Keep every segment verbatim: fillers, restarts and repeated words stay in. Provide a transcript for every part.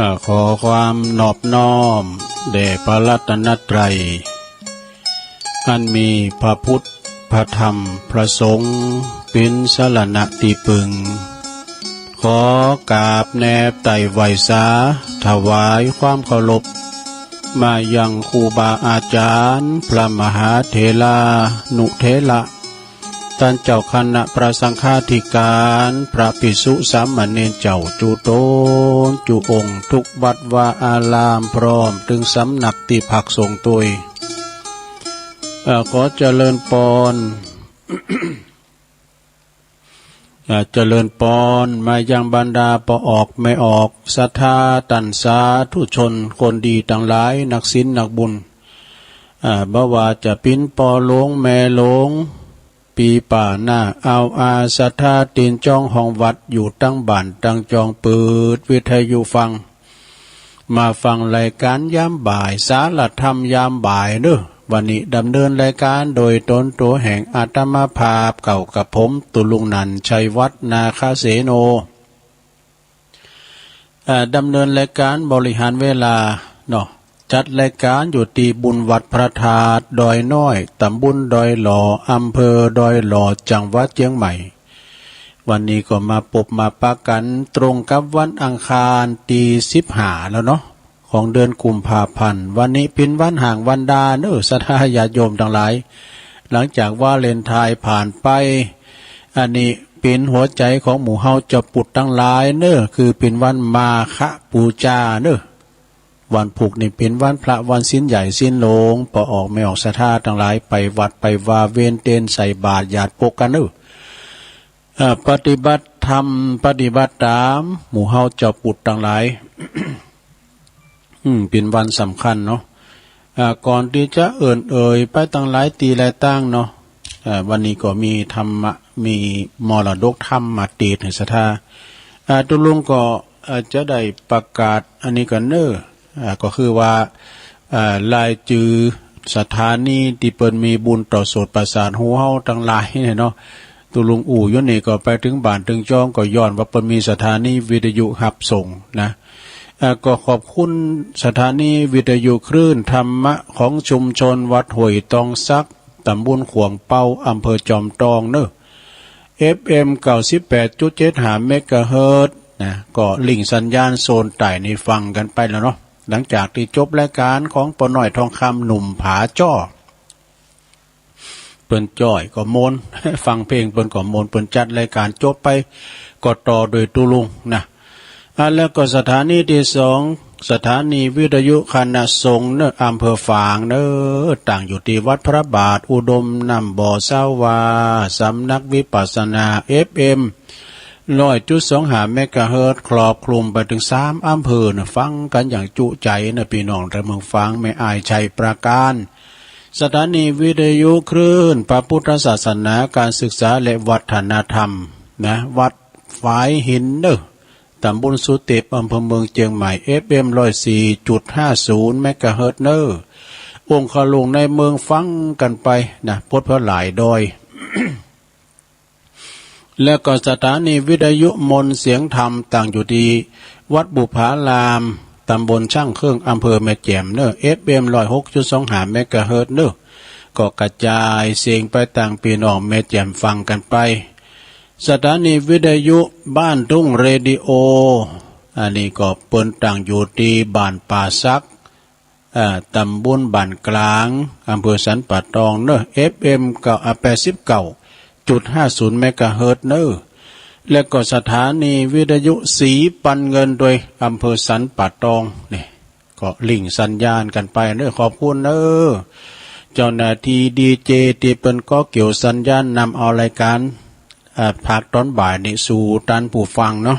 อ่า ขอความนอบน้อมแด่พระรัตนตรัย อันมีพระพุทธ พระธรรม พระสงฆ์ เป๋นสรณะตี้ปึง ขอกราบแนบไต่ไหว้สา ถวายความเคารพ มายังครูบาอาจารย์ พระมหาเถรานุเถระ ต้านเจ้าคณะพระสังฆาธิการ พระภิกษุสามเณรเจ้าจุ๊ต๋นจุ๊องค์ กู้วัดวาอาราม พร้อมเถิงสำนักตี้พักสงฆ์ตวย เอ่อ ขอเจริญปอน เอ่อ เจริญปอนมายังบรรดาป้อออกแม่ออก ศรัทธาต้านสาธุชนคนดีตังหลาย นักศีลนักบุญ เอ่อ บ่ว่าจะเป๋นป้อหลวงแม่หลวง ปี้ป้าน้าอาวอา ศรัทธาตี๋นจ๊องห้องวัด อยู่ตังบ้านตังจอง เปิดวิทยุฟัง มาฟังรายก๋านยามบ่าย สารธรรมยามบ่ายเนาะ วันนี้ดำเนินรายก๋านโดยต๋นตั๋วแห่งอาตมาภาพ เก้ากับผม ตุลุงหนันท์ ชัยวัฒน์ นาคเสโน เอ่อ ดำเนินรายก๋านบริหารเวลาเนาะ จัดรายก๋านอยู่ตี้บุญวัดพระธาตุดอยน้อย ต๋ำบลดอยหล่อ อำเภอดอยหล่อ จังหวัดเจียงใหม่ วันนี้ก็มาปบมาปะกั๋นตรงกับวันอังคารตี้สิบห้าแล้วเนาะ ของเดือนกุมภาพันธ์ วันนี้เป๋นวันฮ้างวันดาเนาะ ศรัทธาญาติโยมตังหลาย หลังจากวาเลนไทน์ผ่านไป อันนี้เป๋นหัวใจ๋ของหมู่เฮาเจ้าปุตตังหลายเนาะ คือเป๋นวันมาฆบูชาเนาะ วันพูกนี้เป๋นวันพระ วันศีลใหญ่ศีลหลวง ป้อออกแม่ออกศรัทธาตังหลาย ไปวัดไปวา เวนเตนใส่บาตรหยาดปกกั๋นเนาะ เอ่อ ปฏิบัติธรรม ปฏิบัติต๋าม หมู่เฮาเจ้าปุตตังหลาย อืม เป๋นวันสำคัญเนาะ อ่า ก่อนตี้จะเอิ้นเอ่ยไปตังหลายตี้หลายตางเนาะ อ่า วันนี้ก็มีธรรมะ มีมรดกธรรมมาเตสน์หื้อศรัทธา อ่า ตุลุงก็ อ่า จะได้ประกาศอันนี้ก่อนเนาะ อ่า ก็คือว่า อ่า รายจื้อสถานีตี้เปิ้นมีบุญต่อโสตประสาทหูเฮาตังหลายเนี่ยเนาะ ตุลุงอู้อยู่นี่ก็ไปเถิงบ้านเถิงจอง ก็ย้อนว่าเปิ้นมีสถานีวิทยุฮับส่งนะ อ่า ก็ขอบคุณสถานีวิทยุคลื่นธรรมะของชุมชนวัดห้วยตองสัก ต๋ำบลข่วงเปา อำเภอจอมตองเนาะ เอฟเอ็ม เก้าสิบแปดจุดเจ็ดห้าเมกะเฮิรตซ์นะ ก็ลิงก์สัญญาณโซนใต้นี้ฟังกั๋นไปแล้วเนาะ หลังจากตี้จบรายก๋านของป้อน้อยทองคำหนุ่มผาจ้อ เปิ้นจ้อยก็ม่วน ฟังเพลงเปิ้นก็ม่วน เปิ้นจัดรายก๋านจบไป ก็ต่อโดยตุลุงนะ อ่ะ แล้วก็สถานีตี้สอง สถานีวิทยุคณะสงฆ์เนาะ อำเภอฝางเนาะ ตั้งอยู่ตี้วัดพระบาทอุดมน้ำบ่อสาวา สำนักวิปัสสนา เอฟเอ็ม ร้อยจุดสองห้าเมกะเฮิรตซ์ ครอบคลุมไปเถิงสามอำเภอเนาะ ฟังกั๋นอย่างจุใจ๋เนาะ ปี้น้องตางเมืองฝาง แม่อาย ชัยปราการ สถานีวิทยุคลื่นพระพุทธศาสนา การศึกษาและวัฒนธรรมนะ วัดฝายหินเนาะ ต๋ำบลสุเต็ป อำเภอเมืองเจียงใหม่ เอฟเอ็ม ร้อยสี่จุดห้าศูนย์เมกะเฮิรตซ์เนาะ องค์คลุงในเมืองฟังกั๋นไปนะ ปดเปื้อหลายดอย แล้วก็สถานีวิทยุมนต์เสียงธรรม ตั้งอยู่ตี้วัดบุพาราม ต๋ำบลช่างเครื่อง อำเภอแม่แจ่มเนาะ เอฟเอ็ม ร้อยหกจุดสองห้าเมกะเฮิรตซ์เนาะ ก็กระจายเสียงไปตางปี้น้องแม่แจ่มฟังกั๋นไป สถานีวิทยุบ้านทุ่งเรดิโอ อันนี้ก็เปิ้นตั้งอยู่ตี้บ้านป่าสัก อ่า ต๋ำบลบ้านกลาง อำเภอสันป่าตองเนาะ เอฟเอ็ม เก้า อ่า แปดสิบเก้าจุดห้าศูนย์เมกะเฮิรตซ์เนาะ และก็สถานีวิทยุศรีปันเงินตวย อำเภอสันป่าตอง นี่ ก็ลิงก์สัญญาณกั๋นไปเนาะ ขอบคุณเนาะ เจ้าหน้าตี้ดีเจตี้เปิ้นก็เกี่ยวสัญญาณนำเอารายก๋าน อ่า ภาคต๋อนบ่ายนี้สู่ต้านผู้ฟังเนาะ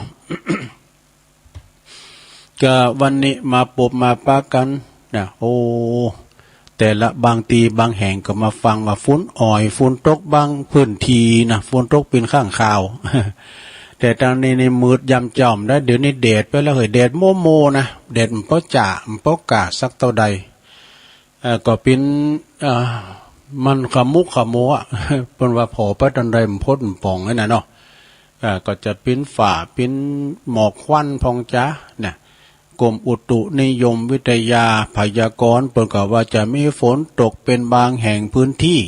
ก็วันนี้มาปบมาปะกั๋นนะ โอ้ แต่ละบางตี้บางแห่งก็มาฟังว่าฝนอ่อย ฝนตกบางพื้นตี้นะ ฝนตกเป๋นครั้งคราว แต่ตางนี้นี่มืดยามจ้ำได้ เดี๋ยวนี้แดดไปแล้วเฮ้ย แดดโม้ๆ นะ แดดบ่จ้า บ่ก้าสักเต้าใด เอ่อ ก็เป๋น เอ่อ มันขมุกขมัว เปิ้นว่าผ่อไปตางใดมันพดมันป่องนั่นน่ะเนาะ เอ่อ ก็จะเป๋นฝ้า เป๋นหมอกควันผ่องจ๋านะ กรมอุตุนิยมวิทยาพยากรณ์ เปิ้นก็ว่าจะมีฝนตกเป๋นบางแห่งพื้นตี้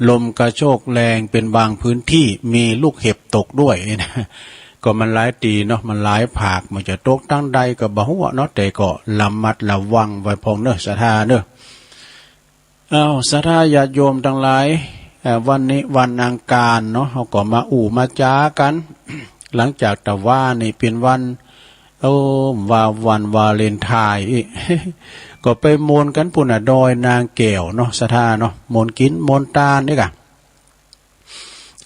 ลมกระโชกแรงเป๋นบางพื้นตี้ มีลูกเห็บตกด้วยนะ ก็มันหลายตี้เนาะ มันหลายภาค มันจะตกตางใดก็บ่ฮู้เนาะ แต่ก็ระมัดระวังไว้พ่องเนาะ ศรัทธาเนาะ อ้าว ศรัทธาญาติโยมตังหลาย เอ่อ วันนี้วันอังคารเนาะ เฮาก็มาอู้มาจ๋ากั๋น หลังจากตะวานี้เป๋นวัน โอ้ ว่าวันวาเลนไทน์อี้ ก็ไปม่วนกั๋นปู้นน่ะ ดอยนางแก้วเนาะ ศรัทธาเนาะ ม่วนกิ๋นม่วนตานนี่ก่ะ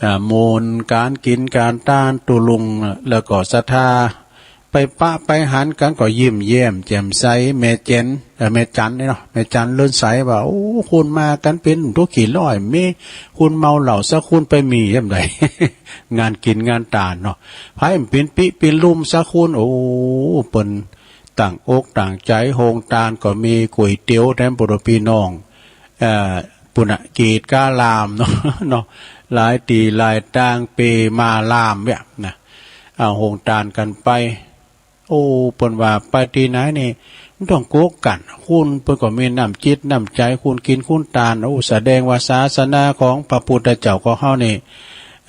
อ่า ม่วนก๋านกิ๋นก๋านตาน ตุ๊ลุง แล้วก็ศรัทธา ไปปะไปหันกั๋นก็ยิ้มแย้มแจ่มใส แม่แจ๋น เอ่อ แม่จันนี่เนาะ แม่จันเลิศใสว่า โอ้ คนมากั๋นเป๋นตั๋วกี่ร้อย มีคนเมาเหล้าสักคนไปมียามใด งานกิ๋นงานตานเนาะ ใผเป๋นปิ๊เป๋นลุ่มสักคน โอ้ เปิ้นตั้งอกตั้งใจ๋ โฮงตานก็มีก๋วยเตี๋ยวแถมปู้นน่ะปี้น้อง เอ่อ ปู้นน่ะ เกตกาลามเนาะ เนาะ หลายตี้หลายตาง เปมาลามเนี่ยนะ เอาโฮงตานกั๋นไป โอ้ เปิ้นว่าไปตี้ไหนนี่ บ่ต้องกั๋วกั๋น คนเปิ้นก็มีน้ำจิตน้ำใจ๋ คนกิ๋นคนตาน โอ้ แสดงว่าศาสนาของพระพุทธเจ้าของเฮานี่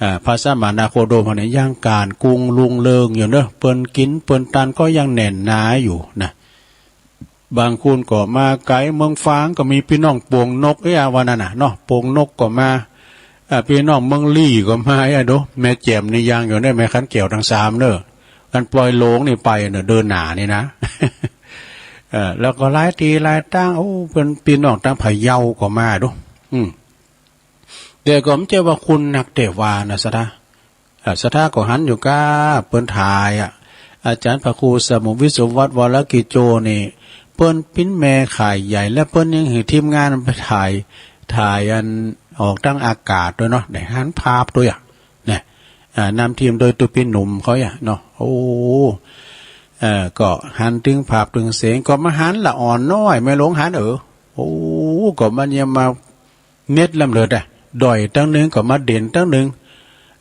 อ่า พระสัมมาสัมพุทธเจ้าเฮานี่ยังก้านกุงรุงเริงอยู่เนาะ เปิ้นกิ๋นเปิ้นตานก็ยังแน่นหนาอยู่นะ บางคนก็มาไก๋เมืองฝาง ก็มีปี้น้องโป่งนกเอ้ย ว่านั้นน่ะเนาะ โป่งนกก็มา อ่า ปี้น้องเมืองลี้ก็มา อ่ะ ดู แม่แจ่มนี่ยังอยู่เนาะ แม่ขันแก้วตังสามเนาะ อันปอยหลงนี่ไปเนาะ เดือนหน้านี่นะ เอ่อ แล้วก็หลายตี้หลายตาง โอ้ เปิ้นปี้น้องตางพะเยาก็มาดู อืม แต่ก็บ่ใจ้ว่าคนนักแต่ว่านะ ศรัทธา อ่า ศรัทธาก็หันอยู่ก้า เปิ้นถ่ายอะ อาจ๋ารย์พระครูสมุทรวิศวัตรวรกิจโจนี่ เปิ้นปิ้นแม่ข่ายใหญ่ และเปิ้นยังหื้อทีมงานไปถ่าย ถ่ายอันออกตางอากาศตวยเนาะ ได้หันภาพตวยอะ เนี่ย อ่า นำทีมโดยตุ๊ปี้หนุ่มเขาอะเนาะ โอ้ เอ่อ ก็หันตึงภาพตึงเสียง ก็มาหันละอ่อนน้อย แม่หลวงหัน เออ โอ้ ก็มันยังมา เน็ตล้ำเลิศอะ ด้อยตังนึ่งก็มาเด่นตังนึ่ง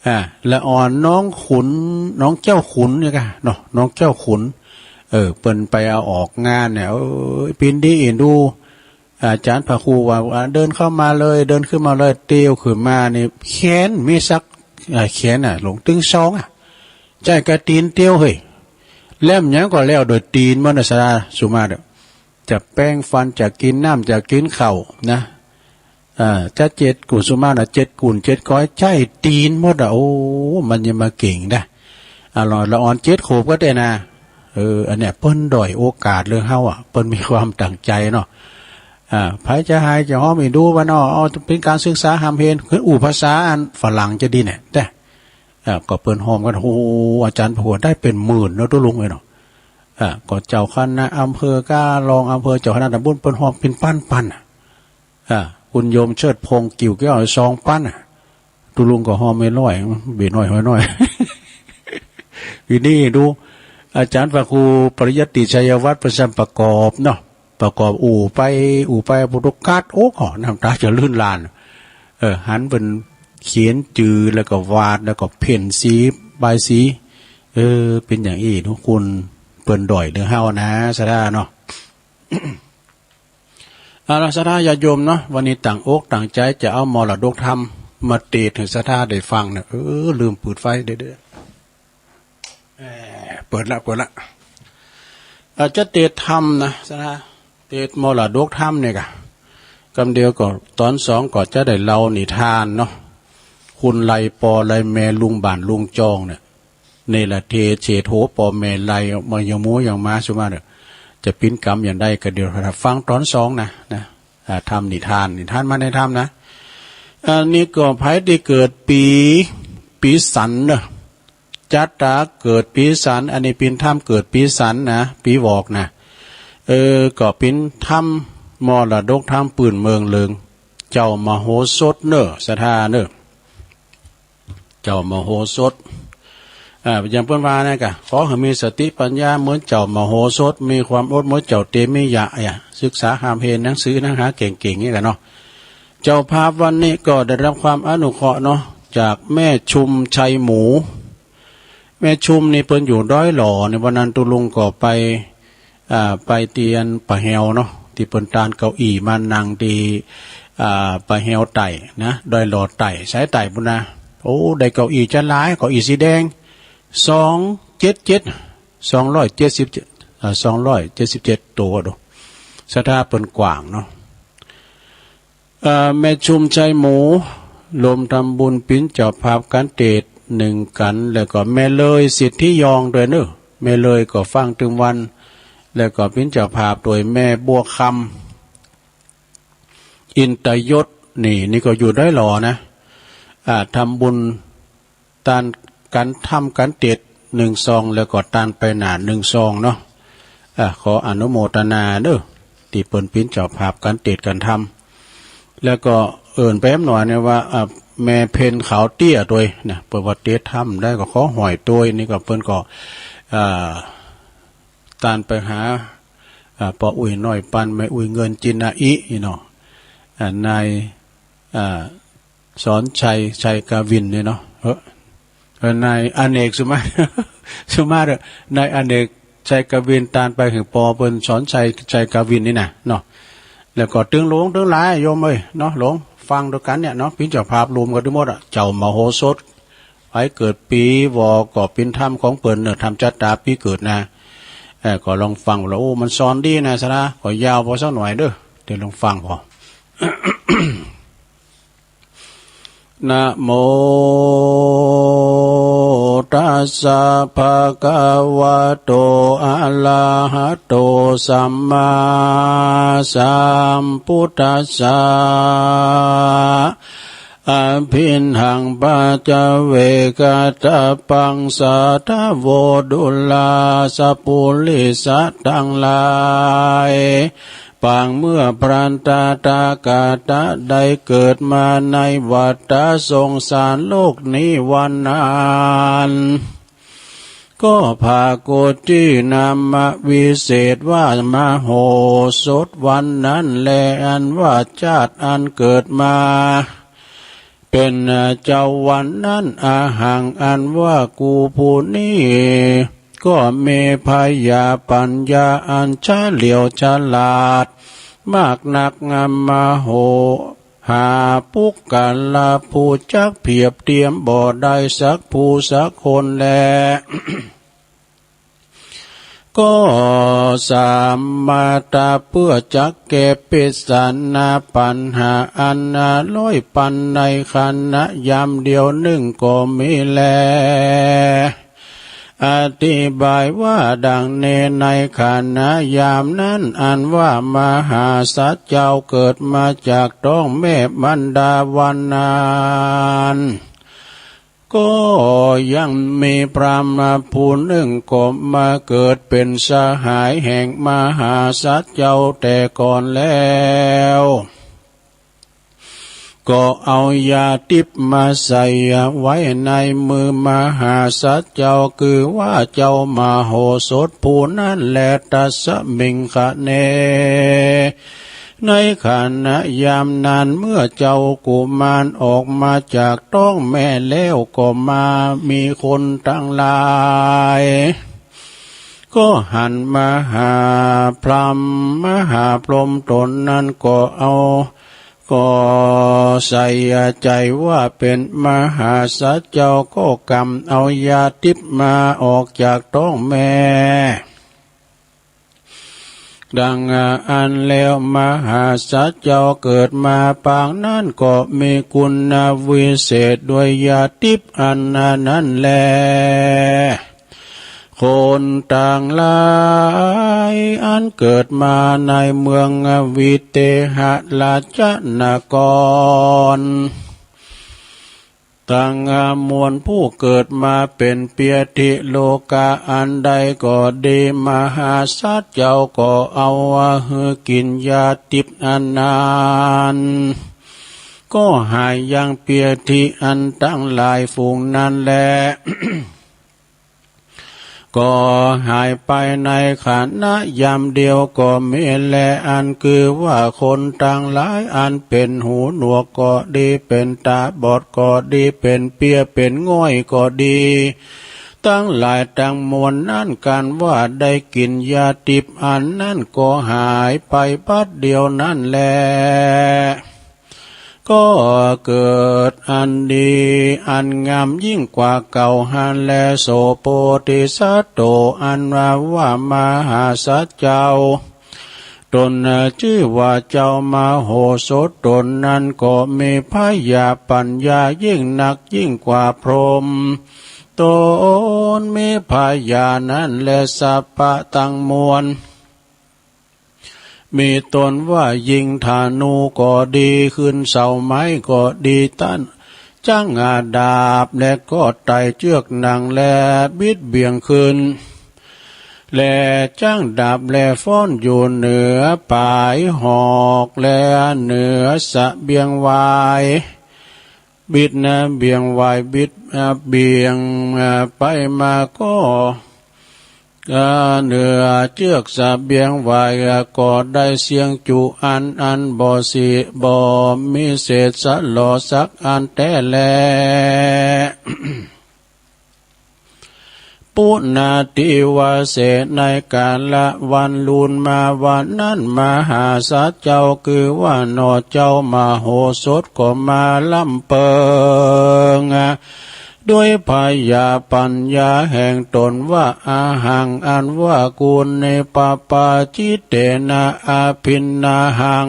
อ่า ละอ่อนน้องขุน น้องเจ้าขุนนี่ก่ะเนาะ น้องเจ้าขุน เออ เปิ้นไปเอาออกงานเนี่ย เออ ปิ้นดีเอ็นดู อาจ๋ารย์พระครูว่า อ่า เดินเข้ามาเลย เดินขึ้นมาเลย เตียวขึ้นมานี่ แขนมีสัก อ่า แขนน่ะ หลงตึงซองอะ ใจ้ก้าตี๋นเตียวเฮ้ย แล้วหยังก็แล้วโดยตี๋นมันน่ะ ศรัทธาสุมาตรอะ จะแปรงฟัน จะกิ๋นน้ำ จะกิ๋นข้าวนะ อ่า จะเจ็ดกุนสุมาตรนะ เจ็ดกุน เจ็ดก๊อย ใจ๊ตี๋นหมดอะ โอ้ มันยังมาเก่งนะ อ่า ละอ่อนเจ็ดขวบก็ได้นะ เออ อันเนี้ยเปิ้นด้อยโอกาสเรื่องเฮาอะ เปิ้นมีความตั้งใจ๋เนาะ อ่า ใผจะหายจะหอมอีกดูว่าเนาะ เอา เป๋นก๋านศึกษาฮ่ำเฮน คืออู้ภาษาอันฝรั่งจะดีเนี่ย แต่ อ่า ก็เปิ้นหอมกั๋น โอ้โห อาจ๋ารย์พระครูได้เป๋นหมื่นเนาะ ตุ๊ลุงเอ้ยเนาะ อ่า ก็เจ้าคณะอำเภอก้า รองอำเภอ เจ้าคณะตำบล เปิ้นหอมเป๋นปันๆ อะ อ่า คุณโยมเชิดพงษ์ กิ่วแก้ว สองปันอะ ตุ๊ลุงก็หอมไม่ร้อย เบน้อยห้อยน้อย ทีนี้ดู อาจ๋ารย์พระครูปริยัติชัยวัฒน์ ประจำประกอบเนาะ ประกอบอู้ไป อู้ไป พุทธกัด โอ้ ก็น้ำต๋าจะลื่นหลั่น เออ หันเปิ้นเขียนจื้อ แล้วก็วาด แล้วก็เพ้นสี บายสี เออ เป๋นอย่างอี้ทุกคน เปิ้นด้อยเหนือเฮานะ ศรัทธาเนาะ เอาละ ศรัทธาญาติโยมเนาะ วันนี้ตั้งอกตั้งใจ๋จะเอามรดกธรรมมาเตสน์หื้อศรัทธาได้ฟังนะ เออ ลืมเปิดไฟ เดี๋ยวๆ เอ่อ เปิดละ เปิดละ อาจจะเตสน์ธรรมนะ ศรัทธา เตสน์มรดกธรรมเนี่ยก่ะ กำเดียวก็ต๋อนสองก็จะได้เล่านิทานเนาะ คุณไลปอไลแม ลุงบ่านลุงจองเนี่ย เนรเทศเศรษฐโหปอแม่ไล มายังหมูยังหมาสุมาเนี่ย จะปิ้นกรรมอย่างใดก็เดี๋ยวฟังต๋อนสองนะ นะ อ่า ธรรมนิทาน นิทานมาในธรรมนะ อันนี้ก็ใผตี้เกิดปี๋ ปี๋สันเนาะ จัตตาเกิดปี๋สัน อันนี้เป๋นธรรมเกิดปี๋สันนะ ปี๋วอกนะ เออ ก็เป๋นธรรมมรดกธรรมปื้นเมืองเลิง เจ้ามโหสถเน่อ ศรัทธาเน่อ เจ้ามโหสถ อ่า อย่างเปิ้นว่าเนี่ยก่ะ ขอหื้อมีสติปัญญาเหมือนเจ้ามโหสถ มีความอดเหมือนเจ้าเตมิยะ อ่ะ ศึกษาฮ่ำเฮนหนังสือหนังหาเก่งๆ เนี่ยก่ะเนาะ เจ้าภาพวันนี้ก็ได้รับความอนุเคราะห์เนาะ จากแม่ชุมชัยหมู แม่ชุมนี่เปิ้นอยู่ดอยหล่อ ในวันนั้นตุ๊ลุงก็ไป อ่า ไปตี้อันป่าแฮวเนาะ ตี้เปิ้นตานเก้าอี้มานั่งตี้ อ่า ป่าแฮวใต้นะ ดอยหล่อใต้ สายใต้ปู้นนะ โอ้ ได้เก้าอี้จะหลาย เก้าอี้สีแดง สองเจ็ดเจ็ด สองร้อยเจ็ดสิบเจ็ด อ่า สองร้อยเจ็ดสิบเจ็ด ตั๋วดู ศรัทธาเปิ้นกว้างเนาะ เอ่อ แม่ชุมชัยหมู รวมทำบุญเป๋นเจ้าภาพก๋านเตศน์นึ่งกั๋น แล้วก็แม่เลยสิทธิยองด้วยเนาะ แม่เลยก็ฟังตึงวัน แล้วก็เป๋นเจ้าภาพด้วย แม่บัวคำ อินตยศ นี่ นี่ก็อยู่ดอยหล่อนะ อ่า ทำบุญ ตานก๋านทำก๋านเตศน์นึ่งซอง แล้วก็ตานไปหน้านึ่งซองเนาะ อ่า ขออนุโมทนาเนาะ ตี้เปิ้นเป๋นเจ้าภาพก๋านเตศน์ก๋านทำ แล้วก็เอิ้นไปแหมหน่อยเนี่ยว่า อ่า แม่เพ็ญขาวเตี้ยตวยนะ เปิ้นว่าเตศน์ทำได้ก็ขอห้อยตวย นี่ก็เปิ้นก็ อ่า ตานไปหา อ่า ป้ออุ๊ยน้อยปัน แม่อุ๊ยเงินจินนาอิ นี่เนาะ อ่า นาย อ่า สอนชัย ชัยกวินนี่เนาะ เออ เออ นายอเนกสุมา สุมาเถอะ นายอเนก ชัยกวิน ตานไปหื้อป้อเปิ้นสอนชัย ชัยกวินนี่นะเนาะ แล้วก็ตึงหลวงตึงหลายโยมเอ้ยเนาะ หลวงฟังตวยกั๋นเนี่ยเนาะ เป๋นเจ้าภาพรวมกั๋นตึงหมดอะ เจ้ามโหสถ ใผเกิดปี๋วอก็เป๋นธรรมของเปิ้นเนาะ ธรรมจัตตาปี๋เกิดนะ เอ่อ ก็ลองฟังแล้ว โอ้ มันสอนดีนะ ศรัทธา ก็ยาวพอสักหน่อยเนาะ เดี๋ยวลองฟังพอ นะโม ตัสสะ ภะคะวะโต อะระหะโต สัมมาสัมพุทธัสสะ อะภิณหัง ปัจจเวกะตะปัง สัทธา โว ดูราสะปุริสะ ตังหลาย ปางเมื่อพระตถาคตะได้เกิดมาในวัฏฏะสงสารโลกนี้วันนั้น ก็ปรากฏตี้นามวิเศษว่ามโหสถวันนั้นแล อันว่าชาติอันเกิดมา เป๋นเจ้าวันนั้น อะหัง อันว่ากูผู้นี้ ก็มีพญาปัญญาอันเฉลียวฉลาดมากนัก มโห หาปุคคละผู้จักเปรียบเตียมบ่ได้สักผู้สักคนแล ก็สามารถเปื้อจักแก้ปริศนาปัญหาอันร้อยปันในขณะยามเดียวนึ่งก็มีแล อธิบายว่าดังนี้ ในขณะยามนั้นอันว่ามหาสัตว์เจ้าเกิดมาจากต๊องแม่มารดาวันนั้น ก็ยังมีพราหมณ์ผู้นึ่งก็มาเกิดเป๋นสหายแห่งมหาสัตว์เจ้าแต่ก่อนแล้ว ก็เอายาทิพย์มาใส่ไว้ในมือมหาสัตว์เจ้า คือว่าเจ้ามโหสถผู้นั้นแล ตัสมิงคะเน ในขณะยามนั้นเมื่อเจ้ากุมารออกมาจากต๊องแม่แล้ว ก็มามีคนตังหลาย ก็หันมหาพราหมณ์ มหาพรหมต๋นนั้นก็เอา ก็ใส่ใจ๋ว่าเป๋นมหาสัตว์เจ้า ก็กำเอายาทิพย์มาออกจากต๊องแม่ ดังอันแล้วมหาสัตว์เจ้าเกิดมาปางนั้นก็มีคุณวิเศษด้วยยาทิพย์อันนั้นแล คนตังหลายอันเกิดมาในเมืองวิเทหราชนคร ตังมวลผู้เกิดมาเป๋นเปียธิโลกาอันใดก็ดี มหาสัตว์เจ้าก็เอาหื้อกิ๋นยาทิพย์อันนั้น ก็หายยังเปียธิอันตังหลายฝูงนั้นแล ก็หายไปในขณะยามเดียวก็มีแล อันคือว่าคนตังหลายอันเป๋นหูหนวกก็ดี เป๋นต๋าบอดก็ดี เป๋นเปียเป๋นง่อยก็ดี ตังหลายตังมวลนั้น กันว่าได้กิ๋นยาดิบอันนั้นก็หายไปบัดเดียวนั้นแล ก็เกิดอันดีอันงามยิ่งกว่าเก่าหั้นแล โส โพธิสัตโต อันว่า ว่ามหาสัตว์เจ้า ต๋นจื้อว่าเจ้ามโหสถต๋นนั้นก็มีผญาปัญญายิ่งนักยิ่งกว่าพรหม ต๋นมีผญานั้นแล สัพพะตังมวล มีต้นว่ายิงธนูก็ดี ขึ้นเสาไม้ก็ดี ตัดจั้งดาบ และก็ไต่เจื้อกหนัง และบิดเบี่ยงขึ้น และจั้งดาบ และฟ้อนอยู่เหนือปายหอก และเหนือเสบียงวาย บิดนะเบี่ยงวาย บิด เอ่อ เบี่ยง เอ่อ ไปมาก็ เอ่อ เหนือเจื้อกเสบียงวาย เอ่อ ก็ได้เสี้ยงจุอัน อันบ่สิ บ่มีเศษสะหลอสักอันแต๊แล ปุณณาทิวาเส ในกาละวันลูนมาวันนั้น มหาสัตว์เจ้า คือว่าหน่อเจ้ามโหสถก็มาร่ำเปิง ด้วยผญาปัญญาแห่งต๋นว่า อะหัง อันว่ากูนี้ ปปาจิตเตนะ อะภินนาหัง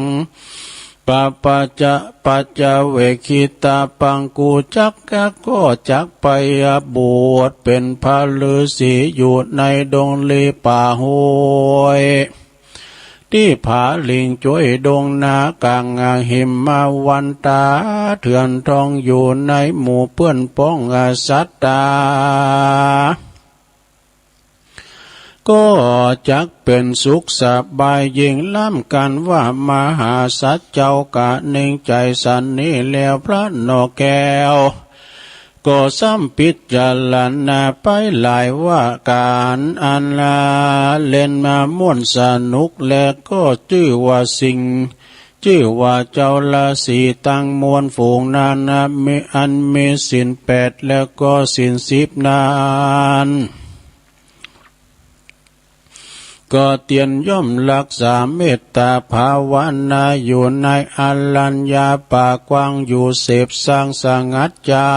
ปปาจะ ปัจจเวกขิตาปัง กูจัก ก็จักไปบวชเป๋นพระฤๅษีอยู่ในดงลีป่าห้วย ตี้ผาลิงจ้วยดงนาก๋าง หิมมาวันตาเถื่อนทอง อยู่ในหมู่เปื้อนป้องสัตตา ก็จักเป๋นสุขสบายยิ่งล้ำ กันว่ามหาสัตว์เจ้ากะเน็งใจ๋สันนี้แล้ว พระหน่อแก้ว ก็ซ้ำพิจารณาไปหลายว่า ก๋านอันละเล่นมาม่วนสนุก และก็จื้อว่าสิ่ง จื้อว่าเจ้าฤๅษีตังมวลฝูงนั้นนะ มี อันมีศีลแปด และก็ศีลสิบนั้น ก็เตียรย่อมรักษาเมตตาภาวนาอยู่ในอรัญญาป่ากว้างอยู่ เสพสร้างสงัดใจ๋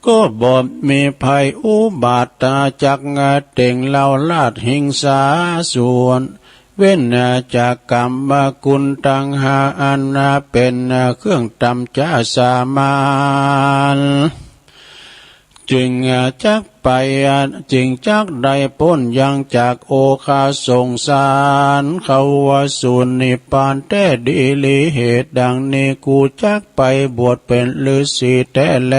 ก็บ่มีภัยอุบาทตาจักเต็งเล่าราชหิงสาส่วน เว้นจากกรรมคุณตังห้าอันเป๋นเครื่องต่ำจ๊าสามัญ จึงจักไป จึงจักได้ป๊นยังจากโอฆะสงสาร เข้าสู่นิพพานแต๊ดีหลี เหตุดังนี้กูจักไปบวชเป๋นฤๅษีแต๊แล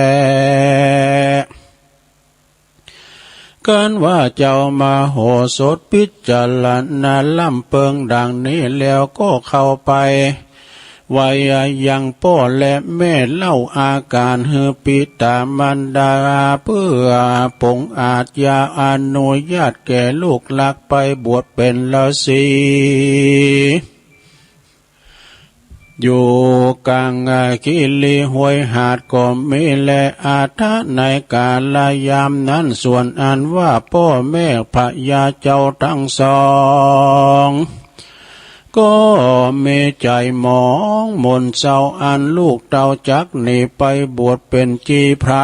กันว่าเจ้ามโหสถพิจารณาร่ำเปิงดังนี้แล้ว ก็เข้าไปไหว้ยังป้อและแม่เล่าอาการหื้อปิตามารดา เปื้อปรงอาชญาอนุญาตแก่ลูกหลักไปบวชเป๋นฤๅษี อยู่กลางคิรีห้วยหาดก็มีแล อัฏฐะ ในกาลยามนั้น ส่วนอันว่าป้อแม่พญาเจ้าตังสอง ก็มีใจ๋หมองหม่นเศร้า อันลูกเต้าจักหนีไปบวชเป๋นจีไพร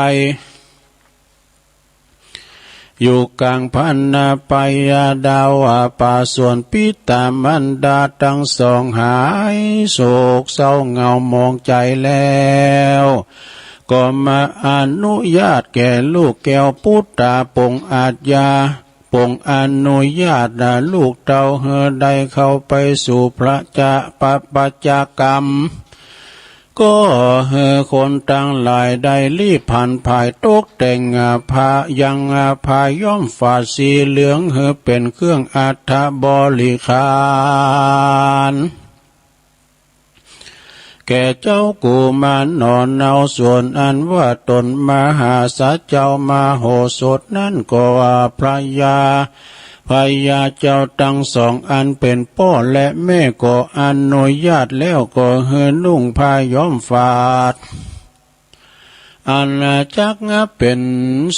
อยู่กลางพรรณะปยาดาวป่า ส่วนปิตามารดาตังสองหายโศกเศร้าเหงาหมองใจ๋แล้ว ก็มาอนุญาตแก่ลูกแก้วปุตตาปรงอาชญา ปรงอนุญาตลูกเต้าหื้อได้เข้าไปสู่พระจะ ปะ ปัจจากรรม ก็หื้อคนตังหลายได้รีบผันผายตกแต่งผ้ายังผ้าย้อมฝาดสีเหลือง หื้อเป๋นเครื่องอัฐบริขาร แก่เจ้ากุมารหนอเนา ส่วนอันว่าต๋นมหาสัตว์เจ้ามโหสถนั้นก็ว่าพญา พญาเจ้าตังสองอันเป๋นป้อและแม่ก็อนุญาตแล้ว ก็หื้อนุ่งผ้าย้อมฝาด อันจักเป๋น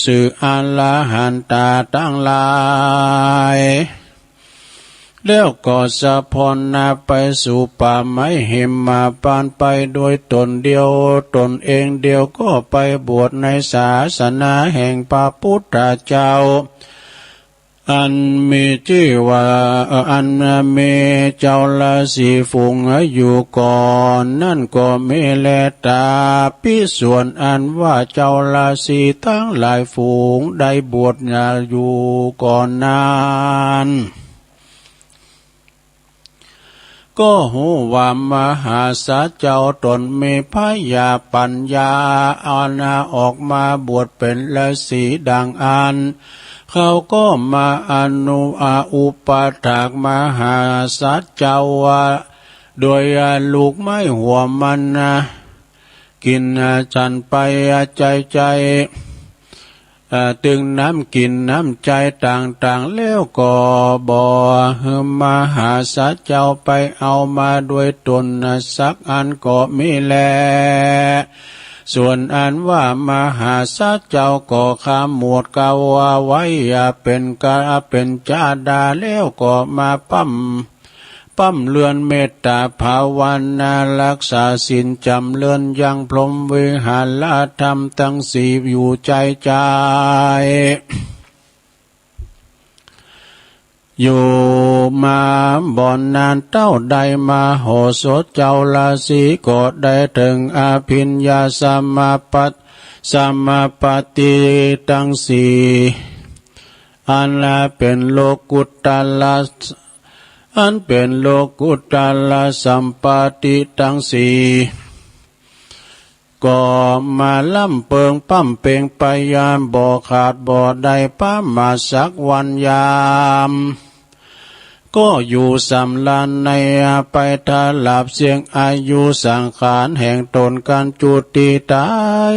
ซึ่งอรหันตาตังหลาย แล้วก็สะพอนนาไปสู่ป่าไม้หิมพานต์ไปโดยต๋นเดียว ต๋นเองเดียวก็ไปบวชในศาสนาแห่งพระปุทธเจ้า อันมีจื้อว่า เอ่อ อันมีเจ้าราศีฝูงอยู่ก่อนนั้นก็มีแล ต๋าปิส่วนอันว่าเจ้าราศีตังหลายฝูงได้บวชอยู่ก่อนนั้น ก็ฮู้ว่ามหาสัจเจ้าต๋นมีผญาปั๋ญญา อันออกมาบวชเป๋นราศีดังอั้น เขาก็มาอนุ อา อุปถากมหาสัจเจ้าว่า โดยลูกไม้หัวมันนะ กิ๋นฉันไปใจ๋ๆ เอ่อ ตึงน้ำกิ๋นน้ำใจ๋ต่างๆ แล้วก็บ่หื้อมหาสัจเจ้าไปเอามาโดยต๋นสักอันก็มีแล ส่วนอันว่ามหาสัจเจ้าก็ขมวดเกล้าไว้ เป๋นกา เป๋นจาดา แล้วก็มาปั๊ม ปั๊มเรือนเมตตาภาวนา รักษาศีลจ๋ำเริญยังพรหมวิหารธรรมตังสี่อยู่ใจ๋ๆ อยู่มาบ่นานเต้าใด มโหสถเจ้าราศีก็ได้เถิงอภิญญาสมาปัตติ สมาปัตติตังสี่ อันเป๋นโลกุตตร อันเป๋นโลกุตตรสัมปัตติตังสี่ ก็มาล่ำเปิงปั๊มเปงไปยามบ่ขาดบ่ได้ประมาทสักวันยาม ก็อยู่สำราญในไปตราบเสี้ยงอายุสังขารแห่งต๋นกั๋นจุติต๋าย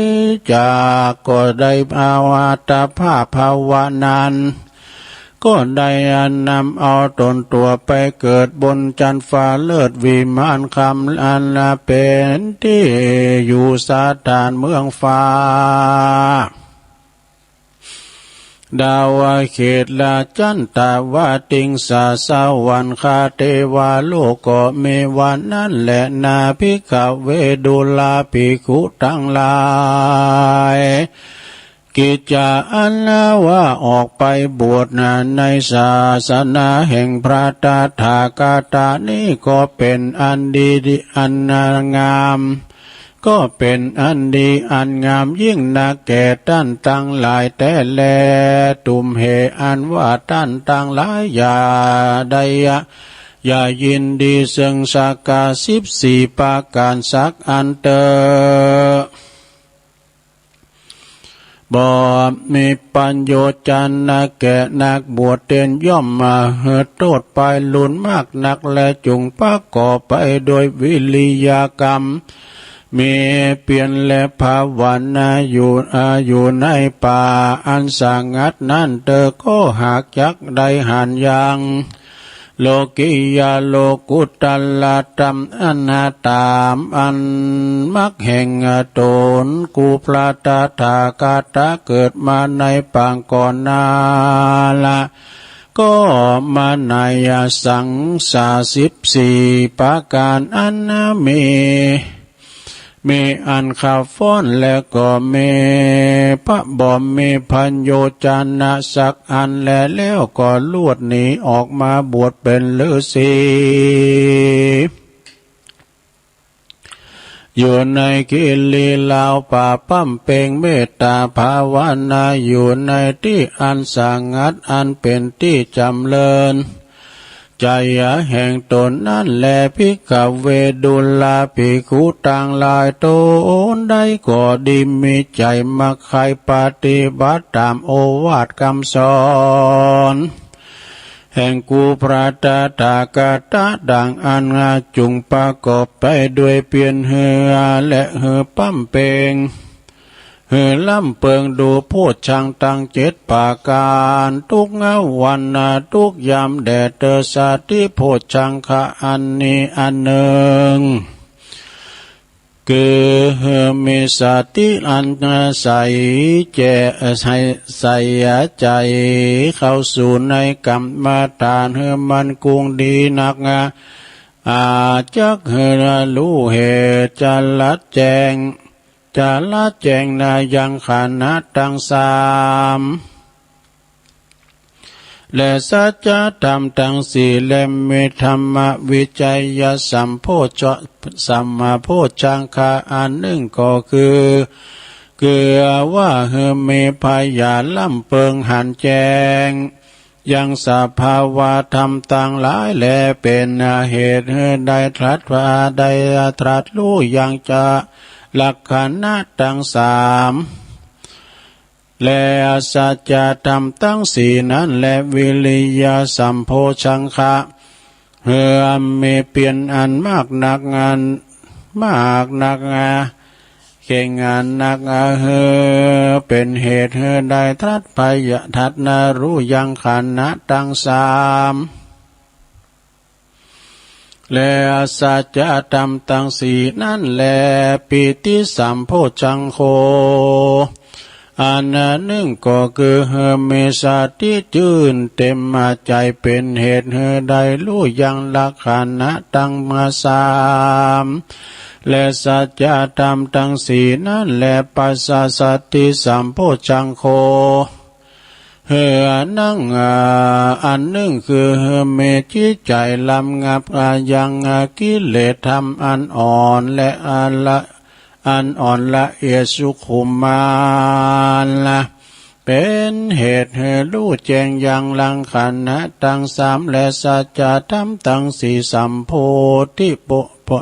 จาก ก็ได้อวาตภาพภาวะนั้น ก็ได้นำเอาต๋นตั๋วไปเกิดบนจั๊นฟ้าเลิศวิมานคำ อันเป๋นตี้อยู่สถานเมืองฟ้า ดาวเขตราจั๊นตะวติงสาสวรรคาเตวาโลกก็มีวันนั้นแลนา ภิกขเว ดูราภิกขุตังหลาย กิจจาอันว่าออกไปบวชในศาสนาแห่งพระตถาคตนี้ก็เป๋นอันดี อันงาม ก็เป๋นอันดีอันงามยิ่งนักแก่ต้านตังหลายแต๊แล ตุ้มเหอันว่าต้านตังหลายอย่าได้ อย่ายินดีเซิงสกาสิบสี่ประก๋านสักอันเต๊อะ บ่มีประโยชน์จานะแก่นักบวชเตียน ย่อมมาหื้อโต้ษไปรุนมากนักแล จุ่งประกอบไปโดยวิริยกรรม มีเปียรและภาวนาอยู่ อ่า อยู่ในป่าอันสงัดนั้นเต๊อะ ก็หากจักได้หันยัง โลกิยาโลกุตตรธรรมอันต๋ามอันมรรคแห่งต๋น กูพระตถาคตเกิดมาในปางก่อนนาละ ก็มาในสังสาสิบสี่ประก๋านอันมี มีอันขับฟ้อนและก็มีพระบ่มีประโยชน์จานะสักอันแล แล้วก็ลวดหนีออกมาบวชเป๋นฤๅษี อยู่ในกิริราวป่า ปั๊มเปงเมตตาภาวนาอยู่ในตี้อันสงัด อันเป๋นตี้จ๋ำเริญ ใจ๋แห่งต๋นนั้นแล ภิกขเว ดูราภิกขุตังหลาย ต๋นใดก็ดีมีใจ๋มักใค่ปฏิบัติต๋ามโอวาทกำสอน แห่งกูพระตถาคตดังอั้น จุ่งประกอบไปด้วยเปียรหื้อและหื้อปั๊มเปง หื้อล่ำเปิงดูโพชฌังค์ตังเจ็ดประก๋าน ทุกวันนาทุกยามแด่เต๊อะ สติโพชฌังคะอันนี้อันนึ่ง คือมีสติอันใสแจ่ ใส ใสใจ๋เข้าสู่ในกรรมฐานหื้อมั่นคงดีนัก อาจักหื้อฮู้เหตุ จะละแจ้ง จะละแจ้งนายังขันธ์ตังสาม และสัจธรรมตังสี่ และมีธรรมวิจยสัมโพช สัมโพชฌังคะอันนึ่งก็คือ คือว่าหื้อมีปัญญาล้ำเปิงหันแจ้ง ยังสภาวะธรรมตังหลาย และเป๋นเหตุหื้อได้ตรัสว่า ได้ตรัสฮู้ยังจะลักขณะตังสาม และสัจธรรมตังสี่นั้นแหละ วิริยสัมโพชฌังคะ หื้อมีเปียรอันมากนัก อันมากนัก เข่งอันนัก หื้อเป๋นเหตุหื้อได้ตรัสปัญญา ตรัสฮู้ยังขันธ์ตังสาม และสัจธรรมตังสี่นั้นแหละ ปีติสัมโพชฌังโค อันนึ่งก็คือหื้อมีสติจื้นเต็มใจ๋ เป๋นเหตุหื้อได้ฮู้ยังลักขณะตังสาม และสัจธรรมตังสี่นั้นแหละ ปัสสะสัตติสัมโพชฌังโค หื้ออันนึ่ง อ่า อันนึ่งคือหื้อมีจิตใจ๋รำงับ อ่า ยัง อ่า กิเลสธรรมอันอ่อนและอันละ อันอ่อนละเอียดสุขุมมาละ เป๋นเหตุหื้อฮู้แจ้งยังลักขณะตังสาม และสัจธรรมตังสี่ สัมโพธิปุ ปุ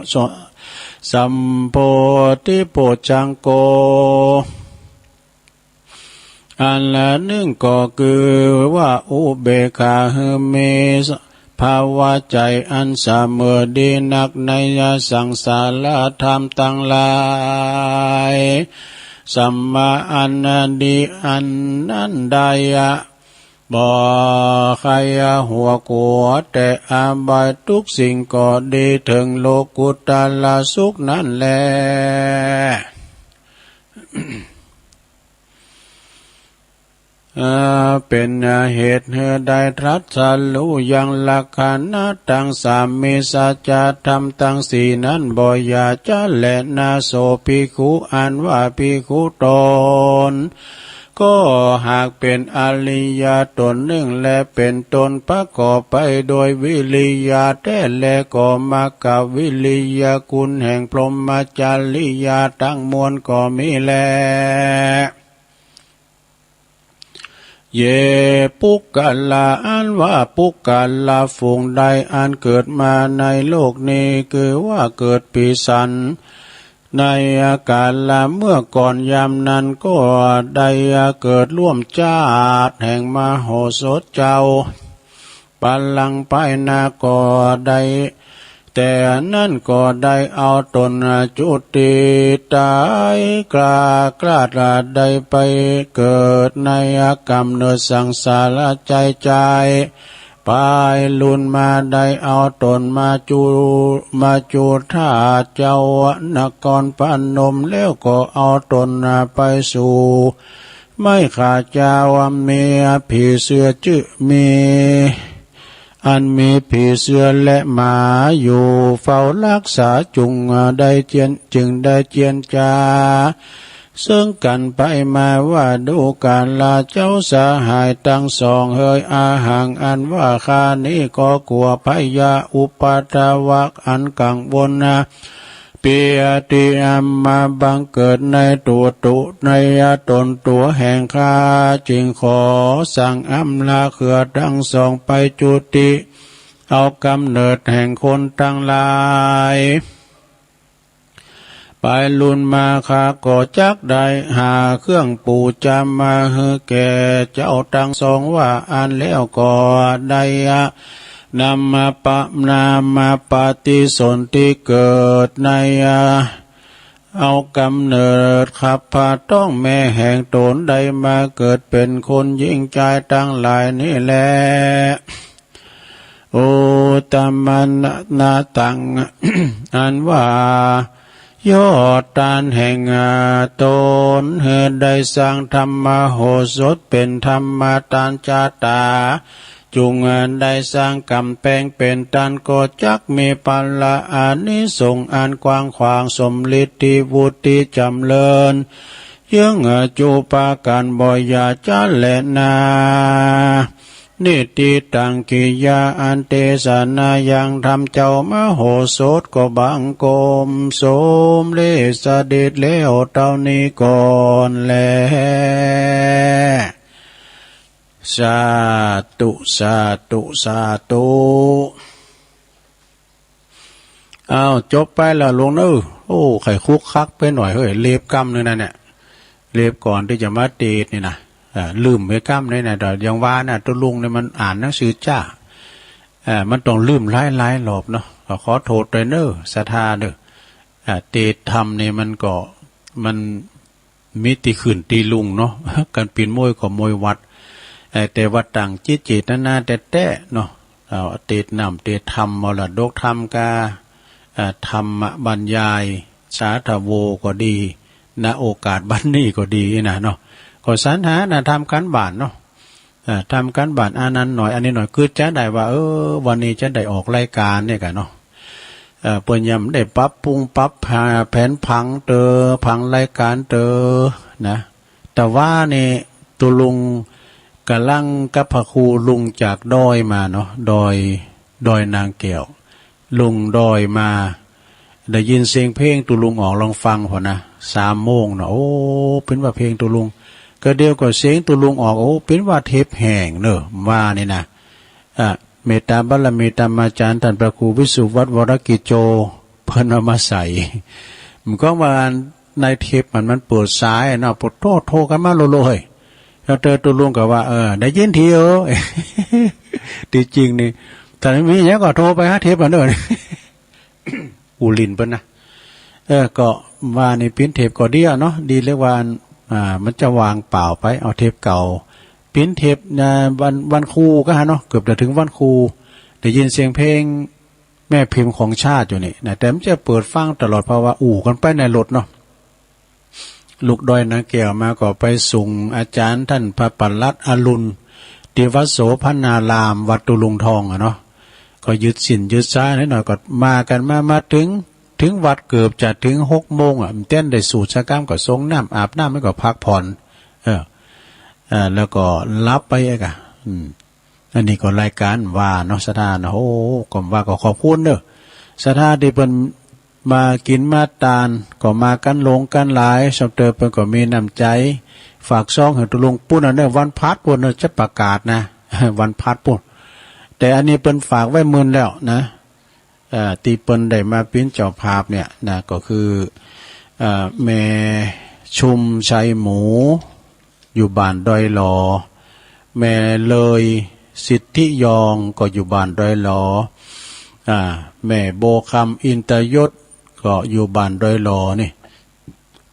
สัมโพธิปุชฌังโก อันนึ่งก็คือว่าอุเบกขา หื้อมีภาวะใจ๋อันเสมอดีนักในสังสารธรรมตังหลาย สัมมาอันดีอันนั้นได้ บ่ใค่หวาดกลัวแต่อบายทุกสิ่งก็ดี เถิงโลกุตตรสุขนั้นแล เอ่อ เป๋นเหตุหื้อได้ตรัสฮู้ยังลักขณะตังสาม มีสัจธรรมตังสี่นั้นบ่อย่าจ๊าแลนา โสภิกขุ อันว่าภิกขุต๋น ก็หากเป๋นอริยะต๋นนึ่ง และเป๋นต๋นประกอบไปโดยวิริยะแต๊แล ก็มัคควิริยะ คุณแห่งพรหมจริยะตังมวลก็มีแล เย ปุคคละ อันว่าปุคคละฝูงใดอันเกิดมาในโลกนี้ คือว่าเกิดปี๋สัน ในกาละเมื่อก่อน ยามนั้นก็ได้เกิดร่วมจ๊าดแห่งมโหสถเจ้า บัลลังก์ไปหน้าก็ได้ แต่นั้นก็ได้เอาต๋นจุติต๋าย กล้า กล้าได้ไปเกิดในก๋ำเนิดสังสารใจ๋ใจ๋ ไปลุนมาได้เอาต๋นมาจุ มาจุฑาเจ้านครพนม แล้วก็เอาต๋นไปสู่ไม้ข่าเจ้า มีผีเสื้อจื้อ มี อันมีผีเสื้อและหมาอยู่เฝ้าฮักษา จึงได้เจียน จึงได้เจียรจา เซิ่งกั๋นไปมาว่า ดูกราเจ้าสหายตังสองเหย อะหัง อันว่าข้านี้ก็กั๋วภัยยะอุปัทวะอันกังวลนะ เปียติอันมาบังเกิดในตั๋ว ตั๋ว ในต๋นตั๋วแห่งข้า จึงขอสั่งอำลาเขยตังสองไปจุติ เอาก๋ำเนิดแห่งคนตังหลาย ไปลุนมาข้าก็จักได้หาเครื่องปู๋จามาหื้อแก่เจ้าตังสองว่าอั้น แล้วก็ได้นำมาปะ นำมาปฏิสนธิเกิดใน เอาก๋ำเนิดคับผ้าต๊องแม่แห่งต๋นได้มาเกิดเป๋นคนญิงจายตังหลายนี้แล อุตตมะนะตัง อันว่า ยอดตานแห่งต๋น หื้อได้สร้างธรรมโหสถ เป๋นธรรมตานจาต๋า จุ่งได้สร้างก๋ำแปงเป๋นตาน ก็จักมีผละอานิสงส์อันกว้างขวาง สมฤทธิวุฒิจ๋ำเริญ เยื้องจู๋ปาก๋านบ่อย่าจ๊าแลนา นิฏฐิตัง กิริยาอันเตสนายังธรรมเจ้ามโหสถ ก็บังคมสมเร็จเสด็จแล้วเต้านี้ก่อนแล สาธุ สาธุ สาธุ อ้าว จบไปแล้วลุงเนอะ โอ้ ใค่คุกคักไปหน่อยเฮ้ย เล็บกำนึ่งนะเนี่ย เล็บก่อนตี้จะมาเตสน์นี่นะ อ่า ลืมไปกำนึ่งนะ แต่อย่างว่านะ ตุ๊ลุงเนี่ยมันอ่านหนังสือจ๊า อ่า มันต้องลืมหลายๆ รอบเนาะ ก็ขอโต้ษตวยเนอะ ศรัทธาเนอะ อ่า เตสน์ธรรมนี่มันก็ มัน มีตี้ขึ้นตี้ลุ่งเนาะ กั๋นปิ่นโมยก็โมยวัด เอ่อ แต่ว่าตั้งจิตเจตนาแต๊ๆ เนาะ เอ่อ เตสน์น้ำเตสน์ธรรม มรดกธรรมกา เอ่อ ธรรมบรรยาย สาธโวก็ดี ณ โอกาสบัดนี้ก็ดีนะเนาะ ก็สรรหานะ ทำก๋านบ้านเนาะ เอ่อ ทำก๋านบ้านอันนั้นหน่อย อันนี้หน่อย คือจะได้ว่า เออ วันนี้จะได้ออกรายก๋านเนี่ยกั๋นเนาะ เอ่อ เปิ้นยังได้ปรับปรุงปรับแผนผังเต๋อ ผังรายก๋านเต๋อนะ แต่ว่านี่ตุ๊ลุงก่ำลังกับพระครูลุงจากดอยมาเนาะ ดอย ดอยนางแก้ว ลุงดอยมา ได้ยินเสียงเพลงตุ๊ลุงออกลองฟังพอนะ สามโมงเนาะ โอ้ เป๋นว่าเพลงตุ๊ลุง ก็เดี๋ยวก็เสียงตุ๊ลุงออก โอ้ เป๋นว่าเทปแห้งเนอะ ว่านี่นะ อ่ะ เมตตาบารมีธรรมาจ๋ารย์ต้านพระครูวิสุวัฒน์ วรกิจโจ เปิ้นเอามาใส่ มันก็ว่าในเทปมัน มันเปิดสายเนาะ ปะโธ่ โทรกั๋นมาโลๆ เฮ้ย แล้วเตอตุ๊ลุงก็ว่า เออ ได้ยินทีเออ ตี้จริงนี่ ถ้ามีหยังก็โทรไปหาเทปกั๋นเด้อ อู้ลิ่นเปิ้นนะ เออ ก็ว่านี่ปิ้นเทปก็ดีอะเนาะ ดีเหลือว่า อ่า มันจะว่างเปล่าไป เอาเทปเก่า ปิ้นเทป อ่า วัน วันครูก็หาเนาะ เกือบจะเถิงวันครู ได้ยินเสียงเพลงแม่พิมพ์ของชาติอยู่นี่นะ แต่มันจะเปิดฟังตลอด เพราะว่าอู้กั๋นไปในรถเนาะ ลูกดอยนางแก้วมาก็ไปส่งอาจ๋ารย์ต้านพระประหลัดอรุณ ตี้วัดโสภณาราม วัดตุ๊ลุงทองอะเนาะ ก็ยืดสิ้นยืดซาหน่อยๆ ก็มากั๋นมา มาเถิง เถิงวัดเกือบจะเถิงหกโมงอะ มันเต้นได้สูดสักกำก็ส่งน้ำอาบน้ำแล้วก็พักผ่อน เออ เออ แล้วก็หลับไปอะกะ อืม อันนี้ก็รายก๋านว่าเนาะ ศรัทธาเนาะ โอ้ ก็ว่าก็ขอบคุณเด้อ ศรัทธาตี้เปิ้นมากิ๋นมาตาน ก็มากั๋นหลงกั๋นหลาย สมเตอเปิ้นก็มีน้ำใจ๋ ฝากซองหื้อตุ๊ลุงปู๊นอะเนาะ วันพฤหัสปู๊นเนาะ จะประกาศนะ วันพฤหัสปู๊น แต่อันนี้เปิ้นฝากไว้เมินแล้วนะ เอ่อ ตี้เปิ้นได้มาปิ้นเจ้าภาพเนี่ยนะ ก็คือ เอ่อ แม่ชุมชัยหมู อยู่บ้านดอยหลอ แม่เลยสิทธิยอง ก็อยู่บ้านดอยหลอ อ่า แม่โบคำอินตยศ ก็อยู่บ้านดอยหลอนี่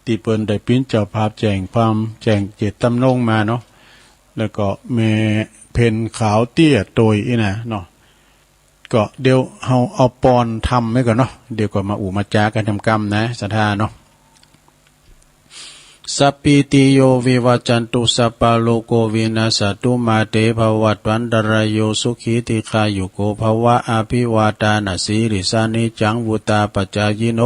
ตี้เปิ้นได้ปิ้นเจ้าภาพแจ้งความ แจ้งเจตจำนงมาเนาะ แล้วก็แม่เพ็ญขาวเตี้ยโตยอี้นะเนาะ ก็เดี๋ยวเฮาเอาปอนธรรมไว้ก่อนเนาะ เดี๋ยวก็มาอู้มาจ๋ากั๋นต๋ามกำนะ ศรัทธาเนาะ สัพพีติโยวิวัจจันตุ สัพพะโรโควินัสสะตุ มาเตภวัตวันตะราโย สุขีทีฆายุโกภะวะ อะภิวาทานะสีลิสสะ นิจจังวุฑฒาปะจายิโน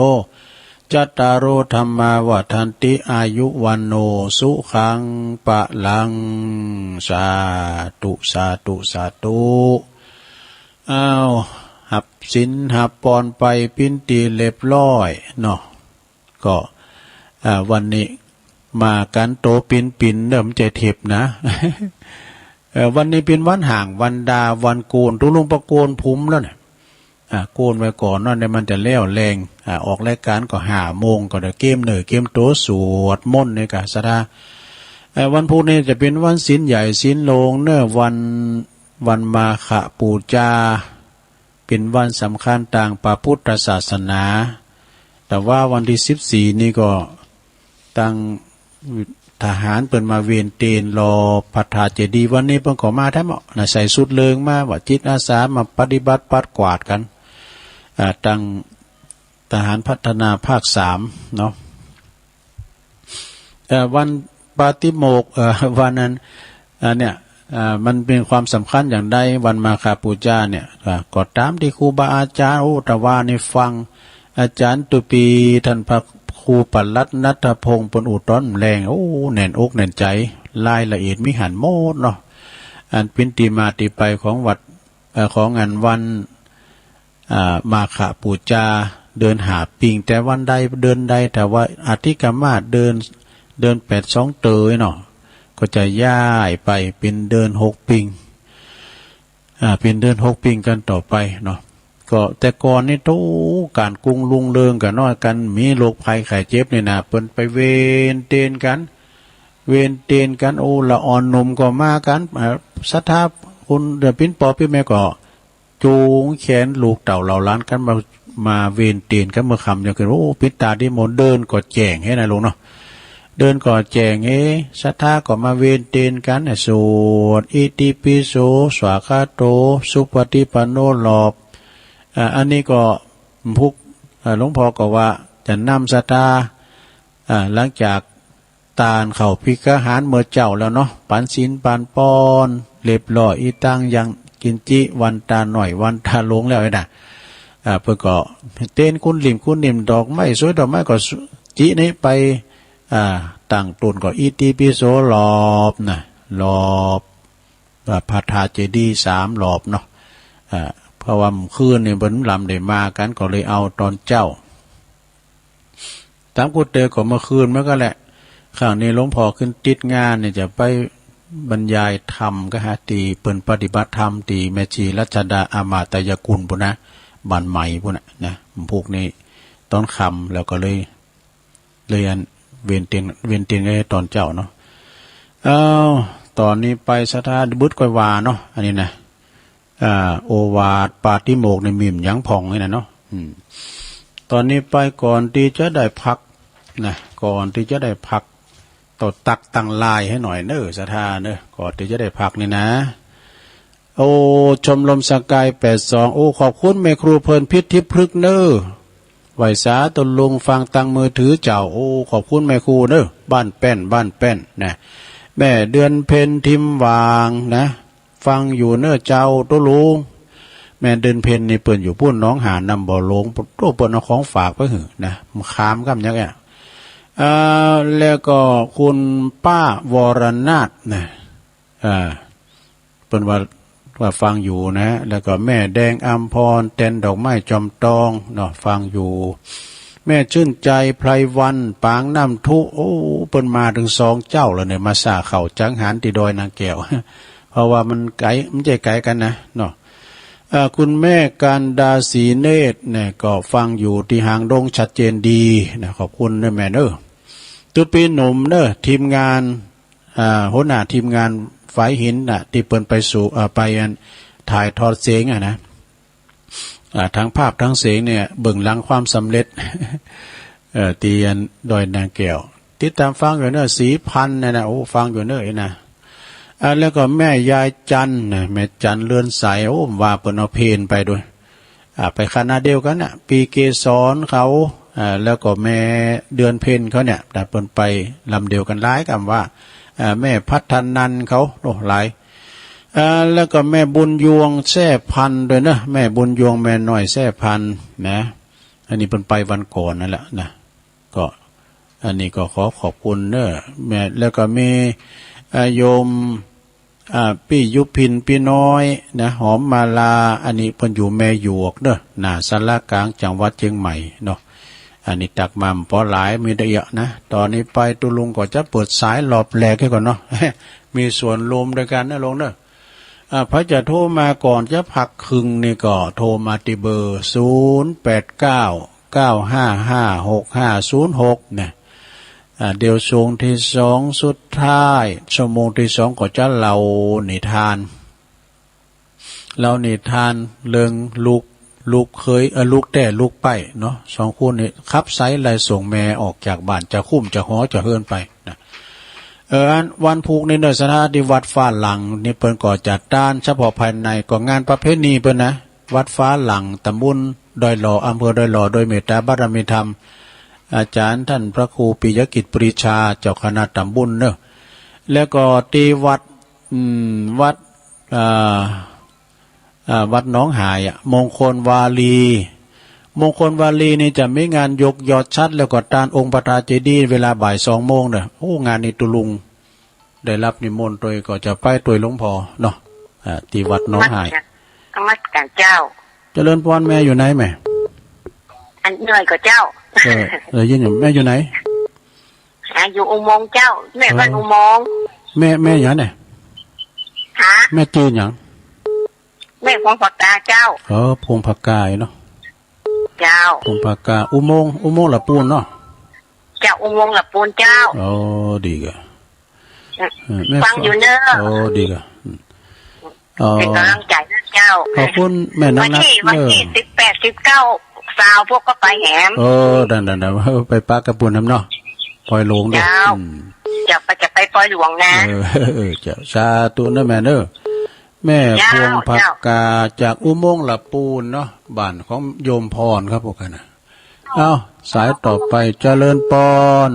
จัตตาโรธัมมาวัฑฒันติ อายุวัณโณสุขังพะลัง สาธุ สาธุ สาธุ อ้าว หับศีลหับปอนไปปิ้นตี้เรียบร้อยเนาะ ก็ อ่า วันนี้มากั๋นโตปิ๋นๆ เริ่มจะเทปนะ เอ่อ วันนี้เป๋นวันฮ้างวันดาวันโกน ตุ๊ลุงปะโกนผมแล้วเนี่ย อ่า โกนไว้ก่อนเนาะ เดี๋ยวมันจะแล้วแรง อ่า ออกรายก๋านก็ห้าโมง ก็ได้เกียมเนื้อเกียมตั๋วสวดมนต์นี่กะ ศรัทธา เอ่อ วันพุธนี่จะเป๋นวันศีลใหญ่ศีลหลวงเนาะ วัน วันมาฆบูชา เป๋นวันสำคัญตางพระพุทธศาสนา แต่ว่าวันตี้สิบสี่นี่ก็ ตังทหารเปิ้นมาเวนเตนรอพระธาตุเจดีย์ วันนี้เปิ้นก็มาแต๊เนาะนะ ใส่ชุดเหลืองมา ว่าจิตอาสามาปฏิบัติปัดกวาดกั๋น อ่า ตัง ทหารพัฒนาภาคสามเนาะ เอ่อ วันปาฏิโมกข์ เอ่อ วันนั้น อันเนี้ย อ่า มันมีความสำคัญอย่างใด วันมาฆบูชาเนี่ย อ่า ก็ต๋ามตี้ครูบาอาจ๋ารย์ โอ้ ตะวานี่ฟัง อาจ๋ารย์ตุปี ต้านพระครูปลัดณัฐพงษ์ เปิ้นอู้ต๋อนแลง โอ้ แน่นอกแน่นใจ๋ รายละเอียดมีหั้นหมดเนาะ อันเป๋นตี้มาตี้ไปของวัด เอ่อ ของอันวัน อ่า มาฆบูชาเดือนห้าปิง แต่วันใดเดือนใด ถ้าว่าอาทิตย์กามาสเดือน เดือนแปดสองเต๋อเนาะ ก็จะย้ายไปเป๋นเดือนหกปิง อ่า เป๋นเดือนหกปิงกั๋นต่อไปเนาะ ก็แต่ก่อนนี่ โธ่ ก๋านกรุงรุ่งเรืองกั๋นเนาะ กั๋นมีโรคภัยไข้เจ็บนี่นะ เปิ้นไปเวนเตียนกั๋น เวนเตียนกั๋น โอ้ ละอ่อนหนุ่มก็มากั๋น อ่า ศรัทธาคนเดียว ปิ้นป้อปิ้นแม่ก็ จูงแขนลูกเต้าเหล่าหลานกั๋นมา มาเวนเตียนกั๋นเมื่อค่ำยังคืน โอ้ ปิดต๋าดีหมด เดินก็แจ้งแฮะนะลุงเนาะ เดินก็แจ้งแฮะ ศรัทธาก็มาเวนเตียนกั๋น สวดอิติปิโส สวากขาโต สุปฏิปันโน รอบ อ่า อันนี้ก็พุก อ่า หลวงพ่อก็ว่าจะนำศรัทธา อ่า หลังจาก ต้านเข้าภักคหารเมื่อเจ๊าแล้วเนาะ ปันศีลปันปอน เรียบร้อย อิตัง ยัง กินจิ วันต๋าน้อย วันต๋าหลวงแล้วนะ อ่า เปิ้นก็เตียนกุนลิ่ม กุนลิ่ม ดอกไม้สวย ดอกไม้ก็สุ จินี่ไป อ่า ตั้งต้นก็อิติปิโสรอบนะ รอบ อ่า พระธาตุเจดีย์สามรอบเนาะ อ่า เพราะว่าเมื่อคืนนี่เปิ้นลำได้มากั๋น ก็เลยเอาต๋อนเจ๊า ต๋ามกุฏิก็เมื่อคืนเหมือนกั๋นแหละ ครั้งนี้หลวงพ่อขึ้นติดงานนี่จะไปบรรยายธรรมก็ฮะ ตี้เปิ้นปฏิบัติธรรมตี้แม่ชีรัชดาอามาตยกุลปุ้นนะ บ้านใหม่ปุ้นนะ นะ พุกนี้ต๋อนค่ำแล้วก็เลย เลยอันเวนเตียน เวนเตียนกั๋นต๋อนเจ๊าเนาะ อ้าว ต๋อนนี้ไปศรัทธาบึดก้อยว่าเนาะ อันนี้นะ อ่า โอวาทปาฏิโมกข์นี่มีหยังพ่องนี่นะเนาะ อืม ต๋อนนี้ไปก่อนตี้จะได้พักนะ ก่อนตี้จะได้พัก ต้องตั๊กตั้งลายหื้อหน่อยเน้อศรัทธาเน้อ ก่อนตี้จะได้พักนี่นะ โอ้ ชมรมสกายแปดสอง โอ้ ขอบคุณแม่ครูเพลินพิษทิพย์พฤกษ์เน้อ ไหว้สาตุ๊ลุงฟังตางมือถือเจ้า โอ้ ขอบคุณแม่ครูเน้อ บ้านแป้น บ้านแป้นนะ แม่เดือนเพ็ญทิมหว่างนะ ฟังอยู่เน้อเจ้าตุ๊ลุง แม่เดือนเพ็ญนี่เปิ้นอยู่ปุ้นหนองหานน้ำบ่อหลวง โอ้ เปิ้นเอาของฝากไปหื้อนะ มาขามกำยักษ์อะ อ่า แล้วก็คุณป้าวรนาถนะ อ่า เปิ้นว่า ว่าฟังอยู่นะ แล้วก็แม่แดงอำพร แตนดอกไม้จอมตองเนาะ ฟังอยู่ แม่ชื่นใจ ไพรวรรณ ปางน้ำทุ โอ้ เปิ้นมาเถิงสองเจ้าแล้วเนี่ย มาส่าเข้าจังหันตี้ดอยนางแก้ว เพราะว่ามันไก๋ มันจะไก๋กั๋นนะเนาะ เอ่อ คุณแม่กันดา ศรีเนตรเนี่ย ก็ฟังอยู่ตี้หางดงชัดเจนดีนะ ขอบคุณเน้อแม่เน้อ ตุ๊ปีหนุ่มเน้อ ทีมงาน อ่า หัวหน้าทีมงานฝายหินน่ะ ตี้เปิ้นไปสู่ อ่า ไปอันถ่ายทอดเสียงอะนะ อ่า ทั้งภาพทั้งเสียงเนี่ย เบื้องหลังความสำเร็จ เอ่อ ตี้อันดอยนางแก้ว ติดต๋ามฟังอยู่เน้อ ศรีพันธุ์เนี่ยนะ โอ้ ฟังอยู่เน้อไอ้นะ อ่า แล้วก็แม่ยายจันทร์นะ แม่จันทร์เรือนใส โอ้ ว่าเปิ้นเอาเพลไปด้วย อ่า ไปคณะเดียวกั๋นน่ะ ปีเกสรเขา อ่า แล้วก็แม่เดือนเพ็ญเขาเนี่ย แต่เปิ้นไปลำเดียวกั๋นหลายกำว่า อ่า แม่พัฒนันเขา โอ้ หลาย อ่า แล้วก็แม่บุญยวงแซ่พันธุ์ด้วยเนอะ แม่บุญยวง แม่น้อยแซ่พันธุ์นะ อันนี้เปิ้นไปวันก่อนนั่นแหละนะ ก็ อันนี้ก็ขอขอบคุณเนอะแม่ แล้วก็มี อ่า โยม อ่า ปี้ยุพิน ปี้น้อยนะ หอมมาลา อันนี้เปิ้นอยู่แม่หยวกเนอะ หน้าศาลากลางจังหวัดเจียงใหม่เนาะ อันนี้ตักมาบ่หลาย มีได้เยอะนะ ต๋อนนี้ไปตุ๊ลุงก็จะเปิดสายรอบแรกหื้อก่อนเนาะ มีส่วนร่วมด้วยกั๋นนะลุงเนอะ อ่า ใผจะโทรมาก่อนจะพักครึ่งนี่ก็โทรมาตี้เบอร์ ศูนย์แปดเก้า เก้าห้าห้า หกห้าศูนย์หก เนี่ย อ่า เดี๋ยวช่วงตี้สองสุดท้าย ชั่วโมงตี้สองก็จะเล่านิทาน เล่านิทานเรื่องลูก ลูกเขย เอ่อ ลูกแต้ลูกใป๊เนาะ สองคนนี่ขับไส้ไล่ส่งแม่ออกจากบ้าน จากคุ้มจากหอจากเฮือนไปนะ เออ อันวันพุธนี่เนอะ ศรัทธาตี้วัดฟ้าหลั่งนี่เปิ้นก็จัดต้านเฉพาะภายใน ก็งานประเพณีเปิ้นนะ วัดฟ้าหลั่ง ตำบล ดอยหล่อ อำเภอดอยหล่อ โดยเมตตาบารมีธรรม อาจ๋ารย์ต้านพระครูปิยกิจปรีชา เจ้าคณะต๋ำบลเนาะ แล้วก็ตี้วัด อืม วัด อ่า อ่า วัดหนองหายอะ มงคลวารี มงคลวารีนี่จะมีงานยกยอดฉัตร แล้วก็ตานองค์พระธาตุเจดีย์เวลาบ่ายสองโมงเนาะ โอ้ งานนี้ตุ๊ลุง ได้ฮับนิมนต์ตวย ก็จะไปตวยหลวงพ่อเนาะ อ่า ตี้วัดหนองหาย นมัสก๋านเจ้า เจริญปอน แม่อยู่ไหนแม่ อันเหนื่อยก่อเจ้า เออ ได้ยินอยู่ แม่อยู่ไหน อ่า อยู่อุโมงค์เจ้า แม่บ้านอุโมงค์ แม่ แม่หยังเนี่ย ฮะ แม่จื้อหยัง แม่พวงผากาเจ้า เออ พวงผากาเนาะ เจ้า พวงผากา อุโมงค์ อุโมงค์หละปูนเนาะ เจ้า อุโมงค์หละปูนเจ้า โอ้ ดีก่ะ เออ แม่ฟังอยู่เนาะ โอ้ ดีก่ะ อืม อ๋อ เป๋นก๋ำลังใจ๋เนาะเจ้า ขอบคุณแม่น้องนัท วันตี้ วันตี้ เออ สิบแปด สิบเก้า ซาว พวกก็ไปแหม เออ ดันๆๆ เออ ไปปะกับปูนนำเนาะ ปอยหลวงเด้อ เจ้า อืม เจ้า ก็จะไปปอยหลวงนะ เออ เออ เจ้า สาธุเนาะแม่เนาะ แม่ เจ้า พวงผากา เจ้า จากอุโมงค์หละปูนเนาะ บ้านของโยมพรครับพวกนั้นน่ะ เอ้า สายต่อไป เจริญปอน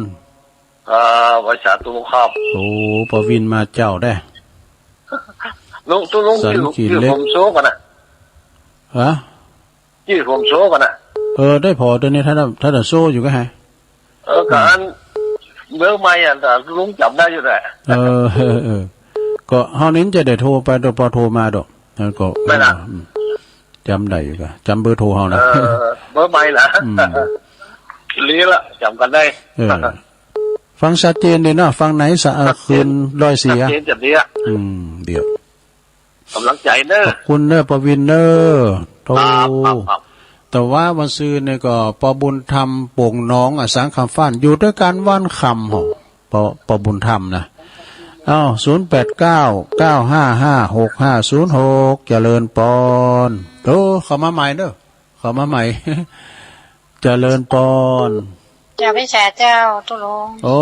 อ่า ไหว้สาธุครับ โอ้ ป้อวินมาเจ้าแต๊ ลุง ตุ๊ลุง สัน จื้อ ขี้เหล็ก จื้อผมโซก่อนนะ ฮะ จื้อผมโซก่อนนะ เออ ได้ผ่อต๋อนนี้ ถ้า ถ้าโซอยู่ก่อหา เออ ก็อัน เบอร์ใหม่อะ แต่ลุงจ๋ำได้อยู่แหละ เออ เออ เออ ก็เฮานี่จะได้โทรไป เดี๋ยวปอโทรมาดอก แล้วก็ ไม่ล่ะ อืม จ๋ำได้อยู่ก่ะ จ๋ำเบอร์โทรเฮานะ เออ เบอร์ใหม่ล่ะ อืม ดีละ จ๋ำกั๋นได้ เออ ฟังชัดเจนดีเนาะ ฟังในสะ เอ่อ ชัดเจน คืนร้อยสี่ ชัดเจนจ๋ำดีอะ อืม เดี๋ยว ก๋ำลังใจ๋เนาะ ขอบคุณเนาะ ป้อวินเนาะ โธ่ ครับ ครับ ครับ แต่ว่าวันซืนนี่ก็ ป้อบุญธรรม โป่งหนอง อะ สังคำฟ้าน อยู่ตวยกั๋นวันค่ำหอ ป้อ ป้อบุญธรรมนะ เอ้า ศูนย์แปดเก้า เก้าห้าห้า หกห้าศูนย์หก เจริญปอน โอ้ เข้ามาใหม่เนาะ เข้ามาใหม่ เจริญปอน เจ้าพิชาเจ้าตุ๊ลุง โอ้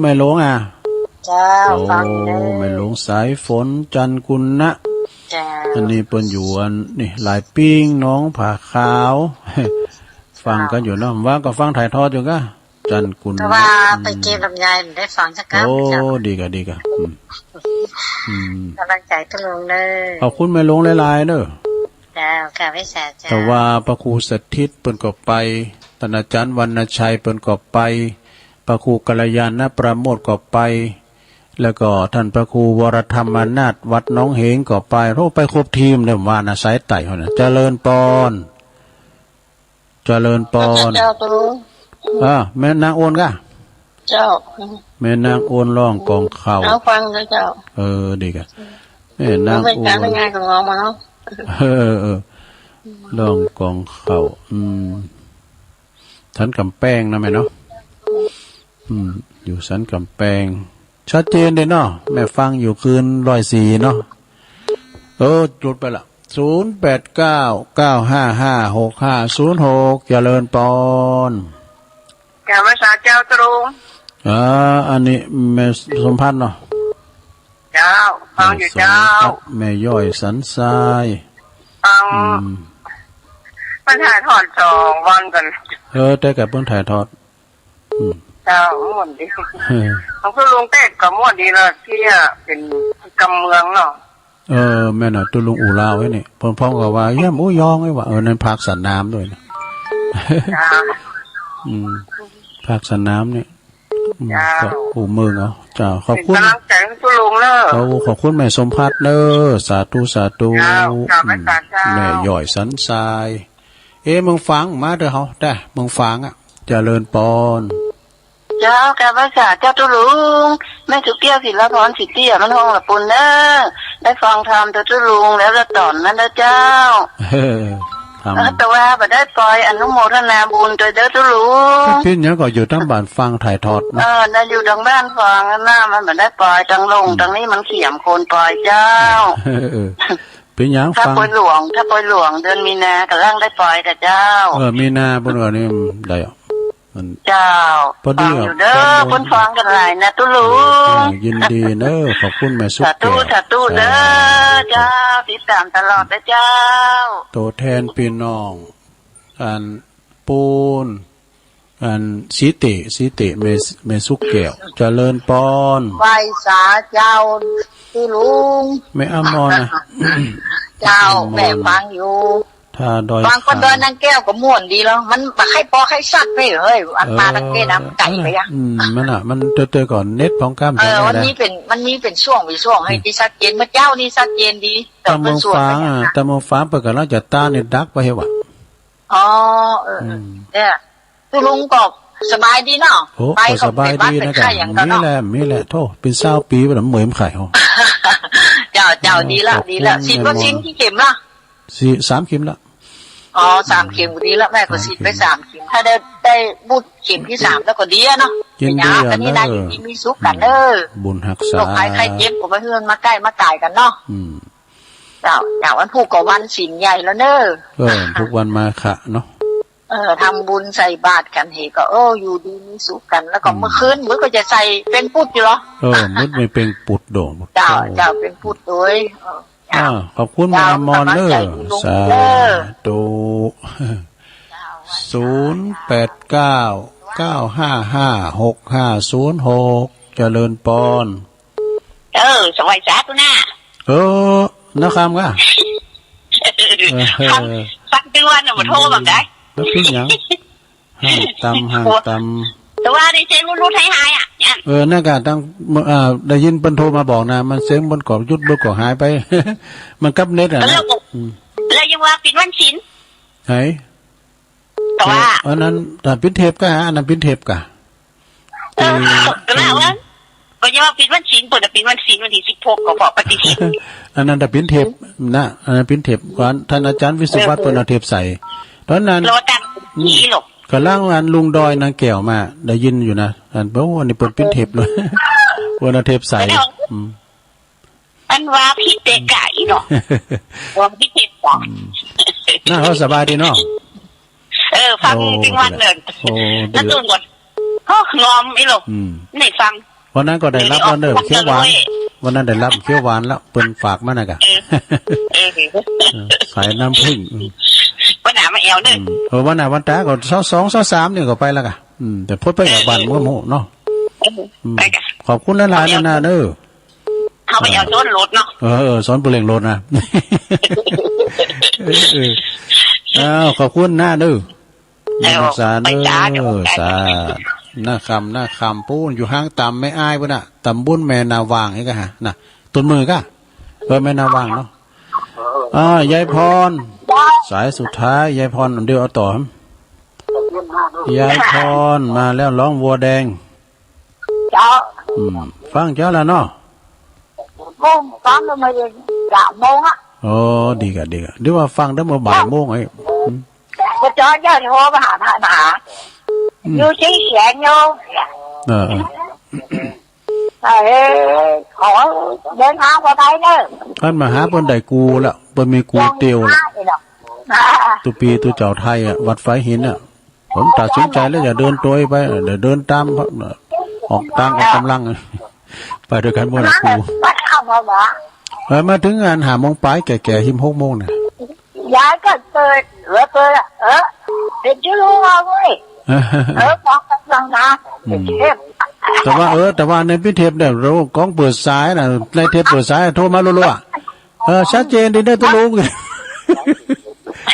แม่หลวงอะ เจ้า โอ้ ฟังอยู่เนาะ แม่หลวงสายฝน จันทร์กุณะ เจ้า อันนี้เปิ้นอยู่อันนี่ หลายปิ้ง หนองผาขาว ฟังกั๋นอยู่เนาะ ว่าก็ฟังถ่ายทอดอยู่ก่ะ จันทร์กุณะ แต่ว่า อืม ไปเก็บลำไยบ่ได้ฟังสักกำ โอ้ เจ้า ดีก่ะ ดีก่ะ อืม อืม ก๋ำลังใจ๋ตุ๊ลุงเนาะ ขอบคุณแม่หลวงหลายๆ เนาะ เจ้า ค่ะ พิชาเจ้า แต่ว่าพระครูสถิตเปิ้นก็ไป ต้านอาจ๋ารย์วรรณชัยเปิ้นก็ไป พระครูกัลยาณปราโมทย์ก็ไป แล้วก็ต้านพระครูวรธรรมนาถวัดหนองเหงก็ไป โอ้ ไปครบทีมเลยว่านะ สายใต้เฮานะ เจริญปอน เจริญปอน เจ้าตุ๊ลุง อ่า แม่นางโอนก่ะ เจ้า แม่นางโอนร้องก๋องข้าว เอาฟังเนาะเจ้า เออ ดีก่ะ แม่นางโอน เอาไปการงานของเรามาเนาะ เออ เออ เออ ร้องก๋องข้าว อืม สันก๋ำแปงนะแม่เนาะ อืม อยู่สันก๋ำแปง ชัดเจนดีเนาะ แม่ฟังอยู่คืนร้อยสี่เนาะ เออ จุดไปละ ศูนย์แปดเก้า เก้าห้าห้า หกห้าศูนย์หก เจริญปอน กราบไหว้สาเจ้าตุ๊ลุง อ่า อันนี้แม่สมภัทรเนาะ เจ้า ฟังอยู่เจ้า แม่สมภัทร แม่ย้อยสันทราย ฟัง อืม เปิ้นถ่ายทอดสองวันก่อน เออ แต่ก็เปิ้นถ่ายทอด อืม เจ้า ม่วนดี เออ ของตุ๊ลุงเต๊ะก็ม่วนดีเนาะ ตี้เป๋นกำเมืองเนาะ เออ แม่นน่ะ ตุ๊ลุงอู่ลาวไอ้นี่ เปิ้นพ่องก็ว่า เยี่ยม อู้ยองไอ้ว่า เออ นั้นภาคสนามตวยนะ เจ้า อืม ภาคสนามนี่ อืม เจ้า ก็อู้เมืองเอา เจ้า ขอบคุณ เป๋นก๋ำลังใจ๋หื้อตุ๊ลุงเนาะ ขอบ ขอบคุณแม่สมภัทรเนาะ สาธุ สาธุ เจ้า เจ้า อืม แม่สาเจ้า แม่ย้อยสันทราย เอ๊ะ เมืองฝางมาเต๊อะเฮา แต่เมืองฝางอะ เจริญปอน เจ้า กราบไหว้สาเจ้าตุ๊ลุง แม่สุเกี้ยว ศิลาพร ศรีเตี้ย มันห้องละปูนเนาะ ได้ฟังธรรมเจ้าตุ๊ลุงแล้วละต๋อนนั้นนะเจ้า เออ ธรรม เออ แต่ว่าบ่ได้ปอยอนุโมทนาบุญตวยเจ้าตุ๊ลุง เป๋นหยังก็อยู่ตางบ้านฟังถ่ายทอดเนาะ เออ ได้อยู่ตางบ้านฟังนั่นน่ะ มันบ่ได้ปอยตางโลง อืม ตางนี้มันเสียมคนปอยเจ้า เออ เออ เป๋นหยัง ถ้าฟัง ปอยหลวง ถ้าปอยหลวง เดือนมีนาก่ำลังได้ปอยก่ะเจ้า เออ มีนาเปิ้นว่านี่ได้อะ มัน เจ้า ปอดี ฟังอยู่เนาะ ฟังบุญ เปิ้นฟังกั๋นหลายนะตุ๊ลุง เออ ยินดีเนาะ ขอบคุณแม่สุเตี้ย สาธุ สาธุเนาะ เจ้า เจ้า ติดต๋ามตลอดนะเจ้า ตั๋วแทนปี้น้อง อันปูน อันสีเต สีเต แม่ แม่สุขแก้ว เจริญปอน ไหว้สาเจ้า ตี้ลุง แม่อมรนะ เจ้า แม่อมร แม่ฟังอยู่ ท่าดอย ฟังก้นดอยนางแก้วก็ม่วนดีแล้ว มันบ่ใค่ปอใค่สัตว์ไปเฮ้ย อันมาทางนี้นะ มันไก๋ไปอะ อืม มันอะ มันเตอๆ ก่อนเน็ตของก้าม เออ จะได้ วันนี้เป๋น วันนี้เป๋นช่วง เป๋นช่วง อืม ตี้ชัดเจน เมื่อเจ๊านี้ชัดเจนดี แต่ ตามเมืองฟ้า เป๋นช่วง อะ ตามเมืองฟ้าเปิดกันแล้วจะต้านเน็ตดักไปเหรอวะ อ๋อ เออ อืม เนี่ย ตี้ลุงก็สบายดีเนาะ โอ้ ไปก็ ก็สบายดีนะ เป๋นหวัดเป๋นไข้อย่างเก่าเนาะ มีแหละ มีแหละ โธ่ เป๋นซาวปี๋ไปแล้ว เหมยมันไข้ เจ้า เจ้า เออ ดีละ ขอบคุณ ดีละ แม่อมร ฉีดวัคซีนกี่เข็มละ สี่ สามเข็มละ อ๋อ สามเข็มก็ดีละ แม่ก็ฉีดไป สามเข็ม สามเข็ม ถ้าได้ ได้บูสต์เข็มตี้สามแล้วก็ดีอะเนาะ ยินดีอะ เนาะ อันนี้นะ เนอะ อยู่ดีมีสุขกั๋นเน้อ บุญฮักษา โรคภัยไข้เจ็บก็บ่หื้อมันมาใก้มาก่ายกั๋นเนาะ อืม เจ้า เจ้า วันพูกก็วันศีลใหญ่แล้วเน้อ เออ พูกวันมาฆะเนาะ เออ ทำบุญใส่บาตรกั๋นเหก็ เออ อยู่ดีมีสุขกั๋น แล้วก็ อืม เมื่อคืนมึงก็จะใส่เป๋งปุดอยู่เหรอ เออ มึงไม่เป๋งปุดโดด เจ้า โอ้ เจ้า เป๋งปุดโดย เออ เจ้า อ่า ขอบคุณ เจ้า แม่อมรเน้อ กำลังใจลุง สาธุ เออ ศูนย์แปดเก้า เก้าห้าห้า หกห้าศูนย์หก เจริญปอน เออ สวัสดีจ้าตุ๊น่า เออ นาคำก่ะ เออ ฟัง ฟังตึงวันน่ะ บ่โทรบ้างได้ แล้วเป๋นหยัง ห้างตำ ห้างตำ แต่ว่าได้เสียงรุดๆ หายๆ อะ เนี่ย เออ นั่นก่ะ ตั้ง เอ่อ ได้ยินเปิ้นโทรมาบอกนะ มันเสียงมันก็หยุด มันก็หายไป มันกับเน็ตอะนะ แล้วก็ อืม แล้วยังว่าเป๋นวันศีล ไหน แต่ว่า เออ อันนั้น แต่เป๋นเทปก่ะ อันนั้นเป๋นเทปก่ะ เออ ก็น่าว่า ก็ยังว่าเป๋นวันศีล เปิ้นน่ะเป๋นวันศีล วันตี้สิบหก ก็บอกปฏิเสธ อันนั้นแต่เป๋นเทปนะ อันนั้นเป๋นเทปก่อน ต้านอาจ๋ารย์วิศวัฒน์ เออ เปิ้นเอาเทปใส่ ต๋อนนั้น แล้วว่าตั้ง อืม นี่หรอก ก่ำลังอันลุงดอยนางแก้วมา ได้ยินอยู่นะ อัน โอ้ อันนี้เปิ้นเป๋นเทปเลย เปิ้นเอาเทปใส่ แล้ว อืม อันว่าผิดแต่ไก่เนาะ ว่าผิดแต่ไก่ อืม น่าเขาสบายดีเนาะ เออ ฟัง โอ้ ตึงวันเนิน โอ้ ดี น้าตูนก่อน โอ้ งอมอีหลบ อืม นี่ฟัง วันนั้นก็ได้รับออเดอร์เขียวหวาน วันนั้นได้รับเขียวหวานแล้ว เปิ้นฝากมานะก่ะ เออ เออ เออ สายน้ำผึ้ง อืม ปัญหามาแอวเนอะ อืม เออ วันหน้าวันต๋าก็ ซาวสอง ซาวสาม นี่ก็ไปแล้วก่ะ อืม แต่พดไปกับบ้าน เออ เมืองโหเนาะ เออ อืม ไปก่ะ ขอบคุณหลายๆ นะ เออ นาเน้อ เขาไปเอาซ้อนรถเนาะ เออ เออ ซ้อนเปิ้นเร่งรถนะ เออ เออ อ้าว ขอบคุณนาเน้อ เออ รักษาเน้อ ไปจ้า เดี๋ยวผมไป สา นาคำ นาคำ ปู๊นอยู่ห้างตำแม่อ้ายปู๊นน่ะ ตำบลแม่นาหว่างนี่ก่ะฮะ น่ะ ต้นมือก่ะ เออ แม่นาหว่างเนาะ อ่า ยายพร สายสุดท้าย ยายพร เดี๋ยวเอาต่อ ยายพรมาแล้ว ร้องวัวแดง เจ้า อืม ฟังเจ้าแล้วเนาะ โมง ฟังแล้วมาเย็น สามโมงอะ อ๋อ ดีก่ะ ดีก่ะ หรือว่าฟังได้เมื่อบ่ายโมงไอ้ อืม พระจอร์จเจ้าโทรมาหา มาหา อืม อยู่เชียงแสนอยู่ เออ เออ เอ้ย ขอเดินทางปลอดภัยเนอะ เปิ้นมาหาเปิ้นได้กูละ เปิ้นมีกูเตียวละ เนาะ ตุ๊ปี๋ตุ๊เจ้าไทยอะ วัดฝายหินอะ ผมตัดสินใจแล้วจะเดินโตยไป เดี๋ยวเดินต๋าม ออกตางออกก๋ำลัง ไปด้วยกั๋นหมดอะ กู เออ มาเถิงอันห้าโมงป๋าย แก่ๆ หิมหกโมงน่ะ ยายก็เปิด เออ เปิดอะ เออ เป๋นจื้อลุงเอาเว้ย เออ บอกกั๋นฟังนะ อืม เป๋นเทป แต่ว่า เออ แต่ว่าในพิเทปเนี่ย เราก้องเปิดสายน่ะ ในเทปเปิดสายโทรมารัวๆ เออ ชัดเจนดีเด้อตุ๊ลุง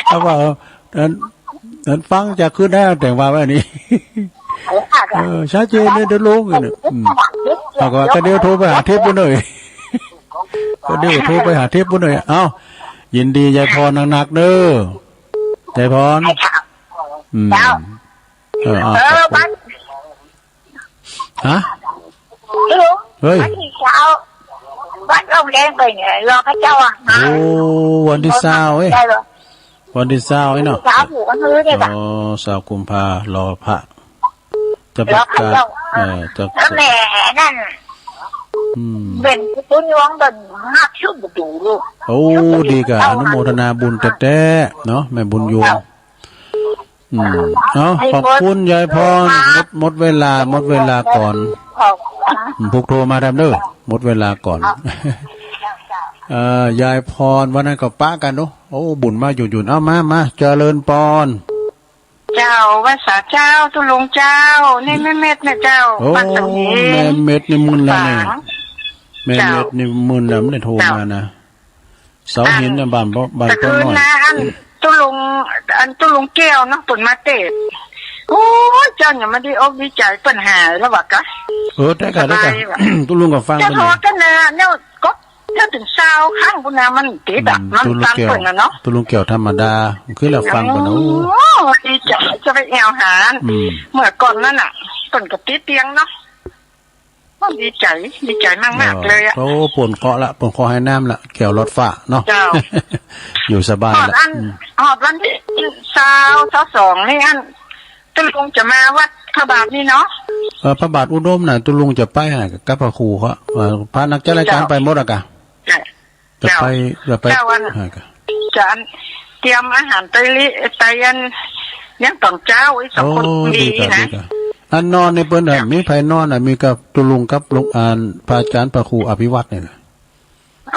เอาว่า เออ อัน อันฟังจากคืนได้แต่ว่าไว้นี่ เออ ชัดเจนเด้อตุ๊ลุงเนี่ย อืม เอาก็ว่าก็เดี๋ยวโทรไปหาเทปปู๊นหน่อย ก็เดี๋ยวโทรไปหาเทปปู๊นหน่อย เอ้า ยินดียายพรนักๆ เด้อ ยายพร อืม เจ้า เออ เอา เออ ขอบคุณ วัน ฮะ ฮัลโหล เฮ้ย วันตี้ซาว วันโรงแรมไปเนี่ย รอพระเจ้าอะ โอ้ วันตี้ซาว เอ้ย ได้เหรอ วันตี้ซาว ไอ้เนาะ ซาว ผูกกันเลยเนี่ย อ๋อ ซาวกุมภา รอพระ จะประกาศ รอพระเจ้า เออ จะ แล้วแม่นั่น อืม เป๋นตุ้นยวงเป๋นห้าทุ่มประตู๋ลูก โอ้ ดีก่ะ อนุโมทนาบุญแต๊ๆ เนาะ แม่บุญยวง อืม เอา ขอบคุณยายพร หมด หมดเวลา หมดเวลาก่อน อืม ผูกโทรมาดำเด้อ หมดเวลาก่อน เอ่อ ยายพร วันนั้นก็ปะกั๋นเนาะ โอ้ บุญมาหยุ่นๆ เอามา มา เจริญปอน เจ้า ไหว้สาเจ้า ตุ๊ลุงเจ้า นี่แม่เม็ดนะเจ้า โอ้ บ้านเสาหิน แม่เม็ดนี่มึนแล้วเนี่ย ฝาง แม่เม็ดนี่มึนแล้ว บ่ได้โทรมานะ เจ้า เสาหินน่ะ อัน บ้านป้อ บ้านป้อน้อย ตะคืนนะ อันตุ๊ลุง อันตุ๊ลุงแก้วเนาะ เปิ้นมาเตะ โอ้ย เจ้า อย่ามาดีอกดีใจ๋ เปิ้นหายแล้ววะกะ เออ ได้กะ ได้กะ สบายวะ ตุ๊ลุงก็ฟัง เจ้า เปิ้น โทรกั๋นนะ เนี่ย ก็ เจ้า เถิงซาวครั้งปู้นนะ มันติดอะ อืม มันตันเปิ้นน่ะเนาะ ตุ๊ลุงแก้วธรรมดา คือละฟังเปิ้นนะ โอ้ โอ้ ดีใจ๋ จะไปแอ่วหา อืม เมื่อก่อนนั้นน่ะ เปิ้นก็ติดเตียงเนาะ ก็ดีใจ๋ ดีใจ๋มากๆ เลยอะ โอ้ ปนเคราะห์ละ ปนเคราะห์หายน้ำละ แก้วหลอดฟ้าเนาะ เจ้า อยู่สบายละ ฮอดอัน อืม ฮอดวันตี้ซาว ซาวสองนี่อัน ตุ๊ลุงจะมาวัดพระบาทนี่เนาะ เออ พระบาทอุดมน่ะ ตุ๊ลุงจะไปหากับพระครูเขา เออ พระนักจัดรายก๋าน เจ้า ไปหมดอะกะ เจ้า จะไป เจ้า จะไป เจ้า อัน หากะ จะอัน เตรียมอาหารไตริ ไตอัน ยังต๋อนเจ๊า ไอ้สองคน โอ้ ดี ดีกะ นะ ดีกะ อันนอนนี่เปิ้นอะ เจ้า มีใผนอนอะ มีกับตุ๊ลุงกับลุง อัน พระอาจ๋ารย์พระครูอภิวัฒน์เนี่ยนะ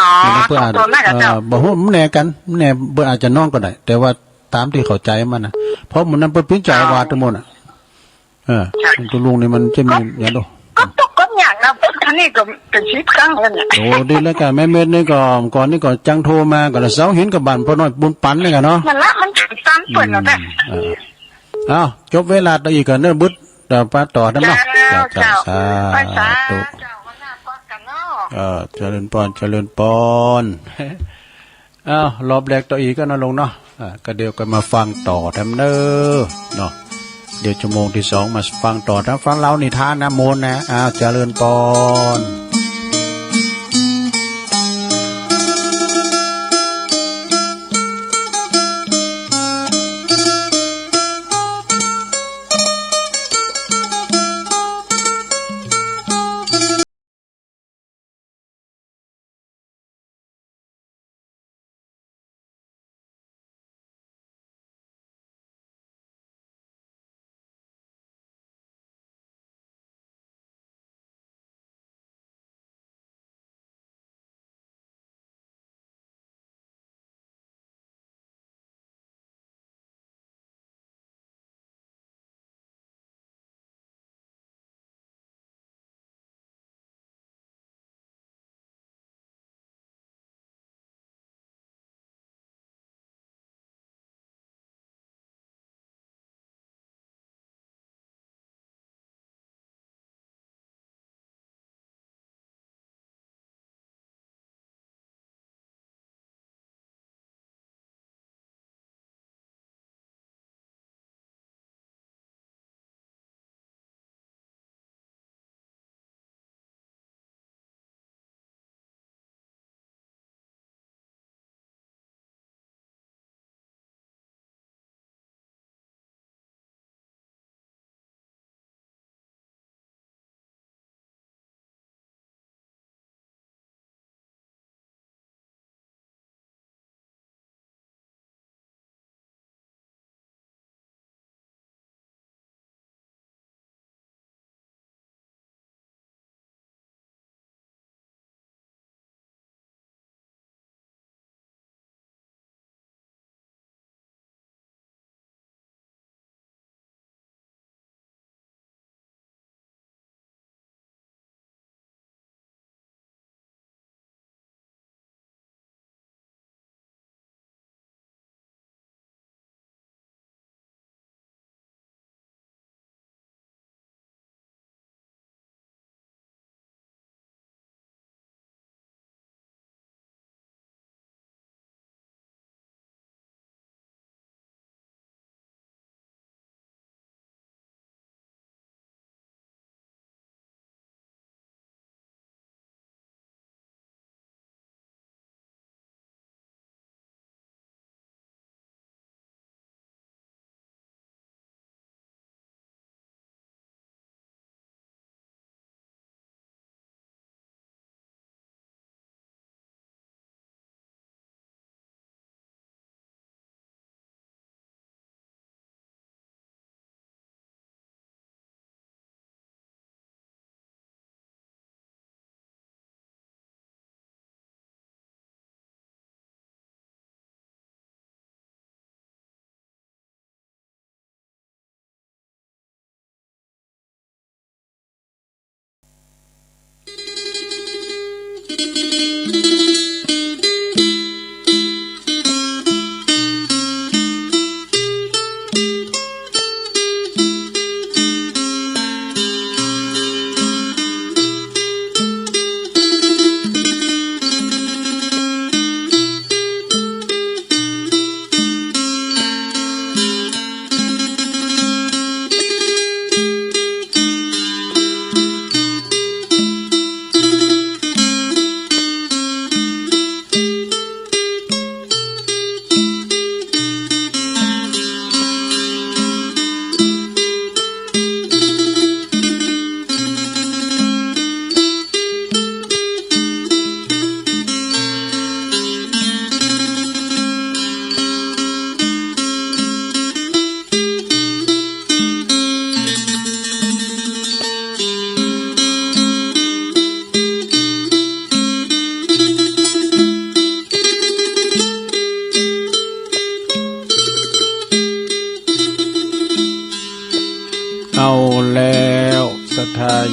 อ๋อ เปิ้นอาจ สองคนน่ะกะ เอ่อ เจ้า บ่ฮู้ บ่แน่กั๋น บ่แน่ เปิ้นอาจจะนอนก็ได้ แต่ว่าต๋ามตี้เข้าใจ๋มันนะ เพราะมื้อนั้นเปิ้นปิ๊งจ๋า อ๋อ วาดตังหมดอะ เออ ใช่ ตุ๊ลุงนี่มันจะมี ก็ อย่างเดียว ก็ตุ๊กข์ก็ยากนะ เปิ้นอันนี้ก็เป๋นสิบครั้งแล้วเนี่ย โอ้ ดีแล้วกะ แม่เม็ดนี่ก็ ก่อนนี่ก็จังโทรมา ก็เสาหินกับบ้านป้อน้อยบุญปันนี่กะเนาะ นั่นละ มันตันเปิ้นแล้วแหละ อืม เออ เอ้า จบเวลาตะอี้ก่อนเนาะ บึด เดี๋ยวปะต่อเนาะ เจ้า เจ้า เจ้า เจ้า สาธุ ไปสา เจ้า วันหน้าปะกั๋นเนาะ เออ เจริญปอน เจริญปอน อ้าว รอบแรกตะอี้ก่อนเนาะลุงเนาะ อ่า ก็เดี๋ยวก็มาฟังต่อแถมเน้อ เนาะ เดี๋ยวชั่วโมงตี้สองมาฟังต่อ ถ้าฟังเล่านิทานนะ ม่วนนะ อ้าว เจริญปอน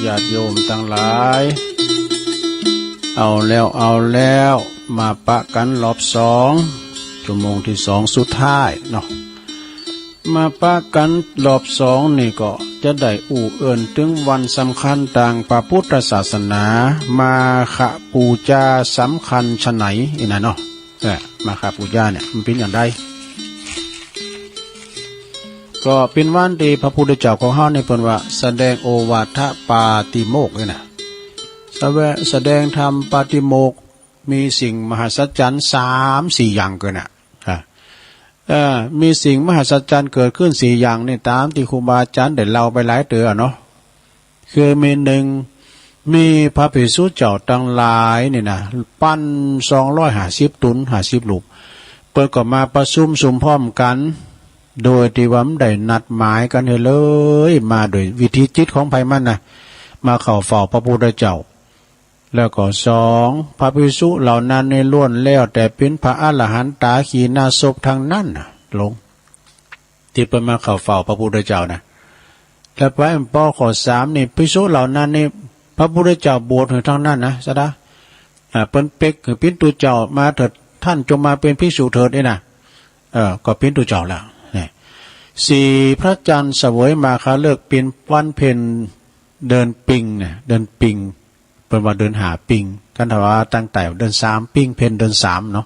ญาติโยมตังหลาย เอาแล้ว เอาแล้ว มาปะกั๋นรอบสอง ชั่วโมงตี้สองสุดท้ายเนาะ มาปะกั๋นรอบสองนี่ก็จะได้อู้เอิ้นเถิงวันสำคัญตางพระปุทธศาสนา มาฆบูจาสำคัญฉะไหน อี้นะเนาะ เออ มาฆบูจาเนี่ยมันเป๋นอย่างใด ก็เป๋นวันตี้พระพุทธเจ้าของเฮานี่เปิ้นว่าแสดงโอวาทปาติโมกข์นี่นะ แสว- แสดงธรรมปาติโมกข์ มีสิ่งมหัศจรรย์สามสี่อย่างเกินน่ะ อ่ะ เอ่อ มีสิ่งมหัศจรรย์เกิดขึ้นสี่อย่างนี่ ต๋ามตี้ครูบาอาจ๋ารย์ได้เล่าไปหลายเตื้อเนาะ คือมีหนึ่ง มีพระภิกษุเจ้าตังหลายนี่นะ ปันสองร้อยห้าสิบตุ๊น ห้าสิบรูป เปิ้นก็มาประชุมสุมพร้อมกั๋น โดยตี้ว่าบ่ได้นัดหมายกั๋นหื้อเลย มาโดยวิถีจิตของใผมันนะ มาเข้าเฝ้าพระพุทธเจ้า แล้วก็สอง พระภิกษุเหล่านั้นนี่ล้วนแล้วแต่เป๋นพระอรหันตาขีณาสพทั้งนั้นน่ะ ลง ตี้เปิ้นมาเข้าเฝ้าพระพุทธเจ้านะ แล้วไปปอข้อสามนี่ ภิกษุเหล่านั้นนี่ พระพุทธเจ้าบวชหื้อทั้งนั้นนะ สะดา อ่า เปิ้นเปกหื้อเป๋นตุ๊เจ้ามาเถิด ต้านจงมาเป๋นภิกษุเถิด อี้นะ เออ ก็เป๋นตุ๊เจ้าแล้ว นี่ สี่ พระจันทร์เสวยมาฆฤกษ์เป๋นวันเพ็ญเดือนปิงนะ เดือนปิง เปิ้นว่าเดือนห้าปิง คันถ้าว่าตั้งแต่เดือนสามปิง เพ็ญเดือนสามเนาะ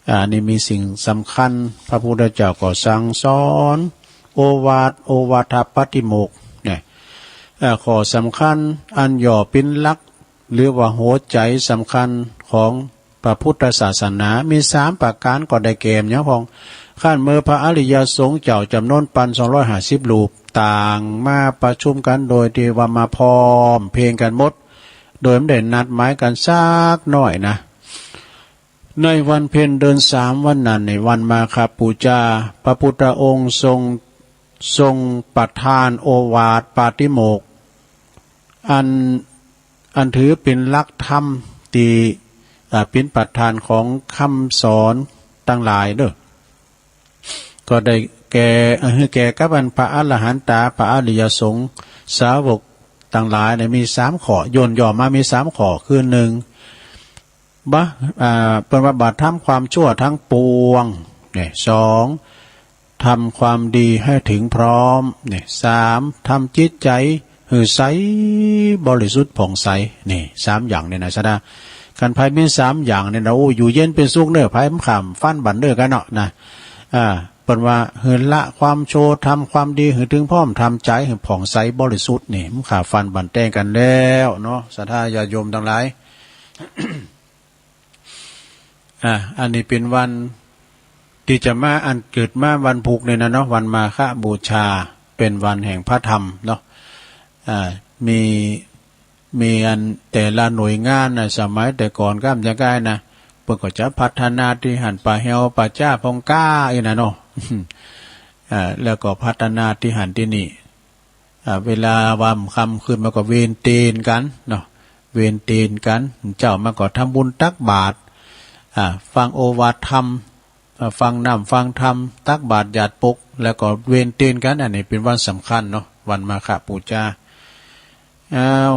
อ่า นี่มีสิ่งสำคัญ พระพุทธเจ้าก็สั่งสอน โอวาท โอวาทปาติโมกข์เนี่ย เอ่อ ข้อสำคัญอันหย่อเป๋นหลัก หรือว่าหัวใจ๋สำคัญของพระพุทธศาสนา มีสามประก๋านก็ได้แก่ อย่างพ่อง คันเมื่อพระอริยสงฆ์เจ้าจ๋ำนวนปันสองร้อยห้าสิบรูป ต่างมาประชุมกั๋นโดยตี้ว่ามาพร้อมเพรียงกั๋นหมด โดยบ่ได้นัดหมายกั๋นสักหน้อยนะ ในวันเพ็ญเดือนสามวันนั้น ในวันมาฆบูจา พระพุทธองค์ทรง ทรงประทานโอวาทปาติโมกข์ อัน อันถือเป๋นหลักธรรมตี้ อ่า เป๋นประธานของกำสอนตังหลายเน่อ ก็ได้แก่ หื้อแก่กับอันพระอรหันตา พระอริยสงฆ์สาวกตังหลายเนี่ย มีสามข้อ ย่นย่อมามีสามข้อ คือหนึ่ง บะ- อ่า เปิ้นว่าบาปธรรมความชั่วทั้งปวง เนี่ย สอง ทำความดีให้ถึงพร้อม เนี่ย สาม ทำจิตใจ๋หื้อใสบริสุทธิ์ผ่องใส นี่ สามอย่างนี่นะ สะดา คันใผมีสามอย่างนี่นะ โอ้ อยู่เย็นเป๋นสุขเน่อ ใผบ่ข้ามฟันบั้นเน่อกั๋นเนาะนะ อ่า เปิ้นว่าหื้อละความชั่ว ทำความดีหื้อถึงพร้อม ทำใจ๋หื้อผ่องใสบริสุทธิ์ นี่ บ่ข้ามฟันบั้นแตงกั๋นแล้วเนาะ ศรัทธาญาติโยมตังหลาย อ่า อันนี้เป๋นวันตี้จะมา อันเกิดมาวันพูกนี่นะเนาะ วันมาฆบูชา เป๋นวันแห่งพระธรรมเนาะ อ่า มี มีอันแต่ละหน่วยงานนะ สมัยแต่ก่อนก้ามจะก้ายนะ เปิ้นก็จะพัฒนาตี้หั้น ป่าแฮวป่าจ๊าพ่องก้า อี้นะเนาะ อ่า แล้วก็พัฒนาตี้หั้นตี้นี่ อ่า เวลาว่าค่ำคืนมาก็เวนเตนกั๋นเนาะ เวนเตนกั๋น เจ๊ามาก็ทำบุญตักบาตร อ่า ฟังโอวาทธรรม อ่า ฟังน้ำฟังธรรม ตักบาตรหยาดปก แล้วก็เวนเตนกั๋น อันนี้เป๋นวันสำคัญเนาะ วันมาฆบูชา อ้าว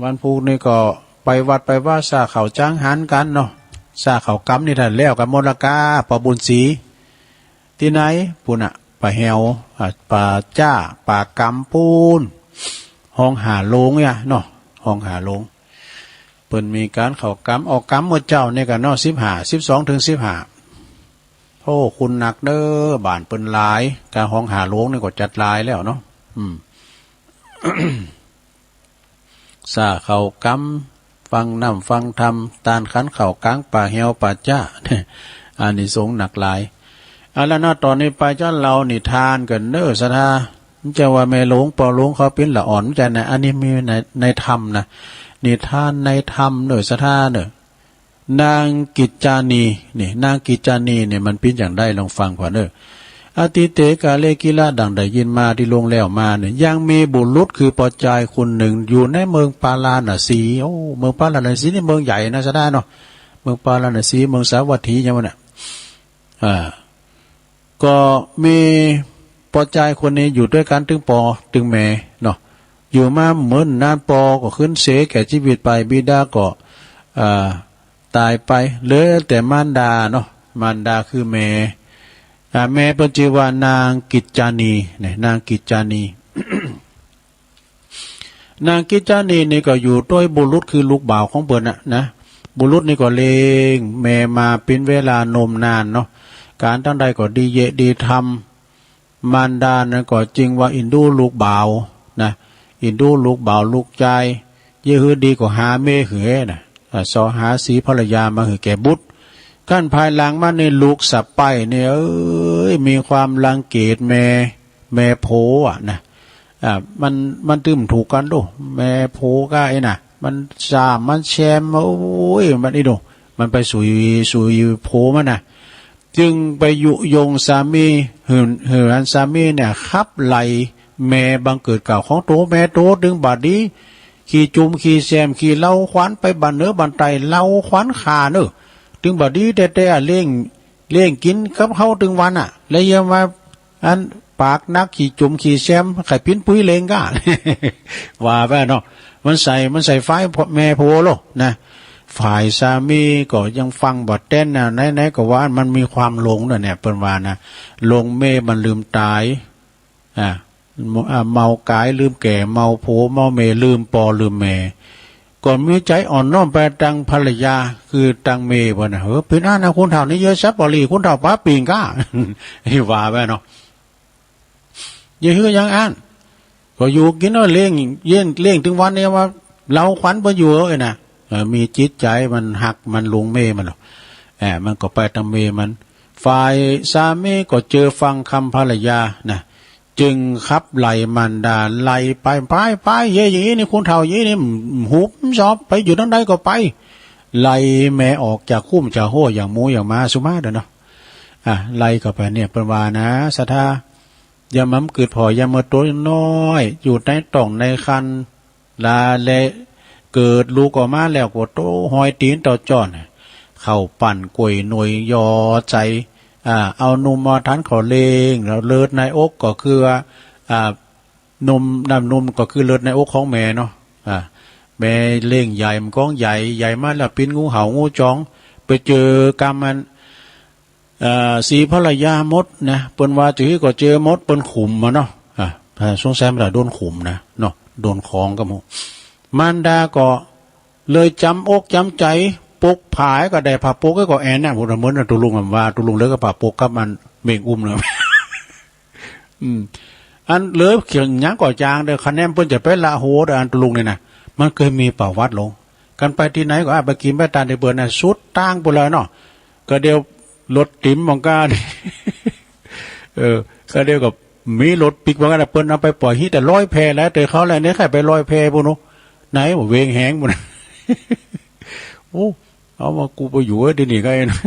วันพูกนี่ก็ไปวัดไปวา สร้างข้าวจังหันกั๋นเนาะ สร้างข้าวกำนี่ต้านแล้วกั๋นหมดละก้า ปอบุญศรี ตี้ไหนปู้นน่ะ ป่าแฮว อ่า ป่าจ๊า ป่ากำปู้น ฮองหาโลงเนี่ยเนาะ ฮองหาโลง เปิ้นมีก๋านข้าวกำ ออกกำเมื่อเจ๊านี่กั๋นเนาะ สิบห้า สิบสองเถิงสิบห้า โอ้ คนนักเน่อ บ้านเปิ้นหลาย ก๋านฮองหาโลงนี่ก็จัดหลายแล้วเนาะ อืม สร้างข้าวกำ ฟังน้ำฟังธรรม ตานขันข้าวก๋างป่าแฮวป่าจ๊า อานิสงส์นักหลาย เอาละเนาะ ต่อนี้ไปจะเล่านิทานกั๋นเน่อ ศรัทธา บ่ใจ้ว่าแม่หลวงป้อหลวงเขาปิ้นละอ่อน บ่ใจ้นะ อันนี้มีใน ในธรรมนะ นิทานในธรรมเน่อ ศรัทธาเน่อ นางกิจจานี นี่ นางกิจจานีนี่มันปิ้นอย่างใด ลองฟังก่อนเน่อ อตีเต กาเล กิลา ดังได้ยินมาตี้ล่วงแล้วมาเนี่ย ยังมีบุรุษคือป้อจายคนนึ่งอยู่ในเมืองปาราณสี โอ้ เมืองปาราณสีนี่เมืองใหญ่นะ ศรัทธาเนาะ เมืองปาราณสี เมืองสาวัตถีหยังวะเนี่ย อ่า ก็มีป้อจายคนนี้อยู่ตวยกั๋นตึงป้อตึงแม่เนาะ อยู่มาบ่นาน ปอก็ขึ้นเสยแก่จีวิตไป บิดาก็ อ่า ต๋ายไป เหลือแต่มารดาเนาะ มารดาคือแม่ อ่า แม่เปิ้นจื้อว่านางกิจจานีเนี่ย นางกิจจานี นางกิจจานีนี่ก็อยู่ตวยบุรุษคือลูกบ่าวของเปิ้นน่ะนะ บุรุษนี่ก็เลี้ยงแม่มาเป๋นเวลานมนานเนาะ ก๋านตังใดก็ดีเยียะดีทำ มารดานั้นก็จึงว่าเอ็นดูลูกบ่าวนะ เอ็นดูลูกบ่าวลูกจาย เยียะหื้อดีก็หาเมียหื้อนะ อ่า เสาะหาศรีภรรยามาหื้อแก่บุตร ครั้นภายหลังมานี่ลูกสะใภ้นี่ เอ้ย มีความรังเกียจแม่ แม่ผัวอะนะ อ่า มัน มันตึงบ่ถูกกั๋นโด แม่ผัวก้าไอ้น่ะ มันสาม มันแชม โอ้ย มันอีโด มันไปสุย สุยผัวมันน่ะ จึงไปยุยงสามี หื้อ หื้ออันสามีเนี่ย ขับไล่แม่บังเกิดเกล้าของโต แม่โตตึงบ่ดี ขี้จุมขี้แซม ขี้เล้าขวัญ ไปบ่าเหนือบ่าใต้ เล้าขวัญข้าเน่อ ตึงบ่ดีแต๊ๆ อะ เลี้ยง เลี้ยงกิ๋นกับเฮาตึงวันอะ แล้วยังว่า อันปากหนักขี้จุมขี้แซม ใค่ปิ๊นปุ้ยเล็งก้า ว่าไปเนาะ มันใส่ มันใส่ร้ายแม่ผัวโลดนะ ฝ่ายสามีก็ยังฟังบ่แตนน่ะ ไหนๆ ก็ว่ามันมีความหลงน่ะเนี่ย เปิ้นว่านะ หลงเมียมันลืมต๋าย อ่า เมา อ่า เมากายลืมแก่ เมาผัวเมาเมีย ลืมปอลืมแม่ ก็มีใจ๋อ่อนน้อมไปตังภรรยา คือตังเมียเปิ้นน่ะ เออ เป๋นอั้นนะ คนเฒ่านี่เยียะสับปะหรี่ คนเฒ่าป๋าปิ่งก้า ว่าไปเนาะ เยียะหื้อยังอั้น ก็อยู่กิ๋นเอา เลี้ยง เยียะ เลี้ยงตึงวันเนี่ยว่า เล้าขวัญเปิ้นอยู่เอ้ยน่ะ เออ มีจิตใจ๋มันฮัก มันหลงเมียมันเนาะ เออ มันก็ไปต๋ามเมียมัน ฝ่ายสามีก็เจอฟังกำภรรยานะ จึงขับไล่มารดา ไล่ไป ไป ไป เย้ยอย่างอี้นี่ คนเฒ่าอย่างอี้นี่ หุบสอบ ไปอยู่ตังใดก็ไป ไล่แม่ออกจากคุ้มจากฮั้ว อย่างหมูอย่างหมาสุมาเด้อเนาะ อ่ะ ไล่เข้าไปเนี่ย เปิ้นว่านะ ศรัทธา ยามมันกึ๊ดผ่อ ยามมันโตน้อย อยู่ในต๊องในครรภ์ ลาแล เกิดลูกออกมาแล้วก็โตห้อยตี๋นเต้าจ้อน เข้าปั้นก๋วยหน่วยยอใจ๋ อ่า เอานมมาตันเข้าเล็ง แล้วเลือดในอกก็คือว่า อ่า นม น้ำนมก็คือเลือดในอกของแม่เนาะ อ่า แม่เล็งใหญ่ มันก้องใหญ่ ใหญ่มาแล้วปิ๊นงูเห่างูจอง ไปเจอกำมัน เอ่อ ศรีภรรยาหมดนะ เปิ้นว่าจะหื้อก็เจอหมด เปิ้นขุมมาเนาะ อ่ะ อ่า สงสัยมันโดนขุมนะเนาะ โดนของกำหมู่ มารดาก็เลยจ๋ำอกจ๋ำใจ๋ ปกผ้าก็ได้ ผ้าปกก็แอ่นนะ โห เหมือนตุลุงว่า ตุลุงเลยก็ผ้าปกกับมันเบ่งอุ้มเลย อืม อันเหลือเขียงหยังก็จางเด้อ คะแนนเปิ้นจะไปละโหเด้อ อันตุลุงเนี่ยนะ มันเกยมีประวัติลง กันไปตี้ไหนก็ อ่ะ ไปกิ๋นไปตานตี้เปิ้นน่ะ สุดตางไปเลยเนาะ ก็เดี๋ยวรถตี๋มมองก้านี่ เออ ก็เดี๋ยวก็มีรถปิ๊กมองก้าน่ะ เปิ้นเอาไปป่อยฮี้แต่ลอยแพแล้ว แต่เขาแหละเนี่ย ใค่ไปลอยแพปู้นเนาะ ไหน เวงแหงปู้น โอ้ เอามากูไปอยู่เอ้ย ตี้นี่ก็ไอ้นะ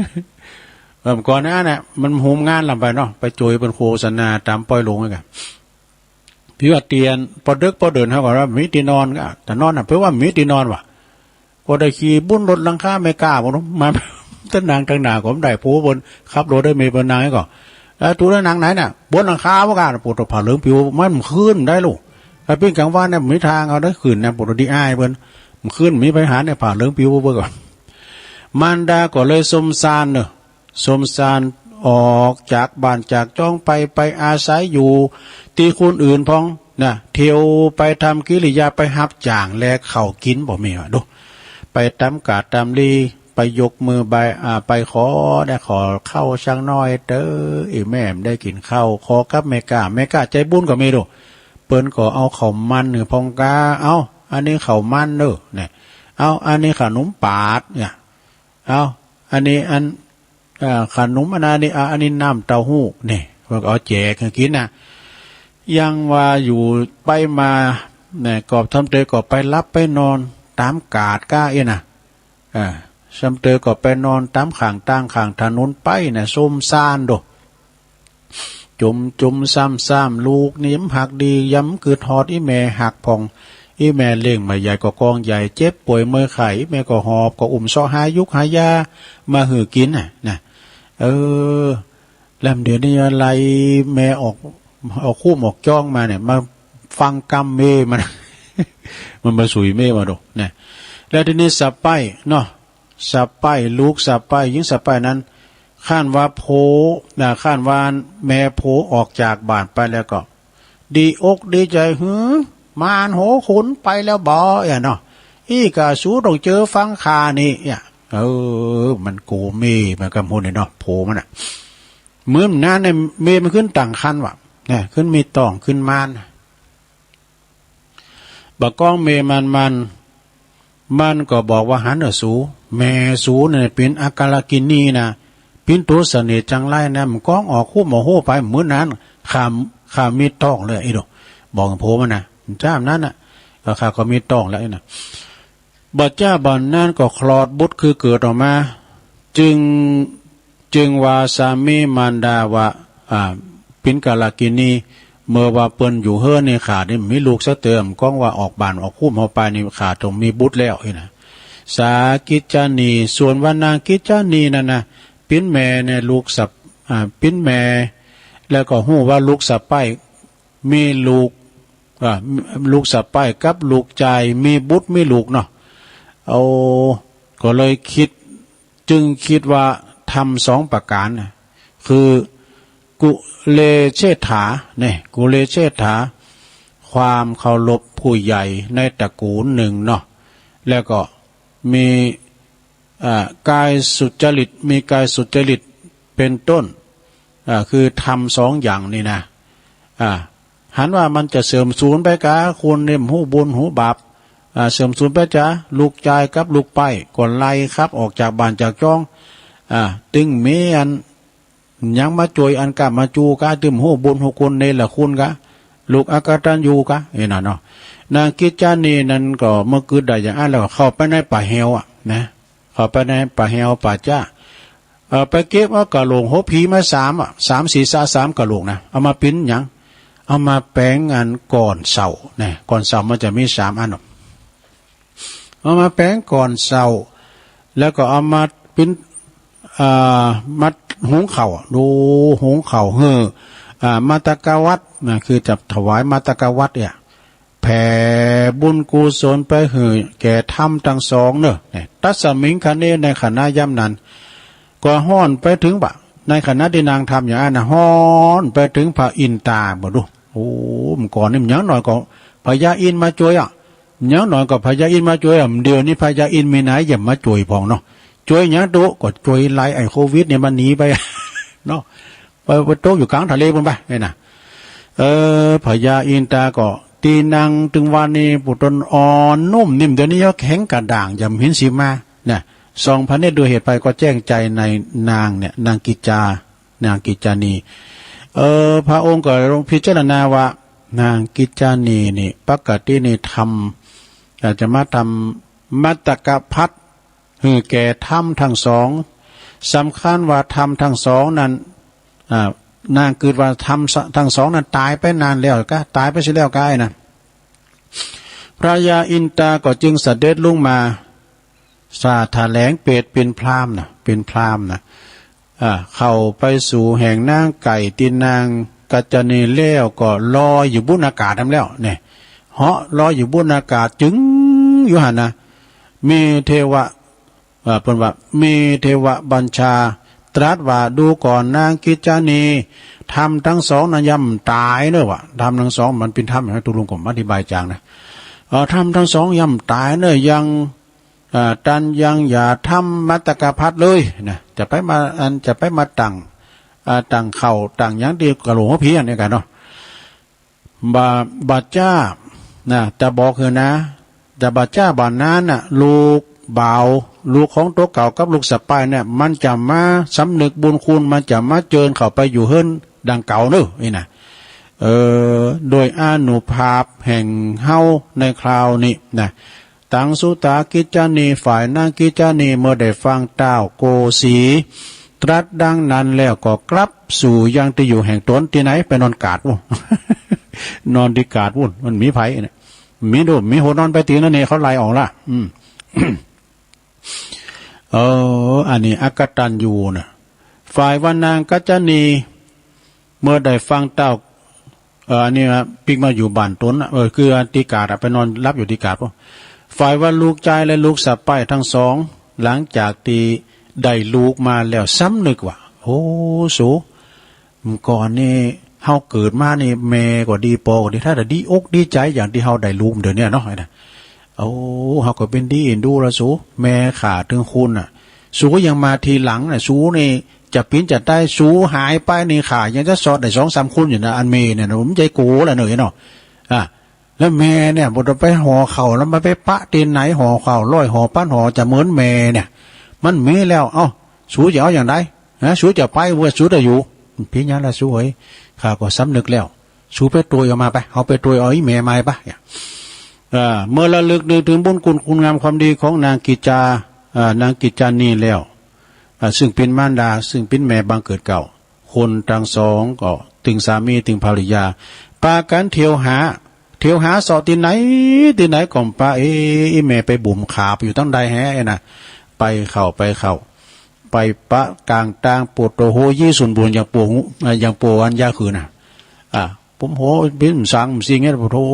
เมื่อก่อนนั้นน่ะ มันโฮมงานลำไปเนาะ ไปโจยเปิ้นโฆษณาต๋ามป้อยโลงไว้ก่ะ พี่ว่าเตียน ปอเดิ็กปอเดินเขาก็ว่ามีตี้นอนก็ แต่นอนน่ะ เปิ้นว่ามีตี้นอนว่ะ ก็ได้ขี่บุ้นรถหลังคาเมก้าปู้นเนาะ มา ตังนางตังหน้าก็บ่ได้ ผัวเปิ้นขับรถได้ เมียเปิ้นนั่งก็ เอ้ย ตุ๊ได้นั่งไหนน่ะ บนหลังคาเมก้า ปวดผ้าเหลืองปิว มันขึ้นได้ลูก ถ้าปิ้นกลางวันเนี่ย มีตางเอาได้ขึ้นนะ ปวดดีอ้ายเปิ้น มันขึ้นมีปัญหาเนี่ย ผ้าเหลืองปิวเปิ้นก่อน มารดาก็เลยสมสารเนอะ สมสารออกจากบ้านจากจ้องไป ไปอาศัยอยู่ตี้คนอื่นพ่องนะ เที่ยวไปทำกิริยา ไปฮับจ้างแลกข้าวกิ๋น บ่มีอะ ดู ไปต๋ามกาดต๋ามลี ไปยกมือไหว้ อ่า ไปขอ ได้ขอข้าวสักหน้อยเต๊อะ อีแม่บ่ได้กิ๋นข้าว ขอกับเมก้า เมก้าใจ๋บุญก็มีดู เปิ้นก็เอาข้าวมันหื้อพ่องก้า เอ้า อันนี้ข้าวมันเนอะ เนี่ย เอ้า อันนี้ขนมปาด เนี่ย เอ้า อันนี้อัน อ่า ขนมอันนั้นนี่ อ่า อันนี้น้ำเต้าหู้ เนี่ย เปิ้นก็เอาแจกหื้อกิ๋นน่ะ ยังว่าอยู่ไปมา เนี่ย ก็ซำเตยก็ไปหลับไปนอนต๋ามกาดก้าอี้น่ะ อ่า ซำเตยก็ไปนอนต๋ามข้างตางข้างถนนไปน่ะ สมสารดู จุมจุมซ้ำซ้ำ ลูกนี่มันฮักดี ยามกึ๊ดฮอดอี่แม่ฮักพ่อง อี่แม่เลี้ยงมาใหญ่ก็กองใหญ่ เจ็บป่วยเมื่อยไข้ อี่แม่ก็หอบก็อุ้มเซาะหายุกหายามาหื้อกิ๋นน่ะ นะ เออ แล้วเดี๋ยวนี้อะไร แม่ออก ออกคุ้มออกจ้องมาเนี่ย มาฟังกำเมียมัน มันบ่สุยเมมาดอกนะ แล้วทีนี้สะใป๊เนาะ สะใป๊ ลูกสะใป๊ หญิงสะใป๊นั้น คันว่าโผ นะ คันว่าแม่โผออกจากบ้านไปแล้วก็ ดีอกดีใจ๋ หือ มารหัวขุนไปแล้วบ่ อะเนาะ อี้ก็สูต้องเจอฟังข้านี่ อะ เออ มันกั๋วเม มันก็ฮู้นี่เนาะ โผมันน่ะ เหมือนนั้นเนี่ย เมมันขึ้นตั้งครรภ์ว่ะ นะ ขึ้นมีต๊อง ขึ้นมาน บ่าก้องเมมัน มัน มันก็บอกว่า หันเน่อสู แม่สูเนี่ยเป๋นอกาลกินีนะ เป๋นตั๋วเสน่ห์จังไรนะ มันก้องออกฮู้บ่ฮู้ไป เหมือนนั้น ข้า ข้ามีต๊องเลย อีโด บอกโผมันนะ จ้ามนั้นน่ะ ก็ข้าก็มีต๊องแล้วนะ บ่าจ้าบ่านั้นก็คลอดบุตรคือเกิดออกมา จึง จึงว่าสามีมารดาว่า อ่า เป๋นกาลกินี เมื่อว่าเปิ้นอยู่เฮือนนี่ข้านี่มีลูกสักเตื้อ ก้องว่าออกบ้านออกฮู้เฮาไปนี่ข้าต้องมีบุตรแล้วนี่นะ สากิจจานี ส่วนว่านางกิจจานีนั่นนะ เป๋นแม่เนี่ยลูกสะ อ่า เป๋นแม่ แล้วก็ฮู้ว่าลูกสะใป๊ มีลูก อ่า ลูกสะใป๊กับลูกจาย มีบุตรมีลูกเนาะ เอา ก็เลยกึ๊ด จึงกึ๊ดว่าธรรมสองประก๋านน่ะ คือ กุเลเชษฐา เนี่ย กุเลเชษฐา ความเคารพผู้ใหญ่ในตระกู๋นนึ่งเนาะ แล้วก็มี อ่า กายสุจริต มีกายสุจริต เป๋นต้น อ่า คือธรรมสองอย่างนี่นะ อ่า หันว่ามันจะเสื่อมสูญไปกา คนเนี่ยบ่ฮู้บุญฮู้บาป อ่า เสื่อมสูญไปจา ลูกจายกับลูกใป๊ ก็ไล่ขับออกจากบ้านจากจ้อง อ่า ตึงมีอัน ยังมาจ้วยอันก้ามาจู๋กา ตึงบ่ฮู้บุญฮู้คุณเนรคุณกา ลูกอกตัญญูกา นี่นะเนาะ นางกิจจานีนั้นก็เมื่อกึ๊ดได้อย่างอั้นแล้วก็เข้าไปในป่าแฮวอะนะ เข้าไปในป่าแฮวป่าจ๊า เอ่อ ไปเก็บเอากะโหลกหัวผีมาสามอะ สามศีรษะสามกะโหลกนะ เอามาปิ้นหยัง เอามาแป๋งอันก่อนเซ้านะ ก่อนเซ้ามันจะมีสามอันเนาะ เอามาแป๋งก่อนเซ้า แล้วก็เอามาปิ้น อ่า มาหุงข้าว ดู หุงข้าวหื้อ อ่า มัตตกวัตรนะ คือจะถวายมัตตกวัตรเนี่ย แผ่บุญกุศลไปหื้อแก่ธรรมตังสองเน่อ เนี่ย ตัสมิงคเณ ในขณะยามนั้น ก็ฮ้อนไปเถิงบ่า ในขณะตี้นางทำอย่างอั้นนะ ฮ้อนไปเถิงพระอินทราบ่ดู โอ้ เมื่อก่อนนี่อย่างน้อยก็พญาอินทร์มาจ้วยอะ อย่างน้อยก็พญาอินทร์มาจ้วยอะ เดี๋ยวนี้พญาอินทร์มีไหนจะมาจ้วยพ่องเนาะ จ้วยหยังตุ๊ ก็จ้วยไล่ไอ้โควิดเนี่ยมันหนีไปเนาะ ไป ไปตกอยู่ก๋างทะเลปู้นไป เนี่ยนะ เออ พญาอินทราก็ ตี้นางตึงวันนี้ปู้ตนอ่อนนุ่มนิ่ม เดี๋ยวนี้ก็แข็งกระด้าง หย่ำหินสีมา นะ ส่องพระเนตรดูเหตุภัยก็แจ้งใจในนางเนี่ย นางกิจจา นางกิจจานี เออ พระองค์ก็ทรงพิจารณาว่า นางกิจจานีนี่ ปกตินี่ทำ อาจจะมาทำมัตตกพัตตร์ หื้อแก่ธรรมตังสอง สำคัญว่าธรรมตังสองนั้น อ่า นางกึ๊ดว่าธรรมตังสองนั้นต๋ายไปนานแล้วกา ต๋ายไปเสียแล้วกา ไอ้นะ พญาอินทราก็จึงเสด็จลงมา สาถแถลงเปรตเป๋นพราหมณ์นะ เป๋นพราหมณ์นะ อ่า เข้าไปสู่แห่งนางใก้ตี้นางกิจจานีแล้วก็ลอยอยู่บุ้นอากาศหั้นแล้ว เนี่ย เหาะลอยอยู่บุ้นอากาศจึงอยู่หั้นนะ มีเทวะ เอ่อ เปิ้นว่า มีเทวบัญชาตรัสว่า ดูก่อนนางกิจจานี ธรรมตังสองนั้นย่อมต๋ายเน่อ ว่าธรรมตังสองมันเป๋นธรรมอย่างนั้น ตุ๊ลุงก็อธิบายจ๋างนะ เอ่อ ธรรมตังสองย่อมต๋ายเน่อ ยัง อ่า ตันยังอย่าทำมัตตกพัตตร์เลยนะ จะไปมา อันจะไปมาตั้ง อ่า ตั้งข้าวตั้งหยังตี้กะโหลกหัวผีอันนี้กั๋นเนาะ บ่า บ่าจ้า นะ จะบอกหื้อนะ จะบ่าจ้าบ่านานน่ะ ลูกบ่าว ลูกของตั๋วเก่ากับลูกสะใป๊เนี่ย มันจะมาสำนึกบุญคุณ มันจะมาเจิญเข้าไปอยู่เฮือนดังเก่าเน่อ นี่นะ เออ โดยอานุภาพแห่งเฮาในคราวนี้นะ ตังสุตากิจจานี ฝ่ายนางกิจจานีเมื่อได้ฟังต้าวโกสีตรัสดังนั้นแล้วก็กลับสู่ยังตี้อยู่แห่งตน ตี้ไหน ไปนอนกาดปู้น นอนตี้กาดปู้น มันมีใผเนี่ย มีดู มีหัวนอนไปตี้นั่นเนี่ย เขาไล่ออกละ อืม เออ อันนี้อกตัญญูนะ ฝ่ายว่านางกิจจานี เมื่อได้ฟังต้าว เอ่อ อันนี้นะ ปิ๊กมาอยู่บ้านต๋นนะ เออ คือตี้กาดอะ ไปนอนหลับอยู่ตี้กาด ฝ่ายว่าลูกจายและลูกสะใภ้ตึงสอง หลังจากตี้ได้ลูกมาแล้วสำนึกว่า โอ้ สู เมื่อก่อนนี่ เฮาเกิดมานี่ แม่ก็ดี ป้อก็ดี ถ้าแต่ดีอกดีใจ๋อย่างตี้เฮาได้ลูกเดี๋ยวนี้เนาะ ไอ้นะ โอ้ เฮาก็เป๋นดีเอ็นดูละสู แม่ข้าตึงคูณน่ะ สูยังมาทีหลังน่ะ สูนี่จะปิ๋นจะต๋าย สูหายไปนี่ข้ายังจะสอดได้สองสามคูณอยู่นะ อันแม่เนี่ยนะ มันจะโกละเนาะ เนาะ อ่ะ แล้วแม่เนี่ย บ่ต้องไปห่อข้าว แล้วมันไปปะตี้ไหน ห่อข้าวร้อยห่อพันห่อ จะเหมือนแม่เนี่ย มันมีแล้ว เอ้า สูจะเอาอย่างใด ฮะ สูจะไปเว้ย สูจะอยู่ เป๋นหยังละสูเอ๋ย ข้าก็สำนึกแล้ว สูไปตวยเอามาไป เฮาไปตวยเอาอี้แม่มาไป เนี่ย เอ่อ เมื่อระลึกนึกถึงบุญคุณคุณงามความดีของนางกิจจา เอ่อ นางกิจจานีแล้ว อ่า ซึ่งเป๋นมารดา ซึ่งเป๋นแม่บังเกิดเกล้า คนตึงสองก็ตึงสามีตึงภริยา ปากั๋นเตียวหา เตียวหาเซาะตี้ไหน ตี้ไหนก็บ่ปะ เอ๊ะ อี้แม่ไปบุ๋มขาไปอยู่ตังใดแฮะ ไอ้นะ ไปเข้า ไปเข้า ไปปะก๋างตาง โปะโตโฮ ยี่สุนบุญ อย่างโปะ อ่า อย่างโปะอันยาหืนน่ะ อ่า ผมโห เป๋นสังสิ่งเนี่ย โอ้โธ่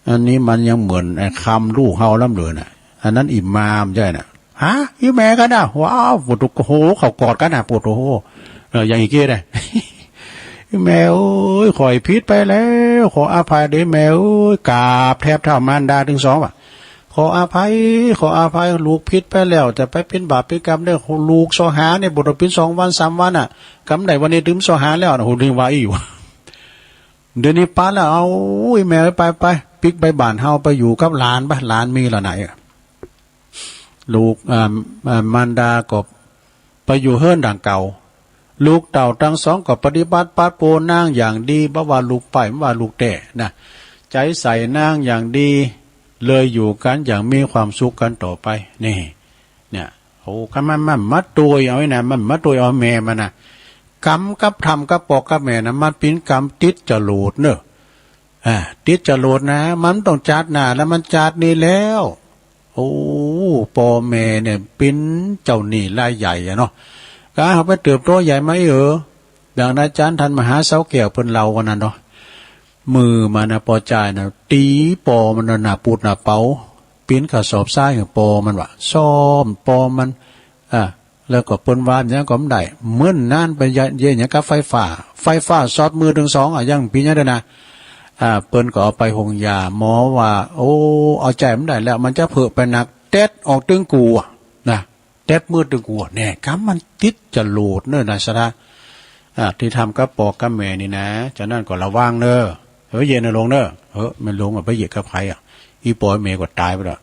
อันนี้มันยังเหมือนไอ้คำลูกเฮาล้ำเหลือน่ะ อันนั้นอิหม่ามใจ้น่ะ ฮะ อี้แม่กั๋นน่ะ ว้าว โปะโตโฮ เขากอดกั๋นน่ะ โปะโตโฮ เออ อย่างอี้เก้ยน่ะ อี้แม่เอ๋ย ข้อยผิดไปแล้ว ขออภัยเด้อแม่เอ๋ย กราบแทบเท้ามารดาตึงสองว่า ขออภัย ขออภัย ลูกผิดไปแล้ว จะไปเป๋นบาปเป๋นกรรมเด้อ ลูกเซาะหาเนี่ย บ่ได้เป๋นสองวันสามวันน่ะ กำใดวันนี้ตึงเซาะหาแล้วน่ะ โห นี่ว่าอี้อยู่ เดี๋ยวนี้ปะแล้ว เอา อี้แม่เอ๋ย ไป ไป ปิ๊กไปบ้านเฮา ไปอยู่กับหลานไป หลานมีละไหน ลูก อ่า อ่า มารดาก็ไปอยู่เฮือนดังเก่า ลูกเต้าตึงสองก็ปฏิบัติปาดโปนางอย่างดี บ่ว่าลูกใป๊ บ่ว่าลูกแต๊นะ ใจ๋ใส่นางอย่างดี เลยอยู่กั๋นอย่างมีความสุขกั๋นต่อไป นี่ เนี่ย โอ้ คันมัน มันมาตวยเอาไอ้นะ มันมาตวยเอาแม่มันนะ กรรมกับธรรมกับป้อกับแม่นะ มันเป๋นกรรมติดจรวดเนอะ อ่า ติดจรวดนะ มันต้องจาติหน้า แล้วมันจาตินี้แล้ว โอ้ ป้อแม่เนี่ยเป๋นเจ้าหนี้รายใหญ่อะเนาะ กาเฮาไปเติบโตใหญ่มาอี้เอ๋อ ดังอาจ๋ารย์ต้านมหาเสาแก้วเปิ้นเล่ากั๋นน่ะเนาะ มือมันนะ ป้อจายนะ ตี๋ป้อมันนะ หน้าปูดหน้าเป๋า ปิ้นกระสอบทรายหื้อป้อมันว่า ซ้อมป้อมัน อ่า แล้วก็เปิ้นว่าหยังก็บ่ได้ เหมือนนั้นไปเยียะหยังกับไฟฟ้า ไฟฟ้าช็อตมือตึงสองอะ ยังเป๋นหยังเด้อนะ อ่า เปิ้นก็เอาไปโฮงยา หมอว่า โอ้ เอาใจ๊บ่ได้แล้ว มันจะเผลอไปหนัก เต็ดออกตึงกั๋วนะ เต็ดมือตึงกั๋ว แน่ กรรมมันติดจรวดเนอะนะ สะดา อ่า ตี้ทำกับป้อกับแม่นี่นะ ฉะนั้นก็ระวังเนอะ อย่าไปเยียะในโฮงเนอะ เฮ้อ แม่นโฮงอะ ไปเยียะกับใผอะ อี้ป้อแม่ก็ต๋ายไปแล้ว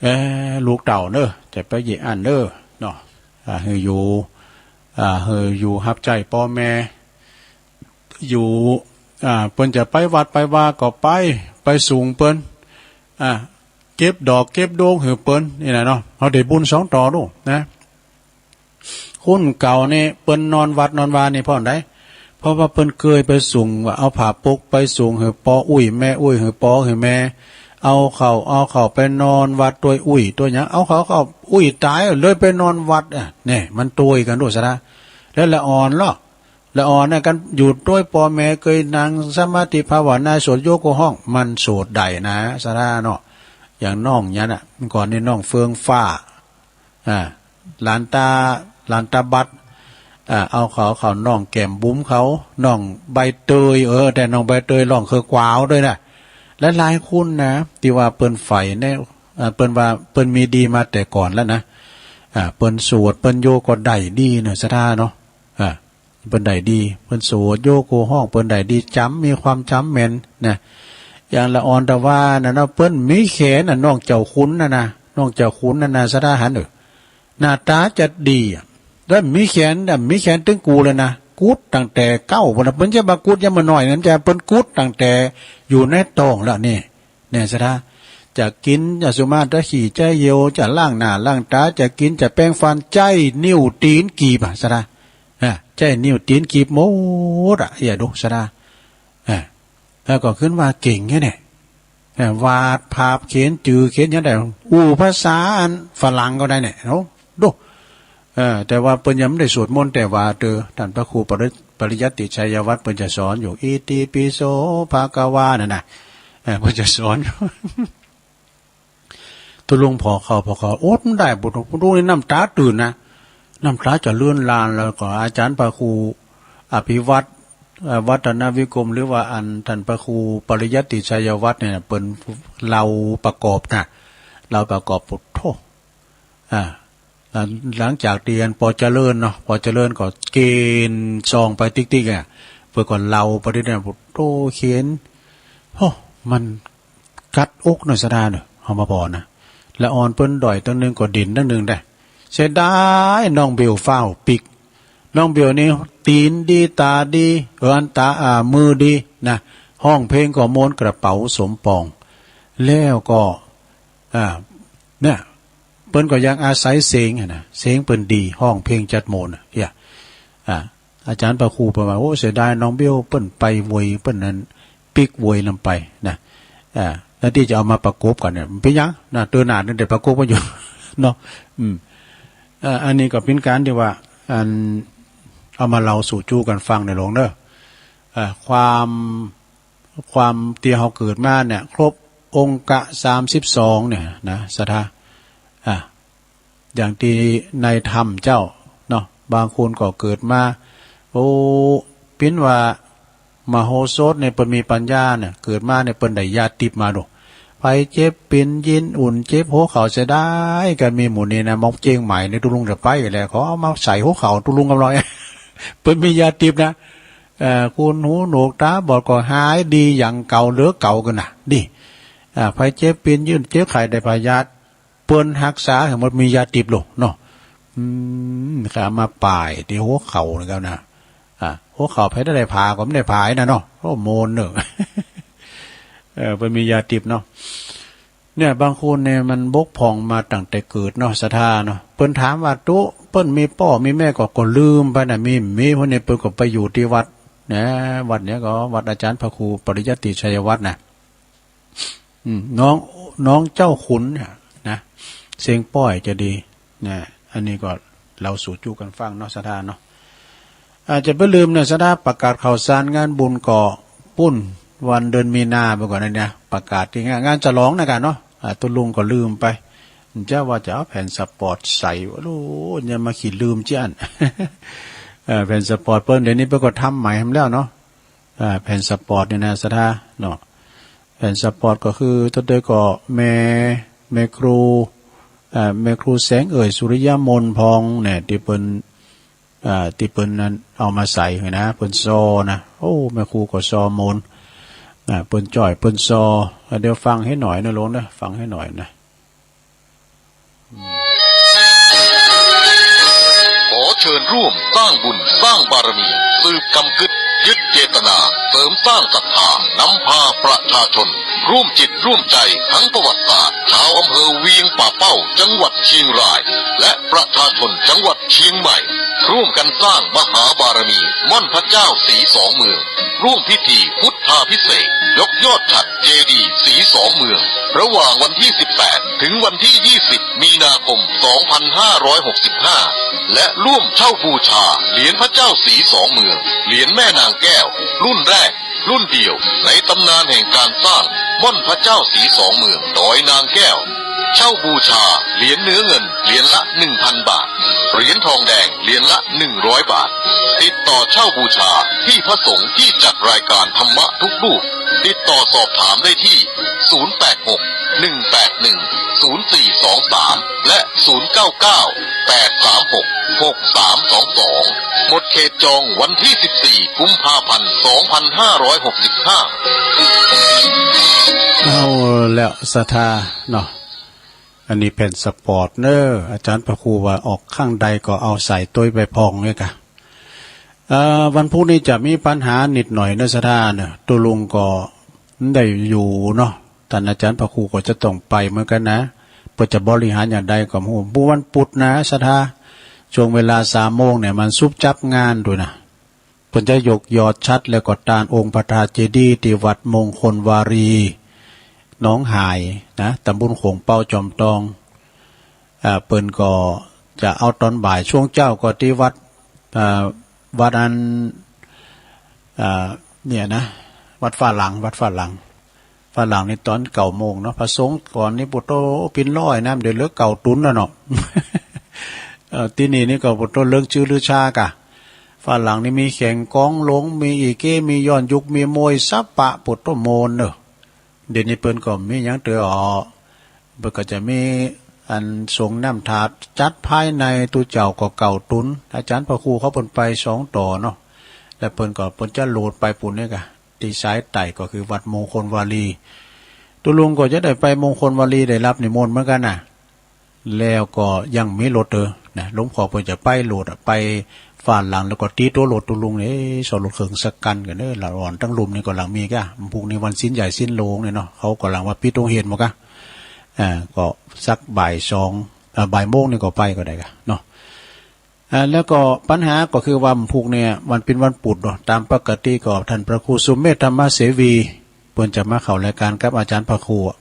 เอ๊ะ ลูกเต้าเนอะ จะไปเยียะอั้นเนอะ เนาะ อ่า หื้ออยู่ อ่า หื้ออยู่ฮับใจ๊ป้อแม่ อยู่ อ่า เปิ้นจะไปวัดไปวาก็ไป ไปสูงเปิ้น อ่า เก็บดอกเก็บดวงหื้อเปิ้น นี่นะเนาะ เฮาได้บุญสองต่อลูกนะ คนเก่านี่เปิ้นนอนวัดนอนวานี่เพราะอันใด เพราะว่าเปิ้นเกยไปสูง ว่าเอาผ้าปกไปสูงหื้อป้ออุ้ยแม่อุ้ย หื้อป้อหื้อแม่ เอาข้าว เอาข้าวไปนอนวัดตวยอุ้ยตวยหยัง เอาข้าว ข้าวอุ้ยต๋ายเลยไปนอนวัดอะ แน่ มันตวยกั๋นลูกสะดา แล้วละอ่อนลอ ละอ่อนนะ กั๋นอยู่ตวยป้อแม่เกยนั่งสมาธิภาวนาสวดโยโกฮ้อง มันสวดได้นะ สะดาเนาะ อย่างน้องเนี่ยน่ะ เมื่อก่อนนี่น้องเฟืองฟ้า อ่า หลานต๋า หลานต๋าบัด อ่า เอาข้าว ข้าวน้องแก้มบุ๋มเขา น้องใบเตย เออ แต่น้องใบเตยฮ้องคือกวาวตวยนะ หลายๆ คนนะ ตี้ว่าเปิ้นใฝ่ใน อ่า เปิ้นว่าเปิ้นมีดีมาแต่ก่อนแล้วนะ อ่า เปิ้นสวด เปิ้นโยก็ได้ดีเนาะ สะดาเนาะ อ่า เปิ้นได้ดี เปิ้นสวดโยโกฮ้อง เปิ้นได้ดี จ๋ำ มีความจ๋ำแม่นนะ อย่างละอ่อนตะวาน่ะเนาะ เปิ้นมีแขนน่ะ น้องเจ้าขุนน่ะนะ น้องเจ้าขุนน่ะนะ สะดาหันเออ หน้าต๋าจะดีอะ แล้วมีแขนน่ะ มีแขนตึงกูเลยนะ กุดตั้งแต่เก๊าพุ้นน่ะ เปิ้นจะบ่ากุดยามมื้อน้อยนะ จะเปิ้นกุดตั้งแต่อยู่ในต๊องแล้วนี่ เนี่ยสะดา จะกิ๋น จะสุมา จะขี้ จะเยี่ยว จะล้างหน้าล้างต๋า จะกิ๋น จะแปรงฟัน ใจ๊นิ้วตี๋นกีบอะ สะดา อ่ะ ใจ๊นิ้วตี๋นกีบหมดอะ เหียดู สะดา อ่ะ แล้วก็ขึ้นว่าเก่งแค่เนี่ย อ่ะ วาดภาพเขียนจื้อเขียนหยังได้ อู้ภาษาอันฝรั่งก็ได้เนี่ย โอ้ ดู เออ แต่ว่าเปิ้นยังบ่ได้สวดมนต์ แต่ว่าเตอ ต้านพระครูปริ- ปริยัติชัยวัฒน์เปิ้นจะสอนอยู่ อิติปิโสภะคะวา นั่นน่ะ เออ เปิ้นจะสอนอยู่ ตุ๊ลุงผ่อเข่า ผ่อเข่า อดบ่ได้ ตุ๊ลุงนี่น้ำต๋าตื่นนะ น้ำต๋าจะเลือนลาง แล้วก็อาจ๋ารย์พระครูอภิวัฒน์ เอ่อ วัฒนวิกรม หรือว่าอันต้านพระครูปริยัติชัยวัฒน์เนี่ย เปิ้นเล่าประกอบนะ เล่าประกอบ โอ้โธ่ อ่า หลัง- หลังจากตี้อันปอเจริญเนาะ ปอเจริญก็เก๋ณฑ์ส่องไปติ๊กๆ อ่ะ เปิ้นก็เล่าไปติ๊กๆ อ่ะ โอ้โธ่ เขียน โอ้ มันกัดอกเนาะ ศรัทธาเนาะ เฮามาผ่อนะ ละอ่อนเปิ้นด้อยตังหนึ่งก็เด่นตังหนึ่งได้ เสียดายน้องเบลฟ้าวปิ๊ก น้องเบลนี่ตี๋นดีต๋าดี เออ อันต๋า อ่า มือดีนะ ฮ้องเพลงก็ม่วน กระเป๋าสมปอง แล้วก็ อ่า เนี่ย เปิ้นก็ยังอาศัยเสียงหั้นนะ เสียงเปิ้นดี ฮ้องเพลงจั๊ดโมนน่ะ เหีย อ่า อาจ๋ารย์พระครูเปิ้นว่า โอ้ เสียดายน้องเบลเปิ้นไปเวย เปิ้นนั้นปิ๊กเวยนำไปนะ อ่า แล้วตี้จะเอามาประกบกั๋นเนี่ย มันเป๋นหยังนะ เตื้อหน้านี่ได้ประกบกั๋นอยู่ เนาะ อืม เอ่อ อันนี้ก็เป๋นก๋านตี้ว่า อัน เอามาเล่าสู่จู๊กั๋นฟังในหลวงเนาะ เอ่อ ความ ความตี้เฮาเกิดมาเนี่ย ครบองค์กะสามสิบสองเนี่ยนะ ศรัทธา อ่ะ อย่างตี้ในธรรมเจ้าเนาะ บางคนก็เกิดมา โอ้ เป๋นว่ามโหสถเนี่ย เปิ้นมีปัญญาเนี่ย เกิดมาเนี่ย เปิ้นได้ยาทิพย์มาดู ใผเจ็บเป๋น เยียนอุ่น เจ็บหัวเข่า เสียดาย ก็มีหมู่นี้นะ มาเจียงใหม่นี่ ตุ๊ลุงจะไปแหละ ขอเอามาใส่หัวเข่าตุ๊ลุงกำลอย เปิ้นมียาทิพย์นะ เอ่อ คนหูหนวกต๋าบอดก็หายดีอย่างเก่า เหลือเก่ากั๋นนะ ดี อ่า ใผเจ็บเป๋น เยียน เจ็บไข้ได้พยาธิ เปิ้นฮักษาหื้อหมด มียาทิพย์โลดเนาะ อืม ข้ามาป่ายตี้หัวเข่านี่ก็นะ อ่า หัวเข่าใผได้ผ่าก็บ่ได้ผ่านะเนาะ โอ้ โมนเนาะ เออ เปิ้นมียาทิพย์เนาะ เนี่ย บางคนเนี่ยมันบกพร่องมาตั้งแต่เกิดเนาะ ศรัทธาเนาะ เปิ้นถามว่าตุ๊ เปิ้นมีป้อมีแม่ก็ ก็ลืมไปนะ มี มี พวกนี้เปิ้นก็ไปอยู่ตี้วัดนะ วัดเนี่ยก็วัดอาจ๋ารย์พระครูปริยัติชัยวัฒน์นะ อืม น้อง น้องเจ้าขุนเนี่ยนะ เสียงป้อยจะดีนะ อันนี้ก็เล่าสู่จู๊กั๋นฟังเนาะ ศรัทธาเนาะ อาจจะบ่ลืมนะ ศรัทธา ประกาศข่าวสารงานบุญก็ปู๊น วันเดือนมีนาไปก่อนนะเนี่ย ประกาศตี้งาน งานฉลองนะกั๋นเนาะ อ่า ตุ๊ลุงก็ลืมไป จะว่าจะเอาแผ่นสปอตใส่ โอ้โห ยังมาขี้ลืมเจี้ยน เอ่อ แผ่นสปอตเปิ้น เดี๋ยวนี้เปิ้นก็ทำใหม่หั้นแล้วเนาะ อ่า แผ่นสปอตเนี่ยนะ ศรัทธาเนาะ แผ่นสปอตก็คือ ตอนเดียวก็แม่ แม่ครู อ่า แม่ครูแสงเอ่ย สุริยมนพองเนี่ย ตี้เปิ้น อ่า ตี้เปิ้นนั้นเอามาใส่นะ เปิ้นซอนะ โอ้ แม่ครูก็ซอโมน อ่า เปิ้นจ้อย เปิ้นซอ อ่า เดี๋ยวฟังหื้อหน่อยนะหลวงนะ ฟังหื้อหน่อยนะ ขอเชิญร่วมสร้างบุญสร้างบารมี สืบกำกึ๊ดยึดเจตนา เสริมสร้างศรัทธา นำพาประชาชน ร่วมจิตร่วมใจทั้งประวัติศาสตร์ ชาวอำเภอเวียงป่าเป้า จังหวัดเชียงราย และประชาชนจังหวัดเชียงใหม่ ร่วมกันสร้างมหาบารมีม่อนพระเจ้าศรีสองเมือง ร่วมพิธีพุทธาภิเษก ยกยอดฉัตรเจดีย์ศรีสองเมือง ระหว่างวันที่ สิบแปด ถึงวันที่ ยี่สิบ มีนาคม สองพันห้าร้อยหกสิบห้า และร่วมเช่าบูชาเหรียญพระเจ้าศรีสองเมือง เหรียญแม่นางแก้ว รุ่นแรก รุ่นเดียวในตำนานแห่งการสร้างม่อนพระเจ้าศรีสองเมือง ดอยนางแก้ว เช่าบูชาเหรียญเนื้อเงินเหรียญละ หนึ่งพัน บาท เหรียญทองแดงเหรียญละ หนึ่งร้อย บาท ติดต่อเช่าบูชาที่พระสงฆ์ที่จัดรายการธรรมะทุกรูป ติดต่อสอบถามได้ที่ ศูนย์แปดหก หนึ่งแปดหนึ่ง ศูนย์สี่สองสาม และ ศูนย์เก้าเก้า แปดสามหก หกสามสองสอง หมดเขตจองวันที่ สิบสี่ กุมภาพันธ์ สองพันห้าร้อยหกสิบห้า เอาแล้วศรัทธาเนาะ อันนี้แผ่นสปอตเนอะ อาจ๋ารย์พระครูว่าออกข้างใดก็เอาใส่ตวยไปพ่องเนี่ยกะ เอ่อ วันพุธนี้จะมีปัญหานิดหน่อยเนอะศรัทธาเนอะ ตุ๊ลุงก็ได้อยู่เนาะ ต้านอาจ๋ารย์พระครูก็จะต้องไปเหมือนกั๋นนะ เปิ้นจะบริหารอย่างใดก็บ่ฮู้ วันพุธนะศรัทธา ช่วงเวลาสามโมงเนี่ย มันสุบจับงานตวยนะ เปิ้นจะยกยอดฉัตรแล้วก็ตานองค์พระธาตุเจดีย์ตี้วัดมงคลวารี หนองหายนะ ตำบลโขงเป๊า จอมตอง อ่า เปิ้นก็ จะเอาต๋อนบ่าย ช่วงเจ๊าก็ตี้วัด อ่า วัดอัน อ่า เนี่ยนะ วัดฝ้าหลัง วัดฝ้าหลัง ฝ้าหลังนี่ต๋อนเก้าโมงเนาะ พระสงฆ์ก่อนนี่ปุโตปินร้อยนะ เดี๋ยวเหลือเก้าตุ๊นแล้วเนาะ เอ่อ ตี้นี่นี่ก็ปุโตเลิกจื้อลือชากะ ฝ้าหลังนี่มีแข่งกองหลง มีอี่เก๊ มีย้อนยุค มีมวยสะปะ ปุโตโมนเนาะ เดี๋ยวนี้เปิ้นก็มีหยังเต๋ออ๋อ เปิ้นก็จะมีอันสรงน้ำถาด จัดภายใน ตุ๊เจ้าก็เก้าตุ๊น อาจ๋ารย์พระครูเขาเปิ้นไปสองต่อเนาะ แล้วเปิ้นก็เปิ้นจะโหลดไปปู๊นเนี่ยกะ ตี้สายใต้ก็คือวัดมงคลวารี ตุ๊ลุงก็จะได้ไปมงคลวารี ได้ฮับนิมนต์เหมือนกั๋นนะ แล้วก็ยังมีรถเต๋อนะ หลวงพ่อเปิ้นจะไปโหลดอะ ไปฝ้าหลัง แล้วก็ตี้ตั๋วรถตุ๊ลุงเนี่ย เซารถเคิงสักกั๋นก่อเนาะ ละอ่อนตังลุ่มนี่ก็หลังมีก้า พุกนี้วันศีลใหญ่ศีลหลวงเนี่ยเนาะ เขาก็หลังว่าปิดโฮงเฮียนหมดก้า อ่า ก็สักบ่ายสอง อ่า บ่ายโมงนี่ก็ไปก็ได้ก้าเนาะ อ่า แล้วก็ปัญหาก็คือว่าพุกเนี่ย วันเป๋นวันปุดเนาะ ต๋ามปกติก็ต้านพระครูสุเมธธรรมเสวี เปิ้นจะมาเข้ารายก๋านกับอาจ๋ารย์พระครูอะ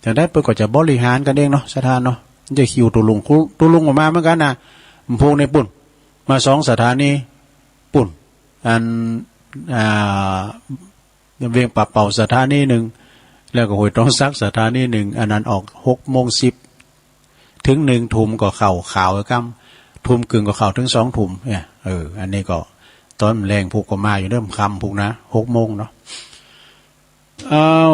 จั่งใดเปิ้นก็จะบริหารกั๋นเองเนาะ ศรัทธาเนาะ จะคิวตุ๊ลุง ตุ๊ลุงก็มาเหมือนกั๋นนะ พุกนี้ปู๊น มาสองสถานี ปู๊น อัน อ่า เวียงป่าเป้าสถานีนึ่ง แล้วก็ห้วยตองสักสถานีนึ่ง อันนั้นออกหกโมงสิบ เถิงนึ่งทุ่มก็เข้าข่าวกำ ทุ่มเกิ่งก็เข้าเถิงสองทุ่มเนี่ย เออ อันนี้ก็ต๋อนแลงพุกก็มาอยู่เนาะ ค่ำพุกนะ หกโมงเนาะ อ้าว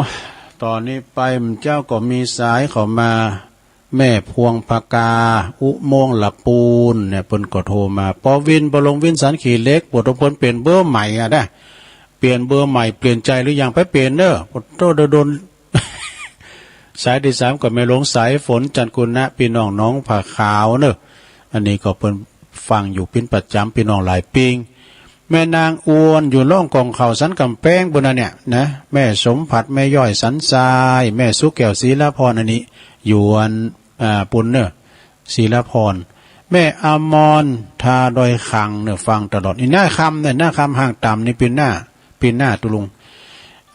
ต๋อนนี้ไปเจ้าก็มีสายเข้ามา แม่พวงพกา อุโมงค์ละปูนเนี่ย เปิ้นก็โทรมา ปอวิน ปอลงวินสันขี่เหล็ก ปวดหัว เปิ้นเปลี่ยนเบอร์ใหม่อะนะ เปลี่ยนเบอร์ใหม่ เปลี่ยนใจ๋หรือยัง ไปเปลี่ยนเน่อ ปวดหัวโดน สายตี้สามก็แม่หลวงสายฝน จันทร์กุณะ ปี้น้องหนองผาขาวเน่อ อันนี้ก็เปิ้นฟังอยู่เป๋นประจ๋ำ ปี้น้องหลายปิง แม่นางอวน อยู่ร่องก่องข้าวสันก๋ำแปงปู๊นนะเนี่ยนะ แม่สมผัส แม่ย้อยสันทราย แม่สุแก้ว ศรีละพร อันนี้อยู่อัน อ่า ปู๊นเน่อ ศรีละพร แม่อมร ท่าดอยขังเน่อ ฟังตลอด นี่น้าคำเนี่ย น้าคำห่างต่ำนี่ปี๋นหน้า ปี๋นหน้าตุ๊ลุง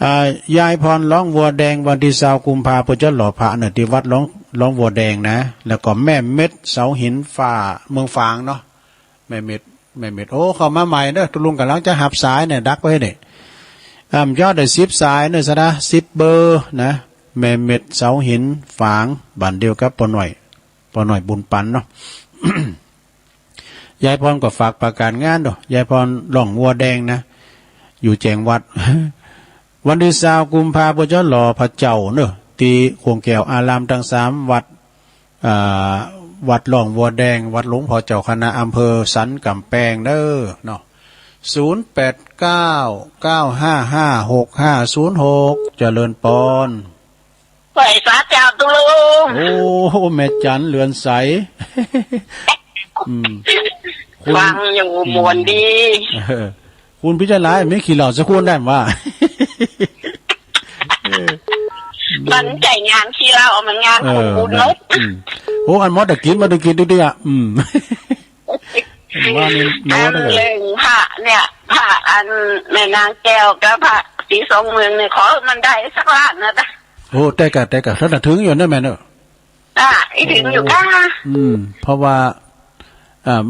อ่า ยายพร ร้องวัวแดง วันตี้ซาวกุมภาเปิ้นจะหล่อพระเน่อ ตี้วัดร้อง ร้องวัวแดงนะ แล้วก็แม่เม็ด เสาหิน ฝ่า เมืองฝางเนาะ แม่เม็ด แม่เม็ด โอ้ เข้ามาใหม่เน่อ ตุ๊ลุงก่ำลังจะฮับสายเนี่ย ดักไว้เนี่ย อ่า ยอดได้สิบสายเน่อ ศรัทธา สิบเบอร์นะ แม่เม็ด เสาหิน ฝาง บ้านเดียวกับป้อน้อย ป้อน้อยบุญปันเนาะ ยายพรก็ฝากประสานงานเนาะ ยายพรร้องวัวแดงนะ อยู่แจ้งวัฒน์ วันตี้ซาวกุมภาเปิ้นจะหล่อพระเจ้าเนาะ ตี้โขงแก้วอารามตังสามวัด อ่า วัดร้องวัวแดง วัดหลวงพ่อเจ้าคณะอำเภอสันก๋ำแปงเน่อเนาะ ศูนย์แปดเก้า เก้าห้าห้า หกห้าศูนย์หก เจริญปอน ไหว้สาเจ้าตุ๊ลุง โอ้ แม่จันเรือนใส อืม คุณ ฟังอยู่ อืม ม่วนดี เออ คุณพิจารณาไม่ขี้เหล้าสักคนได้ว่า เออ มันใจ้งานขี้เหล้า มันงาน เออ ของบุญเนาะ อืม โอ้ อันมอสตะกิ๋นมาตะกิ๋นดิอ่ะ อืม ว่านี่โน้ต อัน เลย เรื่องพระเนี่ย พระอันแม่นางแก้วกับพระศรีสองเมืองเนี่ย ขอมันได้สักล้านนะจ๊ะ โอ้ แต่กะ แต่กะ ถ้าเถิงอยู่นะแม่เนาะ อ่ะ อีถึงอยู่กะ อืม เพราะว่า อ่า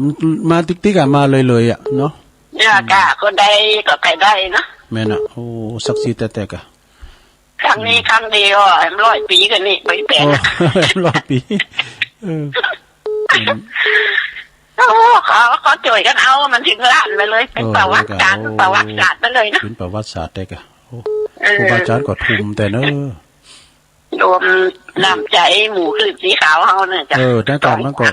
มาติ๊กๆ อ่ะ มาเลยๆ อ่ะ เนาะ เนี่ยกะ คนใดก็ไปได้เนาะ แม่นอ่ะ โอ้ ศักดิ์สิทธิ์แต่ๆ กะ ครั้งนี้ครั้งเดียวอ่ะ ร้อยปี๋กั๋นนี่ ไปแปลง โอ้ ร้อยปี๋ เออ อืม โอ้ เขา เขาจ้วยกั๋นเอา มันเถิงล้านไปเลย เป๋น เออ ประวัติศาสตร์ โอ้ ประวัติศาสตร์ไปเลยนะ เป๋นประวัติศาสตร์ได้กะ โอ้ เออ ครูบาอาจ๋ารย์ก็ทุ่มแต่เนาะ รวมน้ำใจ๋หมู่คลื่นสีขาวเฮาเนี่ยจ้ะ เออ ได้กะ มันก็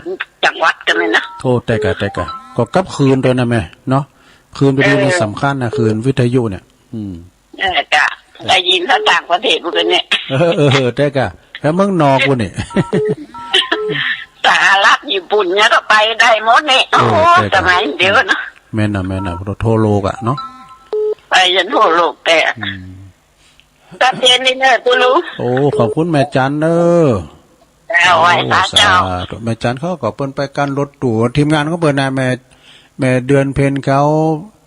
จังหวัดกั๋นเลยนะ โอ้ แต่กะ แต่กะ ก็กลับคืนไปนะแม่ เนาะ คืนไปดู เออ มันสำคัญนะ คืนวิทยุเนี่ย อืม เออ จ้ะ ได้ยินเขาต่างประเทศพูดกั๋นเนี่ย เออ เออ เออ แต่กะ แล้วเมืองนอกพู้นนี่ สหรัฐ ญี่ปุ่นเนี่ยก็ไปได้หมดเนี่ย เออ โอ้โห แต่กะ สมัยเดียวเนาะ แม่นน่ะ แม่นน่ะ ทั่วโลกอ่ะเนาะ ไปยันทั่วโลกแต่ อืม ตัดเจนนี่เนอะตุ๊ลุง โอ้ ขอบคุณแม่จันเน่อ เจ้า ไหว้สาเจ้า โอ้ สาธุ แม่จันเขาก็เปิ้นไปกั๋นรถตู้ ทีมงานของเปิ้นน่ะ แม่ แม่เดือนเพ็ญเขา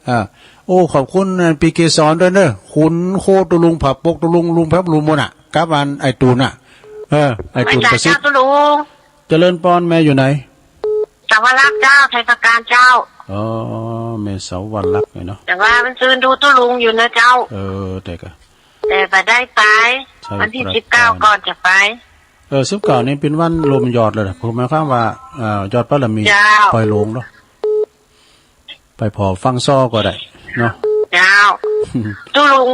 อ่า โอ้ ขอบคุณปีเกสรด้วยเนอะ คุณโคตุ๊ลุง ผาปกตุ๊ลุง ลุงแป๊บลุงมนต์อ่ะ กับอันไอ้ตูนอ่ะ เออ ไอ้ตูนประสิทธิ์ ไหว้สาเจ้าตุ๊ลุง เจริญปอน แม่อยู่ไหน สาวรักษ์เจ้า ชัยปราการเจ้า อ๋อ แม่สาวรักษ์เนี่ยเนาะ แต่ว่ามันซืนดูตุ๊ลุงอยู่นะเจ้า เออ แต่ก็ แต่บ่ได้ไป ชัยปราการ วันตี้สิบเก้าก่อนจะไป เออ สิบเก้านี่เป๋นวันรวมยอดเลยนะ คือหมายความว่า เอ่อ ยอดบารมี เจ้า ปล่อยโลงเนาะ ไปผ่อฟังซ้อก็ได้เนาะ เจ้า ตุ๊ลุง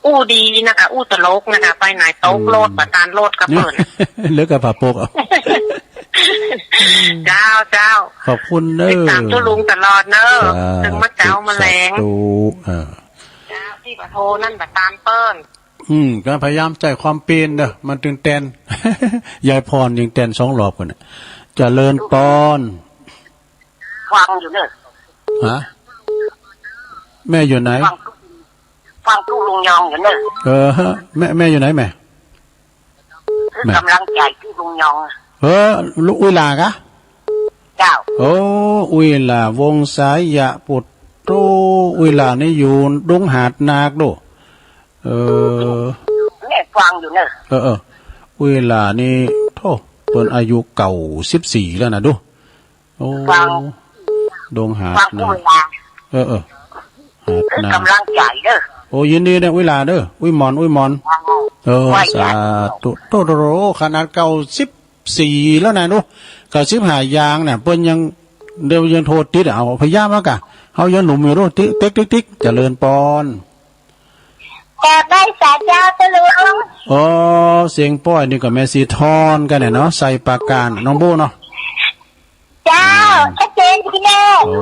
อู้ดีนะคะ อู้ตลกนะคะ ไปไหนตก อืม โลด บ่ตันโลดกับเปิ้น เหลือกับผ้าปกเอา เจ้า เจ้า ขอบคุณเน้อ ติดต๋ามตุ๊ลุงตลอดเน้อ เจ้า เถิงมาเจ๊ามาแลง สาธุ เออ เจ้า ตี้บ่โทรนั่นบ่ตันเปิ้น อืม ก็พยายามใจ๊ความเป๋นเน้อ มันตึงแตน ยายพรยังแตนสองรอบก่อนน่ะ เจริญปอน ฟังอยู่เน้อ ฮะ แม่อยู่ไหน ฟังตุ๊ ฟังตุ๊ลุงยองอยู่เน้อ เออ แม่ แม่อยู่ไหนแม่ คือกำลังใจ๋ตุ๊ลุงยอง เออ ลูกอุ้ยหล่ากะ เจ้า โอ้ อุ้ยหล่า วงศ์สายะ ปุตโต อุ้ยหล่านี่อยู่ดงหาดนาโด เออ แม่ฟังอยู่เน้อ เออ เออ อุ้ยหล่านี่ โธ่ เปิ้นอายุเก้าสิบสี่แล้วนะดู โอ้ ฟัง ดงหาดนา ฟังอุ้ยหล่า เออ เออ หาดนา คือกำลังใจ๋เน้อ โอ้ ยินดีเน้อ อุ้ยหล่าเน้อ อุ้ยหมอน อุ้ยหมอน เออ ไหว้ สาธุ โธ่ โธ่ โธ่ ขนาดเก้าสิบสี่แล้วนะดู เก้าสิบห้าย่างน่ะ เปิ้นยัง เดี๋ยวยังโทรติดอะ เอา พยายามเอากะ เฮายังหนุ่มอยู่ดู ติ๊ก ติ๊ก ติ๊ก ติ๊ก เจริญปอน กราบไหว้สาเจ้าตุ๊ลุง อ๋อ เสียงป้อยนี่ก็แม่สีทอนกั๋นเนี่ยเนาะ ชัยปราการ น้องโบ้เนาะ เจ้า อืม ชัดเจนดีเน้อ โอ้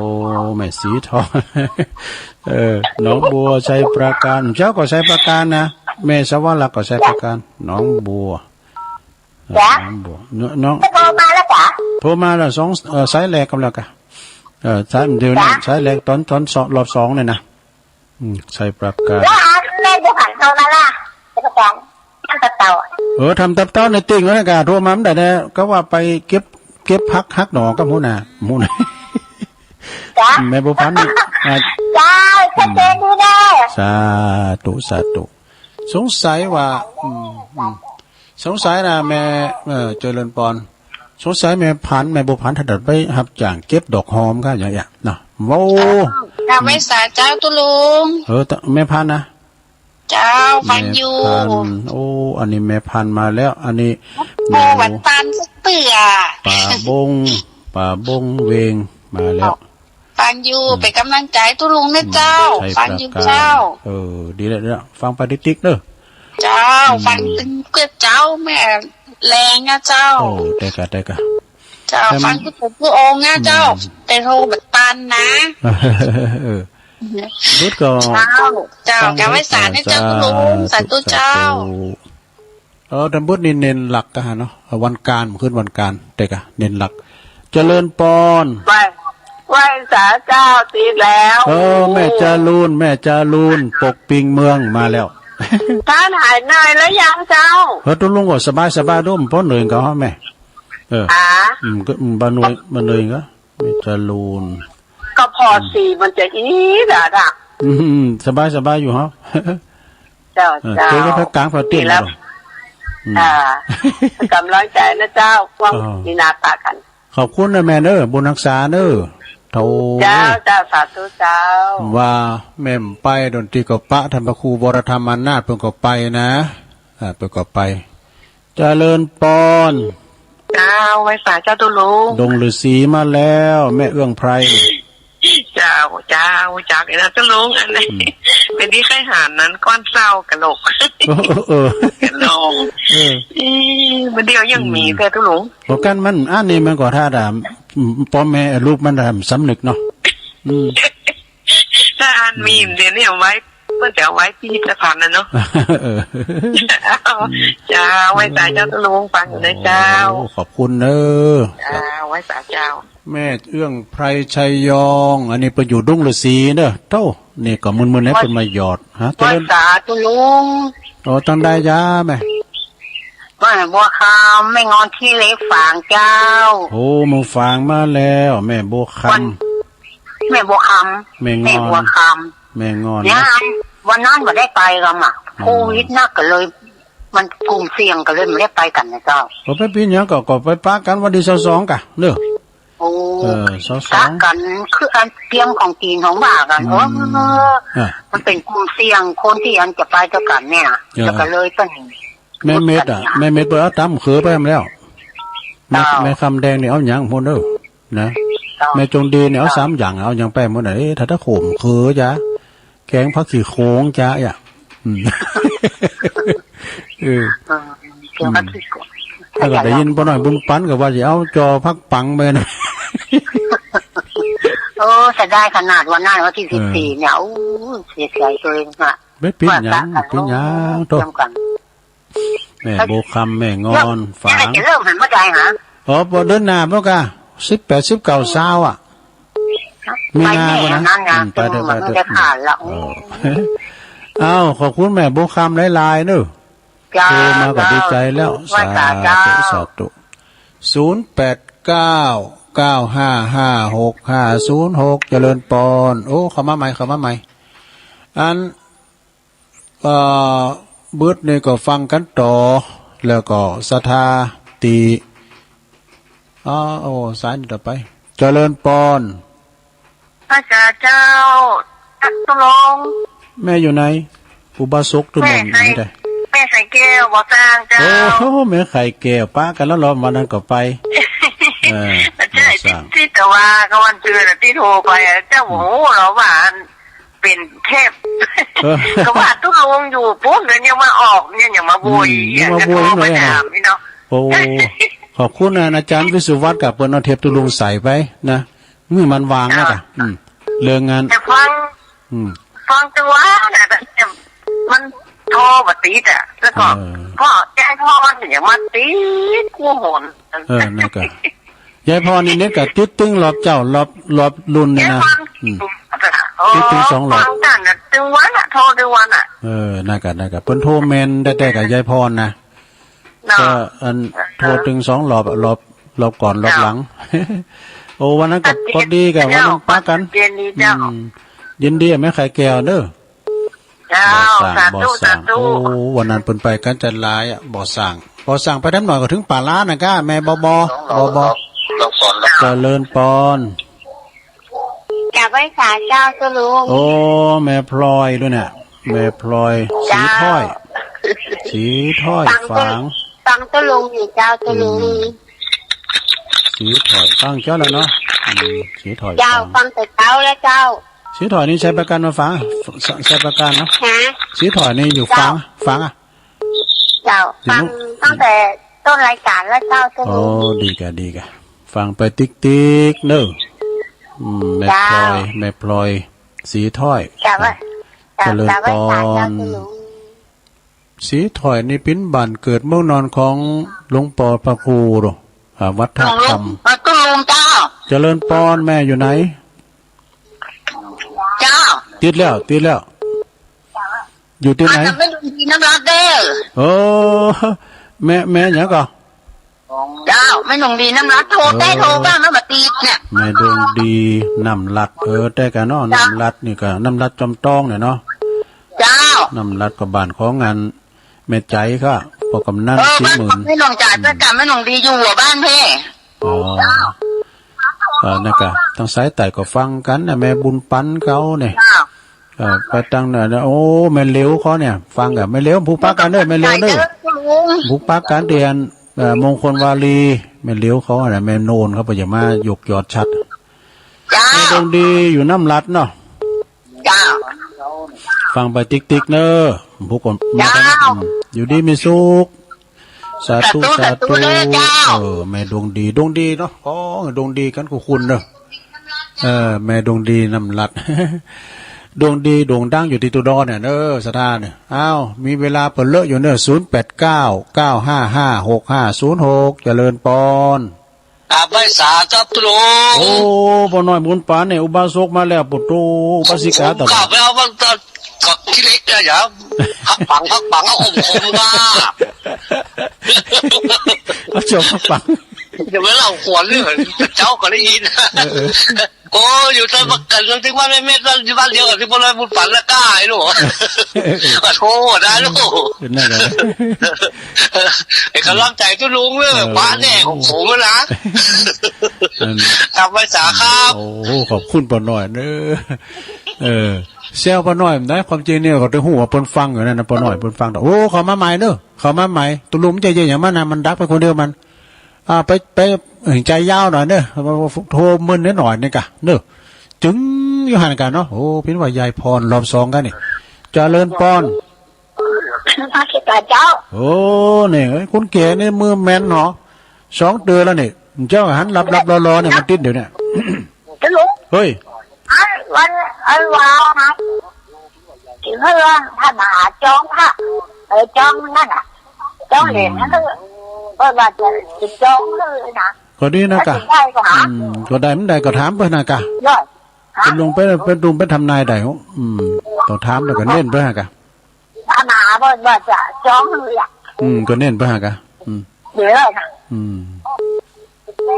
แม่สีทอน เออ หนองบัว ชัยปราการ เจ้าก็ชัยปราการนะ แม่สวรรคก็ชัยปราการ หนองบัว เออ จ๊ะ หนองบัว เนาะ น้อง โทรมาแล้วจ๊ะ โทรมาแล้วสอง เอ่อ สายแรกก่อนแล้วกะ เอ่อ สายเดียวนี่ จ๊ะ สายแรกต๋อน ต๋อนสอง รอบสองเนี่ยนะ อืม ชัยปราการ แล้วอันแม่บัวผันโทรมาล่ะ ชัยปราการ นั่นตะเต่า เออ ทำตับเต้าในติ่งแล้วนะกะ โทรมาเมื่อใดเนี่ย ก็ว่าไปเก็บ เก็บผักฮักหน่อกับหัวหน้า หัวหน้า จ๊ะ แม่บัวผันนี่ อ่า เจ้า ชัดเจนดีเน้อ สาธุ สาธุ สงสัยว่า อืม อืม สงสัยนะแม่ เออ เจริญปอน สงสัยแม่ผัน แม่บัวผัน ถ้าเดินไปฮับจ้างเก็บดอกหอมก็อย่างเงี้ยเนาะ โว้ เจ้า กราบไหว้สาเจ้าตุ๊ลุง เออ แม่ผันนะ เจ้า ฟังอยู่ แม่ผัน โอ้ อันนี้แม่ผันมาแล้ว อันนี้ โอ้ แม่ หวานตาลสักเตื้อ ป่าบง ป่าบงเวงมาแล้ว ฟังอยู่ อืม เป๋นก๋ำลังใจ๋ตุ๊ลุงนะเจ้า อืม ชัยปราการ ฟังอยู่เจ้า เออ ดีแล้ว ดีแล้ว ฟังไปติ๊กๆ เน้อ เจ้า อืม ฟังตึงเกื้อเจ้าแม่แลงนะเจ้า โอ้ ได้กะ ได้กะ เจ้า แม่มัน ฟังกู้กู้องค์นะเจ้า อืม แต่โทรบ่ตันนะ เออ บุญก็ เจ้า เจ้า ฟัง กราบไหว้สาเน้อเจ้าตุ๊ลุง สาธุเจ้า สาธุ เออ แต่บุญนี่เน้นหลักกะฮะเนาะ เอาวันก๋าน คืนวันก๋าน แต่กะเน้นหลัก เจริญปอน ไหว้ ไหว้สาเจ้าตี้แล้ว เออ แม่จารูน แม่จารูน ปกปิงเมืองมาแล้ว ต้านหายเหนื่อยแล้วยังเจ้า เออ ตุ๊ลุงก็สบายๆ ดู บ่เหนื่อยก็แม่ เออ อ่า อืม ก็ อืม บ่เหนื่อย บ่เหนื่อยก็ แม่จารูน ก็ผ่อสี่มันจะอี้ดาดะ อืม สบายๆ อยู่ฮะ เจ้า เออ เจ้า เจ๊ก็พักกลางพักเตี้ยง ดีแล้ว เนาะ อืม อ่า ก๋ำลังใจ๋นะเจ้า ว่า เออ มีนาปะกั๋น ขอบคุณนะแม่เน้อ บุญฮักษาเน้อ โธ่ เจ้า เจ้า สาธุเจ้า ว่าแม่บ่ไปดนตรีก็ปะ ต้านพระครูวรธรรมานาถเปิ้นก็ไปนะ อ่า เปิ้นก็ไป เจริญปอน เจ้า ไหว้สาเจ้าตุ๊ลุง ดงฤๅษีมาแล้ว แม่เอื้องไพร เจ้า เจ้า จักไอ้นะตุ๊ลุง อันนี้ อืม เป๋นตี้ใค่หาญนั้น ก้อนเศร้ากะหนก เออ เออ กะหนก เออ อี บ่าเดี่ยวยังมี อืม แท้ตุ๊ลุง เพราะกั๋นมัน อันนี้มันก็ถ้าด่า อืม ป้อแม่ลูกมันด่าสำนึกเนาะ อืม ถ้าอันมี อืม เดี๋ยวนี้เอาไว้ เปิ้นจะเอาไว้พิพิธภัณฑ์น่ะเนาะ เออ เจ้า ไหว้สาเจ้าตุ๊ลุง ฟังอยู่นะเจ้า โอ้ ขอบคุณเน้อ เจ้า ไหว้สาเจ้า แม่เอื้องไพร ชัยยอง อันนี้เปิ้นอยู่ดงฤๅษีเน้อ โธ่ นี่ก็มึนๆ นะ เปิ้นมาหยอด ฮะ ไหว้สาตุ๊ลุง อ๋อ ตังใดจ๊ะแม่ แม่บัวคำ แม่งอนขี้เหล็กฝางเจ้า โอ้ เมืองฝางมาแล้ว แม่บัวคำ วัน แม่บัวคำ แม่งอน แม่บัวคำ แม่งอน เนี่ย นะ วันนั้นบ่ได้ไปกั๋นอะ อืม โควิดนักก็เลย มันกลุ่มเสี่ยงก็เลยบ่ได้ไปกั๋นนะเจ้า ก็บ่เป๋นหยัง ก็ ก็ไปปะกั๋นวันตี้ซาวสองกะ เน้อ โอ้ เออ สองสอง กั๊กกั๋น คืออันเตรียมของกิ๋นของหว่างกั๋น อืม เออ อ่ะ มันเป๋นกลุ่มเสี่ยง คนตี้อันจะไปตวยกั๋นเนี่ยนะ เออ แล้วก็เลยเป๋น แม่เม็ดอะ แม่เม็ดเปิ้นเอาต๋ำเขือไปหมดแล้ว แม่ เจ้า แม่คำแดงนี่เอาหยังหมดเน่อ นะ เจ้า แม่จงดีนี่เอา เจ้า สามอย่าง เอาหยังไปหมดน่ะ เอ๊ะ ถ้าตะโขมเขือจ๊ะ แกงผักขี้โขงจ๊ะ อ่ะ อืม เออ เออ แกงผักขี้โขง อืม แล้วก็ได้ยินป้าน้อยบุญปันก็ว่าจะเอาจ่อผักปังไปนะ โอ้ เสียดายขนาดวันนั้น วันตี้ เออ สิบสี่ เนี่ย โอ้ เสียใจตวยเองอะ ไม่เป๋นหยัง ว่ากั๊กกั๋น เป๋นหยัง โอ้ โถ่ เตรียมกั๋น แม่บัวคำ แม่งอน ฝาง จะเริ่มหันเมื่อใดฮะ อ๋อ ปอเดือนหน้าแล้วก่ะ สิบแปด สิบเก้า ซาวอะ มีนาก่อนนะ ไปแน่นั้นไง อืม ไปเถอะ ไปเถอะ มันจะขาดละ เออ เอ้า ขอบคุณแม่บัวคำหลายๆ เน่อ เจ้า โทรมาก็ดีใจ๋แล้ว เจ้า สาธุ ไหว้สาเจ้า สาธุ ศูนย์แปดเก้า เก้าห้าห้า หกห้าศูนย์หก เจริญปอน โอ้ เข้ามาใหม่ เข้ามาใหม่ อัน เอ่อ บึดนี่ก็ฟังกั๋นต่อ แล้วก็ศรัทธาตี้ อ๋อ โอ้ สายนี่ต่อไป เจริญปอน พระเจ้า พระตุลงค์ แม่อยู่ไหน อุบาสกตุลงค์ แม่ไข่ อยู่ไหน แม่ไข่แก้ว บ่อสร้างเจ้า โอ้โห แม่ไข่แก้ว ปะกั๋นแล้วเหรอ วันนั้นก็ไป เออ ใจ้ บ่อสร้าง ตี้ ตี้ตะวาก็วันเจือนน่ะ ตี้โทรไปอะ เจ้า อืม โอ้โห เราว่าอัน เป๋นเทพ เออ ก็ว่าตุลงค์อยู่ปุ๊บ เดี๋ยวยังมาออกเนี่ย ยังมาโวย อืม ยังมาโวย ยังโทรมา หน่อยนะ ถามนี่เนาะ โอ้ ขอบคุณนะ อาจ๋ารย์วิศวัตรกับเปิ้นเอาเทพตุลงค์ใส่ไปนะ มื้อมันวางนะ อ่า กะ อืม เรื่องงาน แต่ฟัง อืม ฟังตะวาน่ะ แต่มันโทรบ่ติดอะ แล้วก็ เออ พอย้ายพรเนี่ยมาติดกู้หน เออ นั่นกะ ย้ายพรนี่เน็ตกะติดตึงรอบเจ้า รอบ รอบรุ่นนี่นะ ย้ายพร อืม โอ้ ติดตึงสองรอบ ฟังกั๋นน่ะ ตึงวันอะ โทรตึงวันอะ เออ นั่นกะ นั่นกะ เปิ้นโทรแม่นแต๊ๆ กับย้ายพรนะ เนาะ ก็อัน เออ โทรตึงสองรอบอะ รอบ รอบก่อน รอบหลัง เจ้า โอ้ วันนั้นก็ เจ้า พอดีกับวันนั้นปะกั๋น ยินดีเจ้า อืม ยินดีอะแม่ไข่แก้วเน่อ เจ้า บ่อสร้าง สาธุ บ่อสร้าง สาธุ โอ้ วันนั้นเปิ้นไปกั๋นจัดหลายอะ บ่อสร้าง บ่อสร้างไปน้ำหน่อยก็เถิงป่าล้านะก้า แม่บอบอ บอบอ เจริญปอน กราบไหว้สาเจ้าตุลุง โอ้ แม่พลอยด้วยเนี่ย แม่พลอย เจ้า สีถ้อย สีถ้อย ฟังตุ ฟัง ฟังตุลุงอยู่เจ้าตุลุง อืม สีถ้อย ฟังเจ้าแล้วเนาะ อืม สีถ้อย เจ้า ฟัง ฟังแต่เจ้าแล้วเจ้า สีถ้อยนี่ชัยประการมาฟัง ชัยประการเนาะ ฮะ สีถ้อยนี่อยู่ เจ้า ฟัง ฟังอะ เจ้า อยู่ ฟัง ตั้งแต่ต้นรายการแล้วเจ้า โอ้ ดีกะ ดีกะ ฟังไปติ๊กๆ เน่อ อืม แม่พลอย เจ้า แม่พลอย สีถ้อย เจ้า เจ้า เจริญปอน เจ้า เจ้า สีถ้อยนี่เป๋นบ้านเกิดเมืองนอนของหลวงปอพระครูเนาะ อ่า วัดท่าคำ หลวง หลวง เอ่อ ตุลุงเจ้า เจริญปอน แม่อยู่ไหน เจ้า ติดแล้ว ติดแล้ว อยู่ตี้ไหน มาจากแม่ดวงดีน้ำรัดเด้อ เออ แม่ แม่หยังก่อ เจ้า แม่ดวงดีน้ำรัด โทรได้ เออ โทรบ้างนะ บ่ติดเนี่ย แม่ดวงดีน้ำรัด เออ แต่กะเนาะ เจ้า น้ำรัดนี่กะ น้ำรัดจอมตองเนี่ยเนาะ เจ้า น้ำรัดก็บ้านของอัน แม่ใจ๋ค่ะ ป้อกำนัน เออ ศรีหมื่น บ้านแม่ดวงจ๋า อืม เจ้ากะ แม่ดวงดีอยู่หัวบ้านเพ่ อ๋อ เออ นั่นกะ ตางสายใต้ก็ฟังกั๋นนะ แม่บุญปันเขาเนี่ย เจ้า เออ ไปตางนั้นนะ โอ้ แม่เหลียวเขาเนี่ย ฟังกะ แม่เหลียว ผูกปากั๋นเน่อ แม่เหลียวเน่อ ผูกปากั๋นเตียน เอ่อ มงคลวารี แม่เหลียวเขาน่ะ แม่โนนเขาไปจะมายกยอดชัด เจ้า แม่ดวงดีอยู่น้ำรัดเนาะ เจ้า ฟังไปติ๊กๆ เน่อ ผูกคนมาทาง เจ้า อืม อยู่ดีมีสุข สาธุ สาธุ สาธุ สาธุเด้อเจ้า เออ แม่ดวงดี ดวงดีเนาะ ขอดวงดีกั๋นกู้คนเน่อ เออ แม่ดวงดีน้ำรัด ดวงดีโด่งดังอยู่ตี้ตุดอนเนี่ยเน่อ ศรัทธาเนี่ย อ้าว มีเวลาเป๋นเหลืออยู่เน่อ ศูนย์แปดเก้า เก้าห้าห้า หกห้าศูนย์หก เจริญปอน กราบไหว้สาครับตุลุง โอ้ ป้อน้อยบุญปันเนี่ย อุบาสกมาแล้ว ปุตโต อุบาสิกาตลอด กราบไหว้เอามันก็ กับขี้เหล็กเนี่ย อย่า ผักปัง ผักปัง เอาขมๆ มา เอาจบผักปัง เดี๋ยวมันเล่าขวัญเรื่องเจ้าก็ได้ยิน เออ เออ โอ้ อยู่ใต้ประกัน ซึ่งบ้านแม่เม็ด บ้าน บ้านเดียวกับตี้ป้อน้อยบุญปันนะก้า ไอ้ลูก ขอโทษนะลูก นั่นแหละ ไอ้กำลังใจตุ๊ลุงเนอะ เออ พระแน่ของผมนะ นั่น กลับไปสาครับ โอ้โห ขอบคุณป้อน้อยเนอะ เออ แซวป้อน้อยนะ ความจริงเนี่ยก็ได้ฮู้ว่าเปิ้นฟังอยู่นั่นนะ ป้อน้อยเปิ้นฟัง โอ้ เข้ามาใหม่เนอะ เข้ามาใหม่ ตุ๊ลุงมันจะเย่หยังมันนะ มันดักไปคนเดียวมัน อ่า ไป ไป ใจยาวหน่อยเนอะ โทรเมินหน่อยนี่กะเนอะ จึงอยู่หั้นกะเนาะ โอ้ เปิ้นว่ายายพรรอบสองกั๋นนี่ เจริญพร มาเจ้า โอ้ นี่ เอ้ย คนแก่นี่มือแม่นเนาะ สองเตื้อแล้วนี่ เจ้าหันหลับๆ รอๆ เนี่ย มันติดเดี๋ยวเนี่ย ตุ๊ลุง เฮ้ย อันวัน อันวานะ ถึงเรื่องพระมหาจองพระ เออ จองนั่นน่ะ จองเหรียญนั่นน่ะ อืม เปิ้นว่าจะ จะจองเลยนะ ก็ดีนะกะ ถ้าจะได้ก็หา อืม ก็ได้ บ่ได้ก็ถามเปิ้นนะกะ ได้ ฮะ เปิ้นลงไป เปิ้นลงไปทำนายได้ อืม ต้องถามแล้วก็เน้นไปหากะ พระมหาเปิ้นว่าจะจองเลยอ่ะ อืม ก็เน้นไปหากะ อืม เดี๋ยวนะ อืม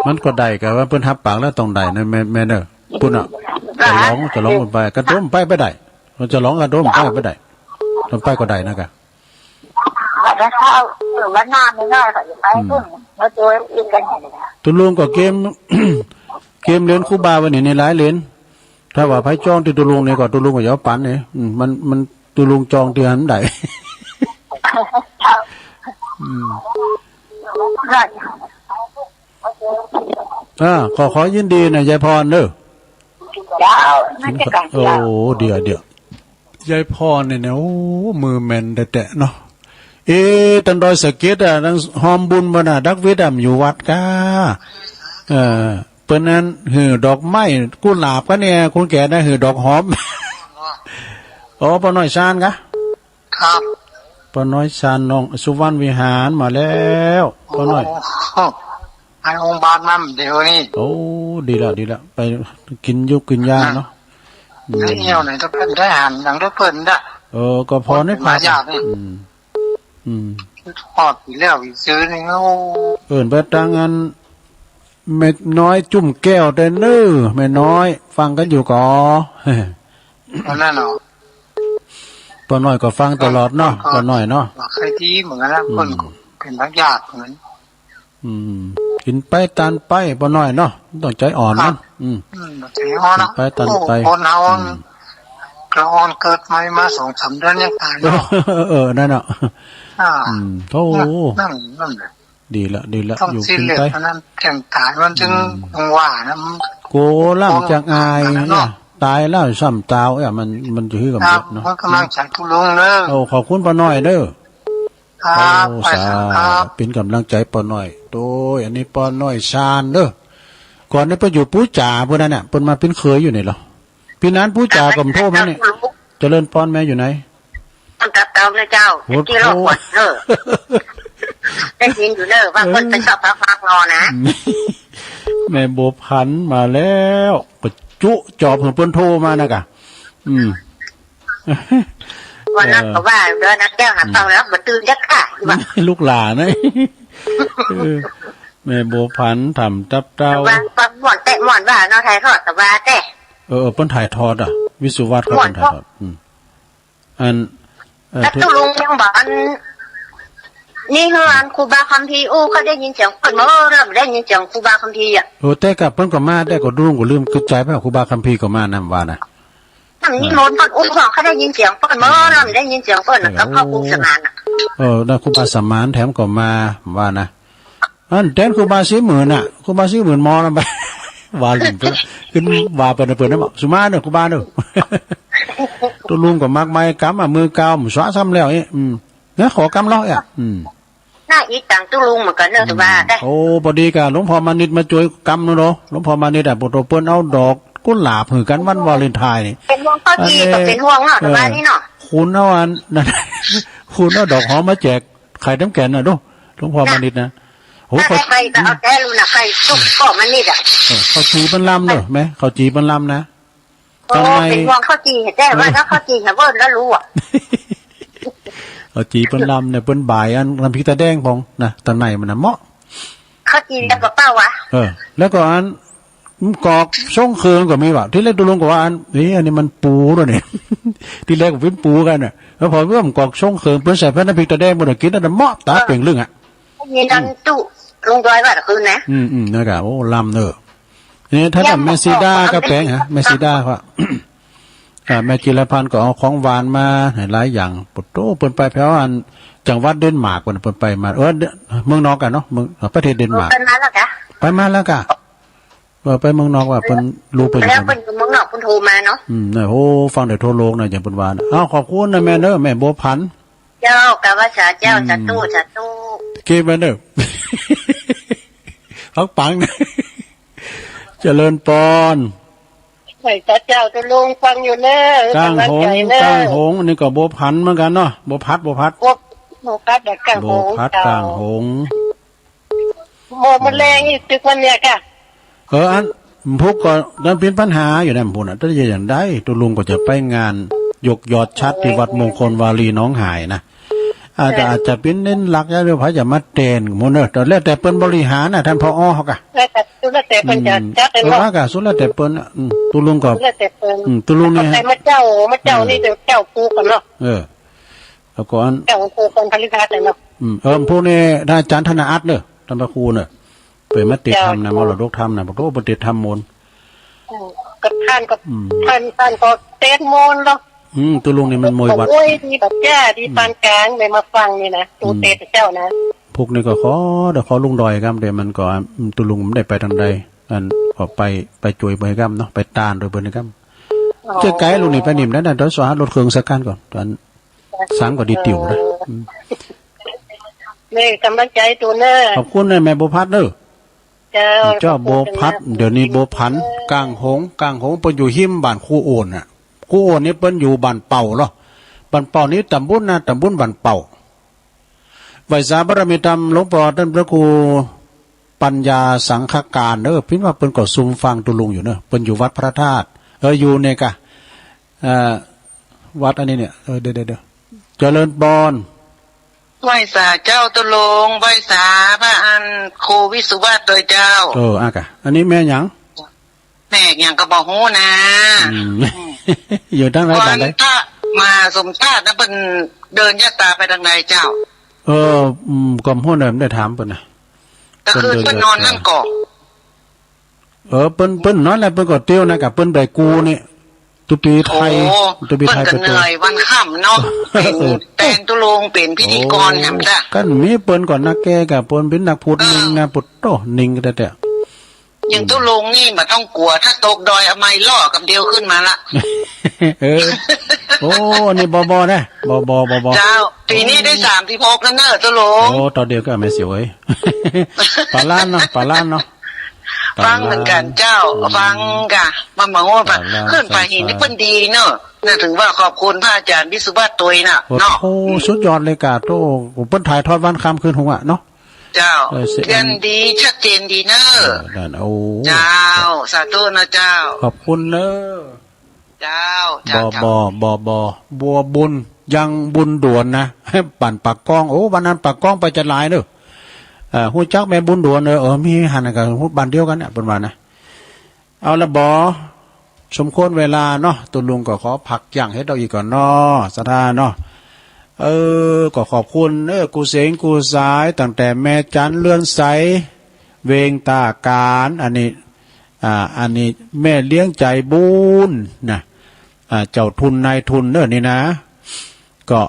มันก็ได้กะว่าเปิ้นฮับปากแล้วต้องได้นะ แม่ แม่เนอะ ปุ้นน่ะ จะลอง จะลองมันไป กะโดมไปบ่ได้ มันจะลองกะโดมไปบ่ได้ โดมไปก็ได้นะกะ แล้วเช้า เออ วันหน้าไม่น้อยเขาจะไป อืม ปุ้น มาเจออีกกันเนี่ย ตุ๊ลุงก็เกม เกมเหรียญครูบาวันนี้ในหลายเหรียญ ถ้าว่าใผจองตี้ตุ๊ลุงนี่ก็ตุ๊ลุงก็จะเอาปั๋นนี่ อืม มัน มันตุ๊ลุงจองตี้หั้นได้ อืม อ่า ขอ ขอยินดีนะยายพรเนอะ เจ้า มาจากกลาง โอ้ เจ้า เดี๋ยว เดี๋ยว ยายพรเนี่ยนะ โอ้ มือแม่นแต๊ๆ เนาะ เอ๊ะ ตังดอยสะเก็ดอะ ตังฮอมบุญบ่น่ะ ดักวิทย์อะ มันอยู่วัดก้า เออ เปิ้นนั้นหื้อดอกไม้กุหลาบก้าเนี่ย คนแก่นะ หื้อดอกหอม อ๋อ ป้อน้อยชาญกะ ครับ ป้อน้อยชาญ น้องสุวรรณวิหารมาแล้ว ป้อน้อย โอ้ ไปโฮงบาลมาเดี๋ยวนี้ โอ้ ดีละ ดีละ ไปกิ๋นยูกกิ๋นยาเนาะ อืม แล้วเอี่ยวไหนจะเปิ้นได้หันหยังได้เปิ้นดะ เออ ก็ผ่อนให้ผ่อน มายากนี่ อืม อืม ฮอดปีแล้วปีซื้อนี่ โอ้ เอิ้นไปตังอัน แม่น้อยจุ่มแก้วแต๊เน่อ แม่น้อย ฟังกั๋นอยู่ก่อ อันนั้นเนาะ ป้อน้อยก็ฟังตลอดเนาะ ก็ ป้อน้อยเนาะ ว่าใค่ดีเหมือนกั๋นนะ อืม เปิ้นก็เป๋นพยาธิเหมือนกั๋น อืม กิ๋นไปตานไป ป้อน้อยเนาะ ต้องใจ๋อ่อนมัน ครับ อืม อืม ใจ๋อ่อนนะ กิ๋นไปตานไป โอ้ คนเฮา อืม กระอ่อนเกิดใหม่มาสองสามเดือนยังต๋ายเนาะ เออ นั่นน่ะ อ่า อืม โธ่ นั่น นั่น นั่นแหละ ดีละ ดีละ ต้อง อยู่ กิ๋นไป ซีเรียสเท่านั้น แจ้งต๋ายมันจึง อืม จังว่านะ มัน โกล่ำจักอาย คน เนี่ย ต๋ายแล้วซ้ำตาว เอ้ย มัน มันจะหื้อกั๋น ครับ เนาะ มันก็กำลังใจ๋ตุ๊ลุงเด้อ โอ้ ขอบคุณป้อน้อยเด้อ ครับ โอ้ ไป สา ครับ เป๋นก๋ำลังใจ๋ป้อน้อย โอ้ย อันนี้ป้อน้อยชาญเด้อ ก่อนนี้เปิ้นอยู่ปู๋จ๋าปู้นนั่นน่ะ เปิ้นมาเป๋นเขยอยู่นี่เหรอ ปี๋นั้นปู๋จ๋าก็โทรมาเนี่ย เจริญพร แม่อยู่ไหน ตามตับเตานะเจ้า โอ้โห เมื่อกี้รอบก่อนเนอะ ได้ยินอยู่เนอะ ว่าเปิ้นไปสอบพระฟังรอนะ แม่บัวผันมาแล้ว ก็จุจอบหื้อเปิ้นโทรมานะกะ อืม วันนั้นก็ว่า เออ เดี๋ยวนะแก้วหาฟังแล้ว บ่ตื่นจักค่ะ ว่า ลูกหลานนะ เออ แม่บัวผัน ตามตับเตา วางปักม่วนแตะม่วนว่าเนาะ ถ่ายทอดก็ว่าแต๊ เออ เออ เปิ้นถ่ายทอดอะ วิศวัตเขาเปิ้นถ่ายทอด อืม อัน เอ่อ แล้วตุ๊ลุงยังบอกอัน นี่คืออันครูบาคัมภีร์อู้ เขาได้ยินเสียงเปิ้นเมื่อ เริ่มได้ยินเสียงครูบาคัมภีร์อะ โอ้ แต่กะเปิ้นก็มา แต่ก็ตุ๊ลุงก็ลืมกึ๊ดใจ๋ไป ครูบาคัมภีร์ก็มานะ ว่านะ นั่นนิมนต์เปิ้นอู้ เขาได้ยินเสียงเปิ้นเมื่อ เริ่มได้ยินเสียงเปิ้นน่ะ กับพระครูสมานน่ะ เออ แล้วครูบาสมานแถมก็มา ว่านะ อันแต๋นครูบาศรีหมื่นน่ะ ครูบาศรีหมื่นมอนะ ว่าหลิงเปิ้น ขึ้นว่าเปิ้น เปิ้นนะ บอกสุมาเนอะ ครูบาเนอะ ตุ๊ลุงก็มากมายกำอะ มือกาวสวะซ้ำแล้วเอ๊ะ อืม นะ ขอกำลอเอ๊ะ อืม น่าอิจฉาตุ๊ลุงเหมือนกั๋นเนอะ อืม ตุ๊บาเอ๊ะ โอ้ ปอดีกะหลวงพ่อมานิตมาจ้วยกำเนาะ หลวงพ่อมานิตอะ ปอโตเปิ้นเอาดอกกุหลาบหื้อกั๋นวันวาเลนไทน์นี่ เป๋นห่วงข้าวจี่ อันนี้ ก็เป๋นห่วงเนาะ เออ ตุ๊บานี่เนาะ คุณเอาอันนั้น คุณเอาดอกหอมมาแจก ใค่น้ำแก๋นน่ะดู หลวงพ่อมานิตนะ โห น่ะ เขา ใค่ก็เอาแต่ลูกน่ะ ใค่ตุ๊กป้อมานิตอะ เออ ข้าวจี่เปิ้นลำเนอะ แม่ ข้าวจี่เปิ้นลำนะ โอ้ ตังใน เป๋นห่วงข้าวจี่ แต่ว่าถ้าข้าวจี่เนี่ยเปิ้นแล้วรู้อะ ข้าวจี่เปิ้นลำเนี่ย เปิ้นบ่ายอันน้ำพริกตาแดงพองนะ ตังในมันน่ะเหมาะ ค ป้ากีแล้วก็เป้าหวา เออ แล้วก็อัน มันกอกซ่งเคิงก็มีหว่า ทีแรกตุ๊ลุงก็ว่าอัน เอ๊ะ อันนี้มันปูแล้วเนี่ย ทีแรกก็เป๋นปูกั๋นน่ะ แล้วผ่อเริ่มกอกซ่งเคิง เปิ้นใส่แป้นน้ำพริกตาแดง บ่ได้กิ๋น อันนั้นเหมาะต๋าเป่งลึ่งอะ มีน้ำตุ๊ลุงดอยว่าคืนนะ อืม อืม นั่นกะ โอ้ ล้ำเน่อ นี่ถ้า เยี่ยม แม่สีดาก็แป๋งฮะ แม่สีดาก็ อ่า แม่จิรพันธ์ก็เอาของหวานมาให้หลายอย่าง โอ้โห เปิ้นไปแถวอัน จังหวัดเดนมาร์ก เปิ้น เปิ้นไปมา เออ เมืองนอกกั๋นเนาะ เมือง ประเทศเดนมาร์ก ไปมาแล้วกะ ไปมาแล้วกะ เออ ไปเมืองนอกว่าเปิ้น ลูกเปิ้นอยู่ แล้วเปิ้นอยู่เมืองนอก เปิ้นโทรมาเนาะ อืม เนี่ย โอ้ ฟังได้ทั่วโลกนะ อย่างเปิ้นว่านะ อ้าว ขอบคุณนะแม่เนอะ แม่บัวผัน เจ้า กาว่าสาเจ้า อืม สาธุ สาธุ เก็บไว้เนอะ ปังๆ เจริญปอน ไหว้สาเจ้าตุ๊ลุงฟังอยู่เนอะ ก้างหงส์ กำลังใจเนอะ ก้างหงส์ อันนี้ก็บัวผันเหมือนกั๋นเนาะ บัวผัด บัวผัด บัว บัวผัด ก้างหงส์ บัวผัด เจ้า ก้างหงส์ โม มื้อแลงนี่ตึกวันเนี่ยกะ เออ อันพุกก็นั่นเป๋นปัญหาอยู่นะพุกน่ะ แต่จะอย่างใดตุ๊ลุงก็จะไปงานยกยอดฉัตรตี้วัดมงคลวารีหนองหายนะ อาจจะ เออ อาจจะเป๋นเน้นหลักอย่างเดียว ใผจะมาแตนหมู่เนอะ แต่แล้วแต่เปิ้นบริหารน่ะ ต้าน ผอ เฮากะ แล้วแต่ สุดแล้วแต่เปิ้นจะ อืม จัดเลย เออ เนาะ ว่ากะ สุดแล้วแต่เปิ้นน่ะ อืม ตุ๊ลุงก็ สุดแล้วแต่เปิ้น อืม ตุ๊ลุงนี่ แต่มาเจ้า มาเจ้า เออ นี่เดี๋ยวเจ้าปูกั๋นเนาะ เออ แล้วก็อัน เจ้าปูกั๋นผลิตภัณฑ์เนาะ อืม เออ พุกนี้ท่านอาจ๋ารย์ธนอัตเนอะ ต้านพระครูเนอะ เปิ้นมาเตะธรรมนะ เจ้า มรดกธรรมนะ โอ้โห เปิ้นเตะธรรมมนต์ อืม ก็ต้านก็ อืม ต้าน ต้านก็เตะมนต์เนาะ อืม ตุ๊ลุงนี่มันมวยวัด โอ้ย ดีบัดแจ้ ดี อืม ปานก๋าง ได้มาฟังนี่นะ ดู อืม เตะเจ้านะ พุกนี้ก็ขอ เดี๋ยวขอลุงดอยกำ แต่มันก็ อืม ตุ๊ลุงมันได้ไปตางใด อันก็ไป ไปจ้วยเปิ้นกำเนาะ ไปตานโดยเปิ้นกำ อ๋อ เจ้าไก๋ลุงนี่ไปนิ่มได้นะ เดี๋ยวสอหารถเคิงสักคันก่อน ต๋อน สังก็ดีติวนะ อืม แม่กำลังใจ๋ตุ๊ลุงเนอะ ขอบคุณนะแม่บัวผันเนอะ เจ้า เจ้าบัวผัน ขอบคุณนะ เดี๋ยวนี้บัวผัน ก้างหงส์ ก้างหงส์เปิ้นอยู่ฮิมบ้านครูโอนน่ะ ครูโอนนี่เปิ้นอยู่บ้านเป่าเหรอ บ้านเป่านี่ต๋ำบลนะ ต๋ำบลบ้านเป่า ไหว้สาบารมีธรรมหลวงป้อต้านพระครูปัญญาสังฆการเนอะ เปิ้นว่าเปิ้นก็ซุ่มฟังตุ๊ลุงอยู่เนอะ เปิ้นอยู่วัดพระธาตุ เออ อยู่เนี่ยกะ เอ่อ วัดอันนี้เนี่ย เออ เดี๋ยว เดี๋ยว เดี๋ยว เจริญปอน ไหว้สาเจ้าตุ๊ลุง ไหว้สาพระอันครูวิสุวัตโตยเจ้า เออ อ่ะกะ อันนี้แม่หยัง แม่หยังก็บ่ฮู้นะ อืม อืม อยู่ตางใด บ้านใด พระมหาสมชาตินะ เปิ้นเดินญาตราไปตางใดเจ้า เออ อืม ก็บ่ฮู้นะ บ่ได้ถามเปิ้นนะ แต่คืนเปิ้นนอนหั้นก่อ เออ เปิ้น เปิ้นนอนแล้วเปิ้นก็เตียวนะ กะเปิ้นไปกู้นี่ ตุ๊ปีไทย โอ้ ตุ๊ปีไทย เปิ้นก็เหนื่อยวันค่ำเนาะ เป๋น เออ แตนตุ๊ลุง เป๋นพิธีกร โอ้ แหมจ้ะ กั๋นมีเปิ้นก่อนนะ แกกะเปิ้นเป๋นนักพูด เออ เน่งนะ ปุตโต เน่งแต๊ๆ อย่างตุ๊ลุงนี่บ่ต้องกั๋ว ถ้าตกดอยเอาไม้ล่อกำเดียวขึ้นมาละ เออ โอ้ อันนี้บ่ บ่นะ บ่ บ่ บ่ บ่ เจ้า ปี๋นี้ได้สามสิบหกแล้วเนอะตุ๊ลุง โอ้ ต่อเดียวก็แม่เสียวเอ้ย ปาล้านเนาะ ปาล้านเนาะ ฟังเหมือนกั๋นเจ้า อืม ฟังกะ มันบ่ฮู้ว่า ปาล้าน ขึ้นไปเห็นนี่เปิ้นดีเนาะ น่ะ ถือว่าขอบคุณพระอาจารย์วิสุวัตโตยน่ะ โอ้ เนาะ โอ้ สุดยอดเลยกะ โต้ เปิ้นถ่ายทอดวันค่ำคืนฮุงอะเนาะ เจ้า เออ เสียง เสียงดีชัดเจนดีเนอะ เออ นั่น โอ้ เจ้า สาธุนะเจ้า ขอบคุณเนอะ เจ้า เจ้า บ่ เจ้า บ่ บ่ บ่ บัวบุญ ยังบุญด่วนนะ บ้านปากก้อง โอ้ วันนั้นปากก้องไปจะหลายเนอะ เอ่อ ฮู้จักแม่บุญด่วนเนอะ เออ มีหั้นน่ะ กะบ้านเดียวกั๋นเนี่ย เปิ้นว่านะ เอาละบ่ สมควรเวลาเนาะ ตุ๊ลุงก็ขอพักยั้งเฮ็ดเอาอีกก่อนเนาะ ศรัทธาเนาะ เออ ก็ขอบคุณ เออ กู้เสงกู้สาย ตั้งแต่แม่จันเรือนใส เวงต้าก๋าน อันนี้ อ่า อันนี้แม่เลี้ยงใจ๋บุญนะ อ่า เจ้าทุนนายทุนเด้อนี่นะ ก็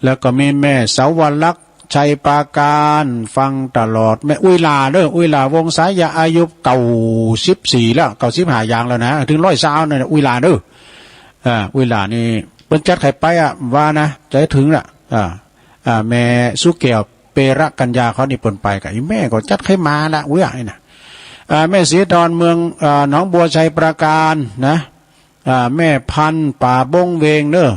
แล้วก็มีแม่เสาวลักษณ์ ชัยปราการ ฟังตลอด แม่อุ๊ยหล้าเด้อ อุ๊ยหล้าวงศ์สายา อายุเก้าสิบสี่แล้ว เก้าสิบห้าย่างแล้วนะ เถิงร้อยซาวเนี่ย อุ๊ยหล้าเด้อ อ่า อุ๊ยหล้านี่ เปิ้นจัดใค่ไปอะ ว่านะ ใจ๋เถิงละ อ่า อ่า แม่สุแก้ว เประกัญญาเขานี่เปิ้นไปกะ อีแม่ก็จัดใค่มาละ อุ๊ยหล้านี่นะ อ่า แม่ศรีดอนเมือง อ่า หนองบัวชัยปราการนะ อ่า แม่พันธุ์ป่าบงเวงเด้อ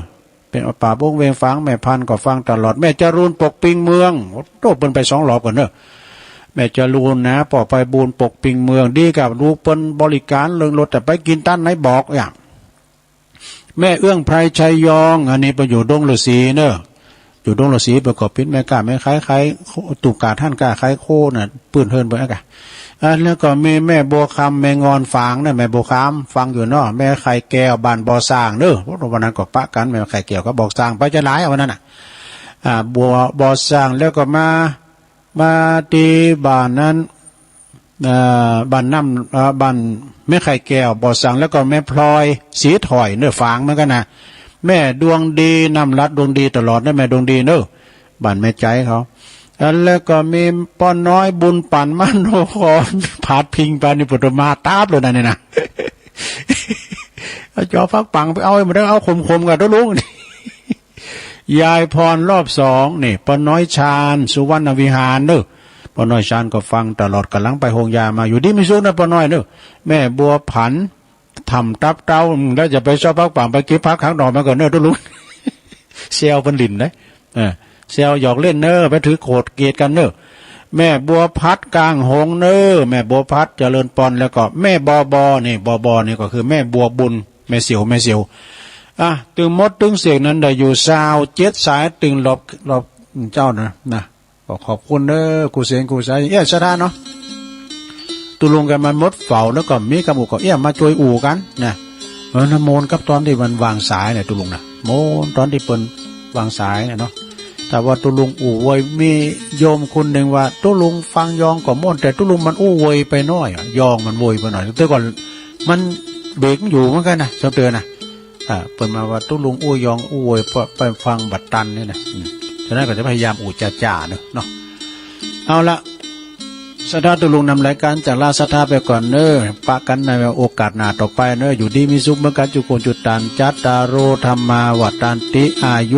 เป๋นป่าบงเวงฟัง แม่พันธุ์ก็ฟังตลอด แม่จรูนปกปิงเมือง โอ้โห เปิ้นไปสองรอบก่อนเด้อ แม่จรูนนะ ป้อไพบูลย์ปกปิงเมือง ดีกับลูกเปิ้นบริการเรื่องรถ แต่ไปกิ๋นตันไหนบอกอย่าง แม่เอื้องไพรชัยยอง อันนี้ไปอยู่ดงฤๅษีเนอะ อยู่ดงฤๅษีเปิ้นก็ปิดแม่ก๊าแม่ขาย ขายตุ๊กตา ฮ้านก๊าขายโคน่ะ ปื้นเฮือนเปิ้นอะกะ อ่า แล้วก็มีแม่บัวคำ แม่งอนฝางนะ แม่บัวคำ ฟังอยู่เนาะ แม่ไข่แก้ว บ้านบ่อส่างเนาะ วันนั้นก็ปะกั๋น แม่ไข่แก้วกับบ่อส่าง ไปจะหลายอะวันนั้นน่ะ อ่า บัว บ่อส่าง แล้วก็มา มาตี้บ้านนั้น เอ่อ บ้านน้ำ เอ่อ บ้านแม่ไข่แก้ว บ่อส่าง แล้วก็แม่พลอย ศรีถ้อยเนาะ ฝางเหมือนกั๋นนะ แม่ดวงดี น้ำลัด ดวงดีตลอดนะ แม่ดวงดีเนาะ บ้านแม่ใจ๋เขา แล้วก็มีป้อน้อย บุญปั่น มโนคร ผาดพิงไปนี่ ปุตตมาตาบเลยนะเนี่ยนะ เอาจอฟักปังไปเอาให้หมดแล้ว เอาขมๆ กับตุ๊ลุง ยายพรรอบสองนี่ ป้อน้อยชาญ สุวรรณวิหารเนาะ ป้อน้อยชาญก็ฟังตลอด ก่ำลังไปโฮงยามา อยู่ดีมีสุขนะป้อน้อยเนาะ แม่บัวผัน ถ่ำตับเต๊า แล้วจะไปซอกฟักปัง ไปเก็บผักข้างนอกมาก่อนเนาะตุ๊ลุง แซวเปิ้นหลิ้นเนาะ เออ แซวหยอกเล่นเนาะ ไปถือโขดเกลียดกั๋นเนาะ แม่บัวพัด กลางหงส์เนาะ แม่บัวพัด เจริญปอน แล้วก็แม่บอบอนี่ บอบอนี่ก็คือแม่บัวบุญ แม่เสียว แม่เสียว อ่ะ ตึงหมดตึงเสียงนั้นได้อยู่ซาวเจ็ดสาย ตึงรอบ รอบเจ้านะ นะ ก็ขอบคุณเนาะ กู้เสียงกู้สาย เอี้ย ศรัทธาเนาะ ตุ๊ลุงแกมาหมดเฝ้า แล้วก็มีกำอู้ก็เอี้ย มาจ้วยอู้กั๋นนะ เออ นะ โมนกับต๋อนตี้มันวางสายเนี่ย ตุ๊ลุงนะ โมนต๋อนตี้เปิ้นวางสายเนี่ยเนาะ แต่ว่าตุ๊ลุงอู้เวย มีโยมคนนึ่งว่า ตุ๊ลุงฟังยองก็ม่วน แต่ตุ๊ลุงมันอู้เวยไปหน้อยอะ ยองมันเวยไปหน้อย แต่ก่อนมันเบรกอยู่เหมือนกั๋นนะ สองเตื้อนะ อ่า เปิ้นมาว่าตุ๊ลุงอู้ยองอู้เวย ไปฟังบ่ตันนี่นะ อืม ฉะนั้นก็จะพยายามอู้จ๋าๆ เนาะ เนาะ เอาละ ศรัทธาตุ๊ลุงนำรายก๋านจะลาศรัทธาไปก่อนเนาะ ปะกั๋นในโอกาสหน้าต่อไปเนาะ อยู่ดีมีสุขเหมือนกั๋น จุคนจุตาน จัตตาโร ธัมมา วัฑฒันติ อายุ